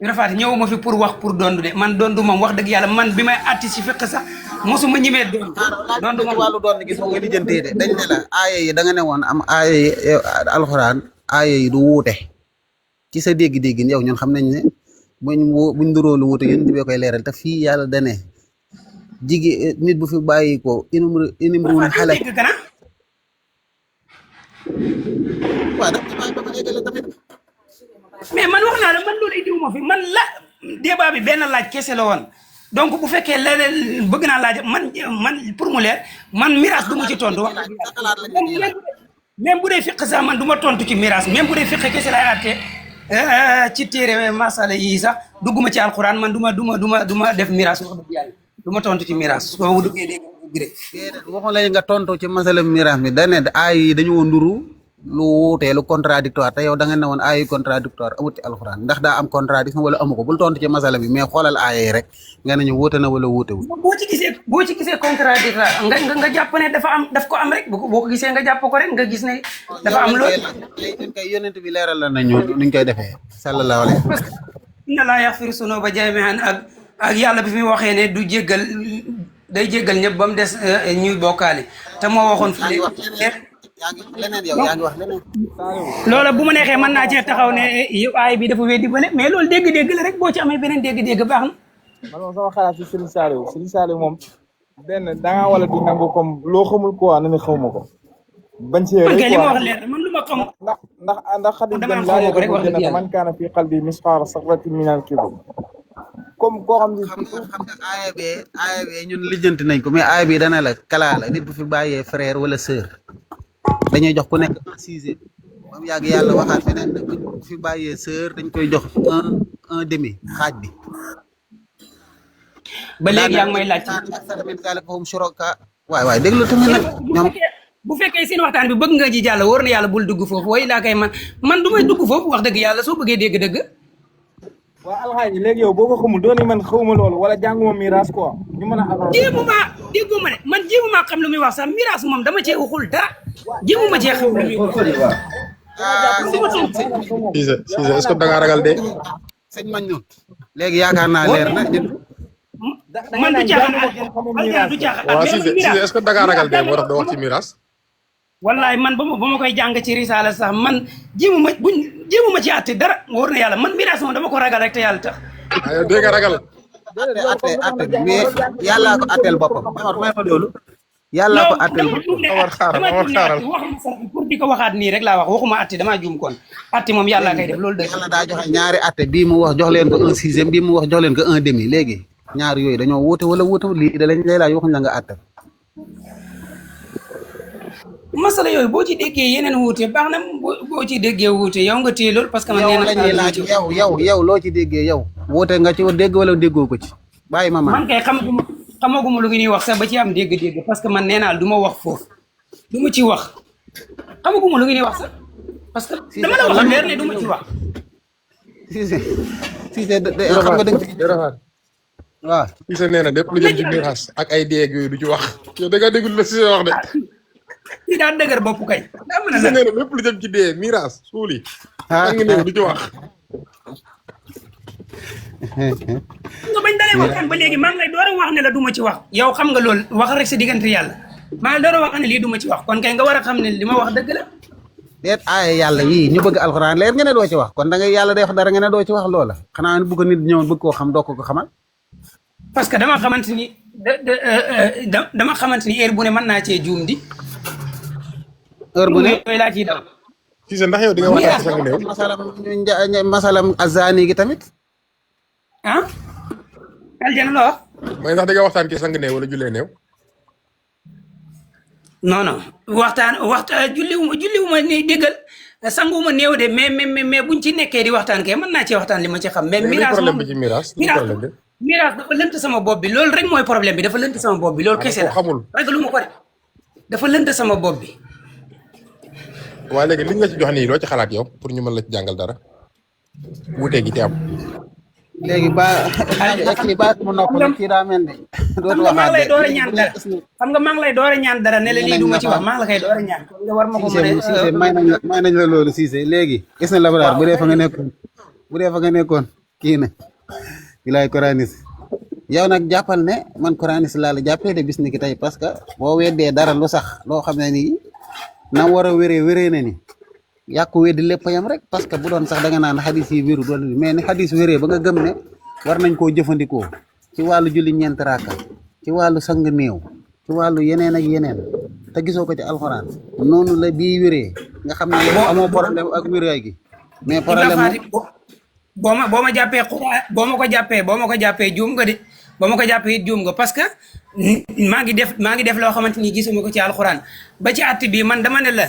Rafaati ñëwuma fi pour wax pour dondu de man dondu moom wax dëgg yàlla man bi may atti si fekk sax mosuma ñimee dondu moom wàllu doon gis nga lijjantee de dañ ne la aaya yi da nga ne woon am aaya yi alxuraan aaya yi du wuute ci sa dégg-dégg yow ñun xam nañ ne buñ duroo lu wuute yéen bee koy leeral te fii yàlla dane jigéen nit bu fi bàyyi ko inimruun xale waaw mais man wax naa la man loolu indiwuma fi man la débat bi benn laaj kese la woon donc bu fekkee leneen bëgg naa laaj man pour mu leer man miraas du ma ci tontu wax même bu dee fiq sax man du ma tontu ci miraas même bu dee fiq kese lay àtte ci téere masala yi sax dugguma ci alquran man du ma def miraas wax dëgg yàlla du ma tontu ci miraas soo duggee dégg waxu la nga tontu ci masala miraas mi dane ay yi dañoo nduru lu wuutee lu contradictoire te yow da nga ne woon aaya contradictoire amut ci alxuraan ndax daa am contradiction wala amu ko bul tontu ci masala bi mais xoolal aaya yi rek nga ne ñu wuute na wala wuutewul. boo ci gisee contradictoire nga jàpp ne daf ko am rek boo ko gisee nga jàpp ko rek nga gis ne dafa am loolu. ñun kay yonent bi leeral la nañu nuñ koy defee sallallahu alayhi wa sallam. inna laa yaxfiru sunuuba jamii'an ak yàlla bi fi waxee ne du jéggal day jéggal ñëpp ba mu des ñuy bokkaale te moo waxoon fi yaa ngi leneen yow yaa ngi wax leneen. loola bu ma neexee mën naa cee taxaw ne yow aay bi dafa weddi bële mais loolu dégg-dégg la rek boo ci amee beneen dégg-dégg baax na. man moom sama xalaat ci Serigne Saliou moom benn dangaa wala di nangu comme loo xamul quoi na ne xaw ma ko. bañ see rek li ma wax leer man lu ma xam. ndax xadis dem laa yëg man kaana fii qalbi misqaala sarratin minal kibr comme koo xam ne xam nga aaya bee ñun lijjanti nañ ko mais aaya bi dana la kalaa la nit bu fi bàyyee frère wala sœur dañuy jox ku nekk un sixième moom yàgg yàlla waxaat feneen ne bu fi bàyyee sœur dañ koy jox un demi xaaj bi. ba léegi yaa ngi may laaj. waay déglu tamit nag ñoom. bu fekkee seen waxtaan bi bëgg nga ji jàll wóor na yàlla bul dugg foofu way laa koy man du may dugg foofu wax dëgg yàlla soo bëggee dégg-dëgg. waa alxaaji léegi yow boo ko xamul dooni man xawma loolu wala jànguma miraas quoi ñu mën a avancer. jéemuma ne man jéemuma xam lu muy wax sax miraas moom dama cee waxul dara jéemuma cee xam lu muy wax. Cissé est-ce que da ngaa ragal de. sëñ mañ noonu léegi yaakaar naa leer na. man du caaxaan waaw Cissé est-ce que da ngaa ragal de moo tax doo wax ci miraas. wallaay man ba ma koy jàng ci risaala sax man jéemuma ci àtte dara wóor na yàlla man miraas moom dama ko ragal rek te yàlla tax. yow dégg nga ragal. atte bi mais yàllaa ko atteel boppam. may ma loolu. yàllaa ko atteel boppam. xaaral waxuma sax pour di ko waxaat nii rek laa wax waxuma atte damaa juum kon atte moom yàllaa koy def loolu dëgg. yàlla daa joxe ñaari atte bii mu wax jox leen ko un sixième bii mu wax jox leen ko un demi léegi ñaar yooyu dañoo wuute wala wuute lii da lañ lay laaj waxuñ la nga atte. masala yooyu boo ci déggee yeneen wuute baax na boo ci déggee wuute yow nga téye loolu parce que man nee na laaj yow loo ci déggee yow wuute nga ci dégg wala déggoo ko ci bàyyi ma man kay xamaguma lu ngi ñuy wax sax ba ci am dégg-dégg parce que man nee naa du ma wax foofu du ma ci wax xamaguma lu ngi ñuy wax sax parce que dama la wax leer ne du ma ci wax. Cissé xam nga dëgg waaw. Cissé nee na lépp lu jëm ci miraas ak ay déeg yooyu du ci wax. yow da ngaa déglu la Cissé wax de. kii daa dëgër bopp kay. daa mën a Cissé nee na lépp lu jëm ci dee miraas suuli. ak ngi néew du ci wax. nga bañ dalee waxtaan ba léegi maa ngi lay door a wax ne la du ma ci wax. yow xam nga loolu wax rek sa diggante yàlla maa ngi door a wax ne lii du ma ci wax kon kay nga war a xam ne li ma wax dëgg la. déet aaya yàlla yii ñu bëgg alxuraan leer nga ne doo ci wax kon da ngay yàlla day wax dara nga ne doo ci wax loola xanaa bu ko nit ñëwoon bëgg koo xam doo ko xamal. parce que dama xamante ni dama xamante ni heure bu ne mën naa cee juum di. heure bu ne yooyu laa ciy daw Cissé ndax yow di nga waxtaan ci sang néew. masalam azani gi tamit. ah aljana la wax. mooy ndax di nga waxtaan ci sang néew wala jullee néew. non non waxtaan julliwuma ni déggal sanguma néew de mais buñ ci nekkee di waxtaan kay mën naa ci waxtaan li ma ci xam. mais miraas problème bi ci miraas problème bi. miraas dafa lënt sama bopp bi loolu rek mooy problème bi dafa lënt sama bopp bi loolu kese la. xamul ragaluma ko de dafa lënt sama bopp bi. waaye léegi liñ la ci jox nii loo ci xalaat yow pour ñu mën la ci jàngal dara wuute gi ci am. léegi kii ba mu noppal kii daa mel ni. dootu xam nga maa ngi lay door a ñaan dara xam nga maa ngi lay door a ñaan dara ne la lii du ma ci wax maa ngi la koy door a ñaan. nga war ma ko mën a Cissé may nañ la loolu Cissé léegi gis na labaraar bu dee fa nga nekkoon kii na bilaay Coranis yow nag jàppal ne man Coranis laa la jàppee de bis ni ki tey parce que boo weddee dara lu sax loo xam ne nii na war a wéree na ni yàqu weddi lépp yam rek parce que bu doon sax da nga naan xadis yi wéru doon mais ni xadis wéree ba nga gëm ne war nañ koo jëfandikoo ci wàllu julli ñeent raaka ci wàllu sang néew ci wàllu yeneen ak yeneen te gisoo ko ci alxuraan noonu la bii wéree nga xam ne yow amoo problème ak wéraay gi mais problème boo ma jàppee boo ma ko jàppee juum nga de boo ma ko jàppee it juum nga parce que maa ngi def loo xamante ni gisuma ko ci alxuraan ba ci att bi man dama ne la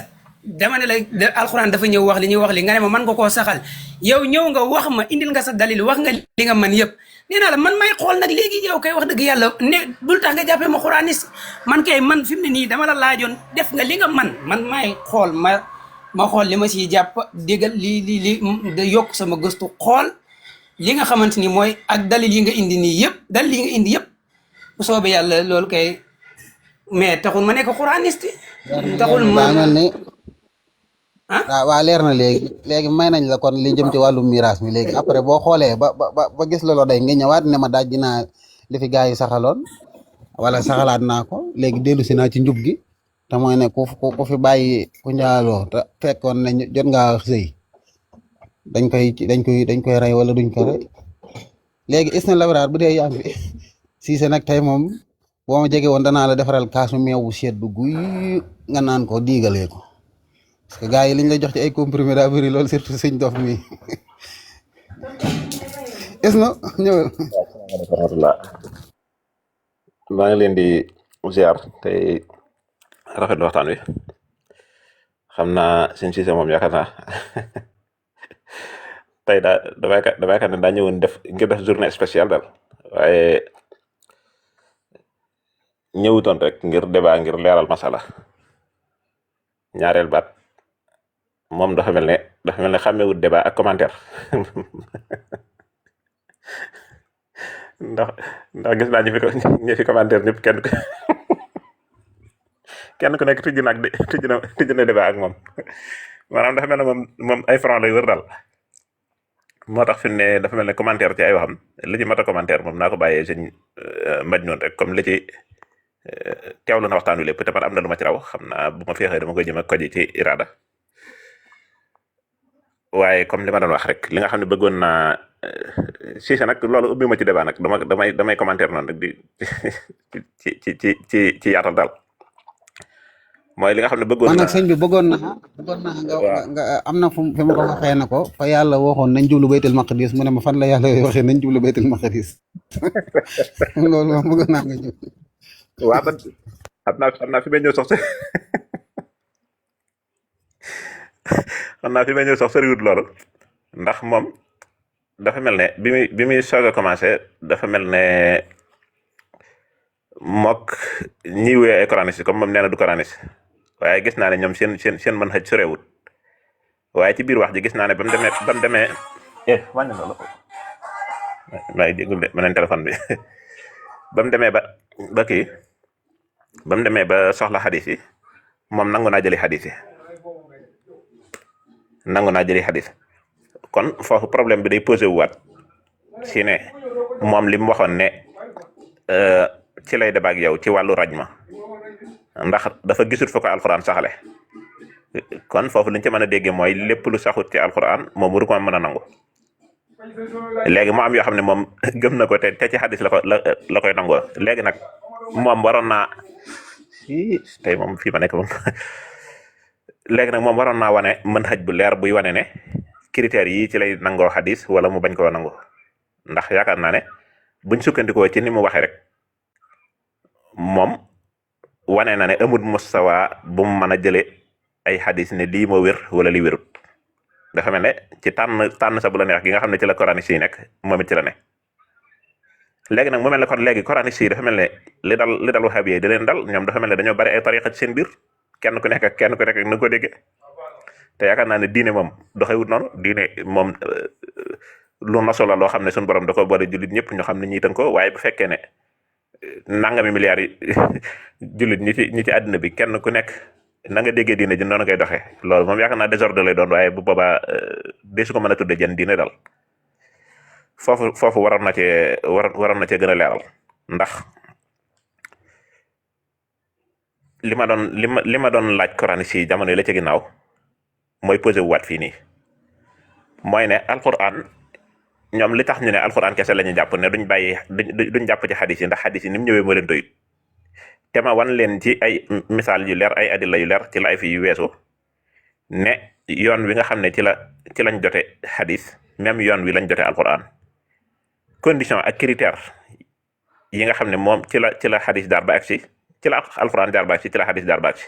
alxuraan dafa ñëw wax li ñuy wax li nga ne ma man nga koo saxal yow ñëw nga wax ma indil nga sa dalil wax nga li nga man yëpp nee naa la man may xool nag léegi yow kay wax dëgg yàlla ne bul tax nga jàppee ma xuraanis man kay man fi mu ne nii dama la laajoon def nga li nga man may xool ma xool li ma siy jàpp déggal li da yokk sama gëstu xool li nga xamante ni mooy ak dalil yi nga indi nii yëpp dalil yi nga indi yëpp bu soobee yàlla loolu kay mais taxul ma nekk xuraaniste taxul ma mel ni waa leer na léegi may nañ la kon li jëm ci wàllu miraas mi léegi après boo xoolee ba gis looloo day nga ñëwaat ne ma daaj dinaa li fi gars yi saxaloon wala saxalaat naa ko léegi dellu si naa ci njub gi te mooy ne ku fi bàyyi ku njaaloo te fekkoon ne jot ngaa sëy dañ koy rey wala duñ ko rey léegi is na labaraar bu dee yaa ngi fi Cissé nag tey moom boo ma jege woon danaa la defaral kaasu meew bu seddu guy nga naan ko diigalee ko parce que gars yi liñ la jox ci ay comprimé daa bëri loolu surtout sëñ dof mi is na ñëwal. maa ngi leen di ziar tey rafetlu waxtaan wi xam naa sëñ Cissé moom yaakaar naa tey damay yaakaar ne daa ñëwoon ngir def journée spéciale daal waaye ñëwutoon rek ngir débat ngir leeral masala ñaareel baat moom dafa mel ne xàmmewut débat ak commentaire ndax gis naa ñi fi commentaire ñëpp kenn ku nekk tijji na débat ak moom maanaam dafa mel ne moom ay franc lay wër daal moo tax fi mu ne dafa mel ne commentaire ci ay waxam li ci mat a commentaire moom naa ko bàyyee sëñ maj noonu rek comme li ci teewlu na waxtaan wi lépp te man am na lu ma ci raw xam naa bu ma feexee dama koy jëm ak koji ci iraada waaye comme li ma doon wax rek li nga xam ne bëggoon naa Cissé nag loolu ubbi ma ci débat nag damay commentaire noonu rek di ci yaatal daal mooy li nga xam ne bëggoon naa man nag sëñ bi bëggoon naa nga am na fu ma ko waxee na ko fa yàlla waxoon nañ jublu baytul maqdis mu ne ma fan la yàlla waxee nañ jublu baytul maqdis loolu moom bëggoon naa nga ñëw. waaw man xam naa fi may ñëw sax soriwut loolu ndax moom dafa mel ne bi muy soog a commencé dafa mel ne mook ñi wéy ay coraniste comme moom nee na du coraniste waaye gis naa ne ñoom seen mën xëj sorewut waaye ci biir wax ji gis naa ne ba mu demee wàññi loolu maa ngi jéggul de meneen téléphone bi ba mu demee ba soxla xadis yi moom nangu naa jëli xadis kon foofu problème bi day posé wu waat si ne moom li mu waxoon ne ci lay débat ak yow ci wàllu rajma ndax dafa gisut fa ko alxuraan saxale kon foofu liñ ci mën a déggee mooy lépp lu saxut ci alxuraan moom waru ko mën a nangu léegi mu am yoo xam ne moom gëm na ko te ci xadis la koy nangoo léegi nag moom waroon naa tey moom fii ma nekk moom léegi nag moom waroon naa wane mën xaj bu leer buy wane ne critères yi ci lay nangoo xadis wala mu bañ koo nangu ndax yaakaar naa ne buñ sukkandikoo ci ni mu waxee rek moom wane na ne amul mustawa bu mu mën a jële ay xadis ne lii moo wér wala li wérut dafa mel ne ci tànn sa bu la neex gi nga xam ne ci la coraniste yi nekk moom it ci la ne léegi nag mu mel ne kon léegi coraniste yi dafa mel ne li dal wahabi yi di leen dal ñoom dafa mel ne dañoo bari ay tariqa ci seen biir kenn ku nekk na ko déggee te yaakaar naa ne diine moom doxewut noonu diine moom lu naso la loo xam ne suñu borom da ko boole jullit ñëpp ñu xam ne ñiy tënk ko waaye bu fekkee ne nangami milliards yi jullit ñi ci àddina bi kenn ku nekk na nga déggee diine ji noonu ngay doxee loolu moom yaakaar naa désordre lay doon waaye bu boobaa desu ko mën a tudde jën diine dal foofu waroon na cee gën a leeral ndax li ma doon laaj coraniste yi jamono yi la ca ginnaaw mooy posé wu waat fii nii mooy ne alquran ñoom li tax ñu ne alquran kese la ñu jàpp ne duñ jàpp ci xadis yi ndax xadis yi ni mu ñëwee moo leen doyut te ma wan leen ci ay misaal yu leer ay adilla yu leer ci la ay fi yu weesu ne yoon wi nga xam ne ci lañ jote xadis même yoon wi lañ jote alquran condition ak critère yi nga xam ne moom ci la xadis jaar ba agsi ci la alquran jaar ba agsi ci la xadis jaar ba agsi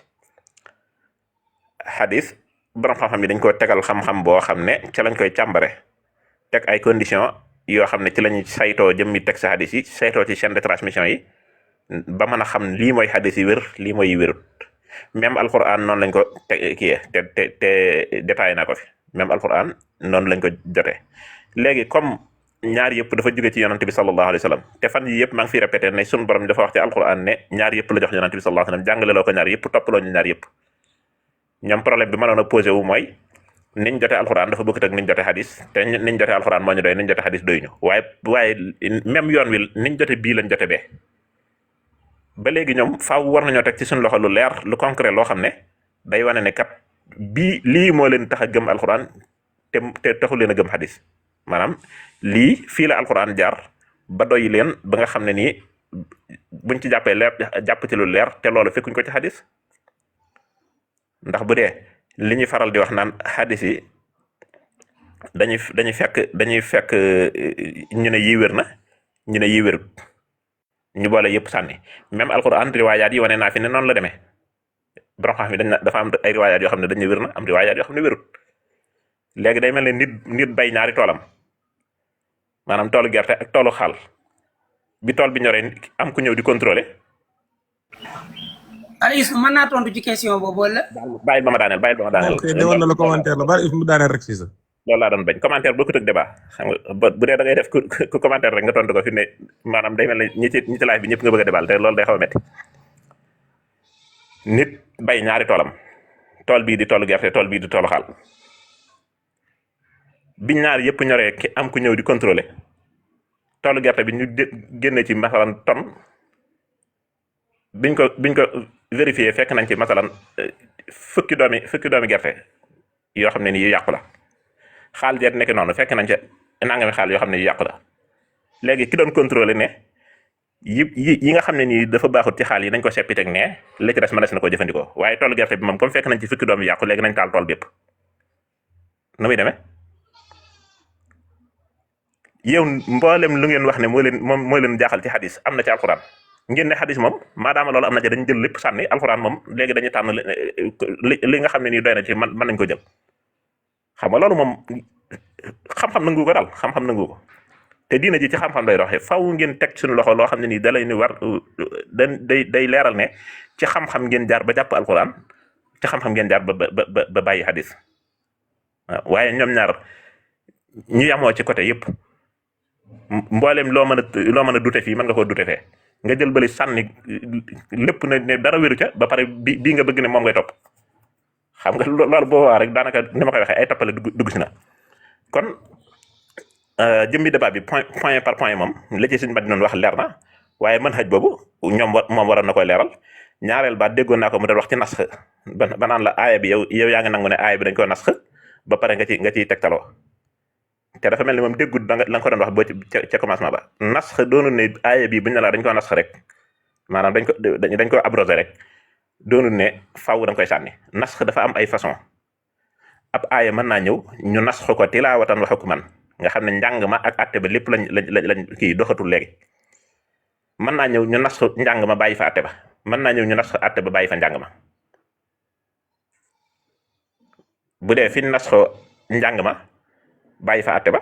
xadis borom xam-xam yi dañ ko tegal xam-xam boo xam ne ca lañ koy càmbare teg ay condition yoo xam ne ci lañuy saytoo jëmmi teg sa xadis yi saytoo ci chaîne de transmission yi ba mën a xam lii mooy xadis yi wér lii mooy yi wérut même alquran noonu lañ ko te détaillé naa ko fi même alquran noonu lañ ko jotee léegi comme ñaar yëpp dafa jóge ci yonante bi sallallahu alayhi wa sallam te fan yi yëpp maa ngi fi répété ne sunu borom dafa wax ci alquran ne ñaar yëpp la jox yonante bi sallallahu alayhi wa sallam jàngale loo ko ñaar yëpp toppaloo ñu ñaar yëpp ñoom problème bi mënoon a posé wu mooy niñ jote alquran dafa bokkut ak niñ jote xadis te niñ jote alquran moo ñu doy niñ jote xadis doy ñu waaye même yoon wi niñ jote bii lañ jote bee ba léegi ñoom faaw war nañoo teg ci suñu loxo lu leer lu concret loo xam ne day wane ne kat lii moo leen tax a gëm alquran te taxul leen a gëm xadis maanaam lii fii la alquran jaar ba doy leen ba nga xam ne nii buñ ci jàppee leer jàpp ci lu leer te loolu fekkuñ ko ci xadis ndax bu dee li ñuy faral di wax naan xadis yi dañuy fekk ñu ne yii wér na ñu ne yii wérut ñu boole yëpp sànni même alquran riwaayaat yi wane naa fi ne noonu la demee borom xam mi dafa am ay riwaayaat yoo xam ne dañu wér na am riwaayaat yoo xam ne wérut léegi day mel ne nit bay ñaari toolam maanaam toolu gerte ak toolu xaal bi tool bi ñoree am ku ñëw di contrôler. Aliou mën naa tontu ci question boobu wala. bàyyil ba ma daaneel. ok demoon na la commentaire la bari mu daaneel rek si sa. loolu laa doon bañ commentaire bokkut ak débat xam nga bu dee da ngay def ku commentaire rek nga tontu ko fi ne maanaam day mel ne ñi ci live bi ñëpp nga bëgg a débat te loolu day xaw a métti nit bay ñaari toolam tool bii di toolu gerte tool bii di toolu xaal biñ ñaar yëpp ñoree ki am ku ñëw di contrôler toolu gerte bi ñu génne ci masalan tonne biñ ko vérifier fekk nañ ci masalan fukki doomi gerte yoo xam ne nii yu yàqu la xaal jeet nekk noonu fekk nañ ca nangami xaal yoo xam ne yu yàqu la léegi ki doon contrôler ne yi nga xam ne nii dafa baaxut ci xaal yi nañ ko seppi teg ne li ci des mënees na ko jëfandikoo waaye toolu gerte bi moom comme fekk nañ ci fukki doom yu yàqu léegi nañ taal tool bépp nu muy demee yow mboolem lu ngeen wax ne moo leen jaaxal ci xadis am na ci alxuraan ngeen ne xadis moom maadaama loolu am na ci dañu jël lépp sànni alxuraan moom léegi dañuy tànn li nga xam ne nii doy na ci mën nañ ko jël xam nga loolu moom xam-xam nangu ko daal xam-xam nangu ko te diina ji ci xam-xam day doxee faw ngeen teg suñu loxo loo xam ne nii da lay ni war day leeral ne ci xam-xam ngeen jaar ba jàpp alxuraan ci xam-xam ngeen jaar ba bàyyi xadis waaw waaye ñoom ñaar ñu yamoo ci côté yëpp mboolem loo mën a dute fii mën nga koo dute fee nga jël bëli sànni lépp ne dara wéru ca ba pare bii nga bëgg ne moom ngay topp xam nga loolu boo waa rek daanaka ni ma koy waxee ay toppale dugg si na kon jëmmi débat bi point par point moom la ci suñu bat noonu wax leer na waaye mën xaj boobu moom waroon na koy leeral ñaareel ba déggoon naa ko mu doon wax ci nasx ba naan la aaya bi yow yaa ngi nangu ne aaya bi dañ ko nasx ba pare nga ciy tegtaloo te dafa mel ni moom déggut la nga ko doon wax ba ca commencement ba nasx doonu ne aaya bi buñ ne la dañ ko nasx rek maanaam dañ ko abrogé rek doonul ne faaw da nga koy sànni nasx dafa am ay façon ab aaya mën naa ñëw ñu nasx ko tilaawatan wa hukman nga xam ne njàng ma ak atte ba lépp lañ kii doxatul léegi mën naa ñëw ñu nasx njàng ma bàyyi fa atte ba mën naa ñëw ñu nasx atte ba bàyyi fa njàng ma bu dee fi nasx njàng ma bàyyi fa atte ba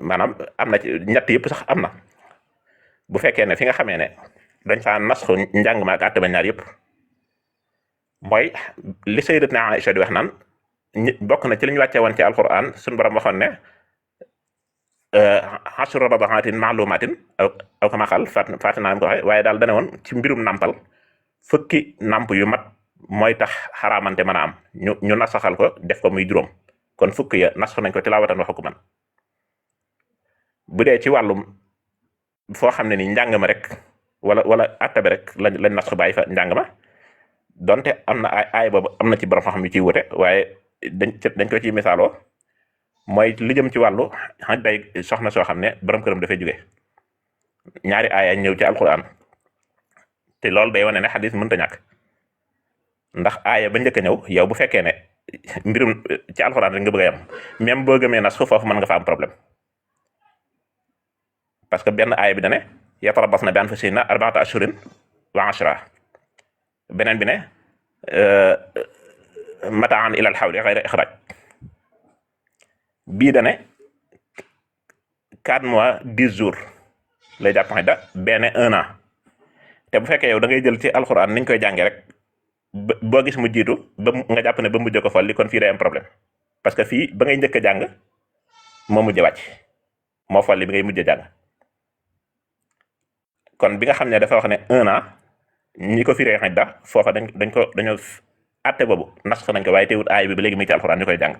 maanaam am na ci ñett yëpp sax am na bu fekkee ne fi nga xamee ne dañ faa nasx njàng ma ak atte ba ñaar yëpp mooy li sayyidatuna Aïcha di wax naan bokk na ci li ñu wàccee woon ci alquran suñu borom waxoon ne ashru radaatin ma'lumatin aw kama qaal fàtte naa ko waxee waaye daal dane woon ci mbirum nampal fukki namp yu mat mooy tax xaraamante mën a am ñu nasaxal ko def ko muy juróom kon fukki ya nasax nañ ko tilaawatan wa hukman bu dee ci wàllum foo xam ne ni njàng ma rek wala atta bi rek lañ nasax bàyyi fa njàng ma donte am na ay boobu am na ci borom xam-xam yu ciy wute waaye dañ ko ciy misaaloo mooy li jëm ci wàllu xaj day soxna soo xam ne borom këram dafay jóge ñaari aaya ñëw ci alquran te loolu day wane ne xadis mënta ñàkk ndax aaya ba njëkk a ñëw yow bu fekkee ne mbirum ci alquran rek nga bëgg a yam même boo gëmee nas foofu mën nga fa am problème parce que benn aaya bi da ne yatarabbasna bi anfusihinna arba'ata ashhurin wa 'ashra beneen bi ne mataan ilal xawli xayra ixraaj bii da ne 4 mois 10 jours lay jàpp xidda benn 1 an te bu fekkee yow da ngay jël ci alxuraan niñ koy jàngee rek boo gis mu jiitu ba nga jàpp ne ba mujj ko folli kon fii day am problème parce que fii ba ngay njëkk a jàng moo mujj wàcc moo folli bi ngay mujj a jàng kon bi nga xam ne dafa wax ne 1 an ñi ko firee xidda foofa dañoo atte boobu nas nañ ko waaye teewut aay bi ba léegi mi ngi ci alxuraan ñu koy jàng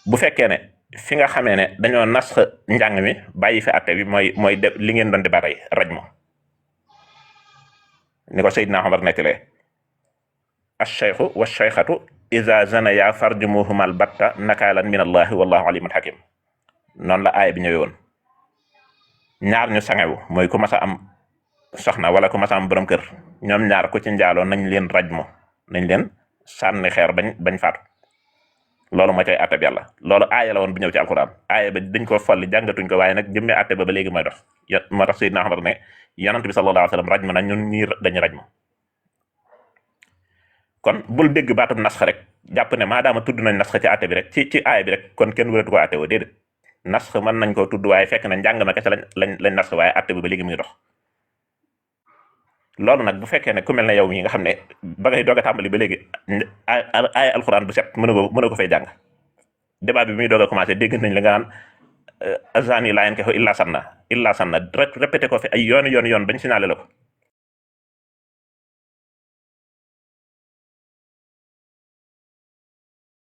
bu fekkee ne fi nga xamee ne dañoo nas njàng mi bàyyi fi atte bi mooy de li ngeen doon di batay raj mo ni ko Seydina Omar nettalee ash-shaykhu wa shaykhatu iza zanaya farjumuhuma al-batta nakaalan min allahi wallahu alimun hakim noonu la aaya bi ñëwee woon ñaar ñu sangewu mooy ku mas a am soxna wala ku mas a am borom kër ñoom ñaar ku ci njaaloo nañ leen raj mo nañ leen sànni xeer bañ faatu loolu mooy tey atte bi yàlla loolu aaya la woon bu ñëw ci alquran aaya ba dañ ko folli jàngatuñ ko waaye nag jëmmee atte ba léegi mooy dox moo tax Seydina Omar ne yonent bi sallallahu alayhi wa sallam raj ma nag ñun ñii dañu raj ma kon bul dégg baatum nasx rek jàpp ne maadaama tudd nañ nasx ci atte bi rek ci aaya bi rek kon kenn wëratu ko atte woo déedéet nasx mën nañ koo tudd waaye fekk na njàng ma kese lañ nasx waaye atte bi ba léegi mu ngi dox loolu nag bu fekkee ne ku mel ne yow mi nga xam ne ba ngay doog a tàmbali ba léegi ay alxuraan bu set mën ko fay jàng débat bi muy doog a commencé dégg nañ la nga naan azani laa yankihu illa sanna répété ko fi ay yoon bañ signalé la ko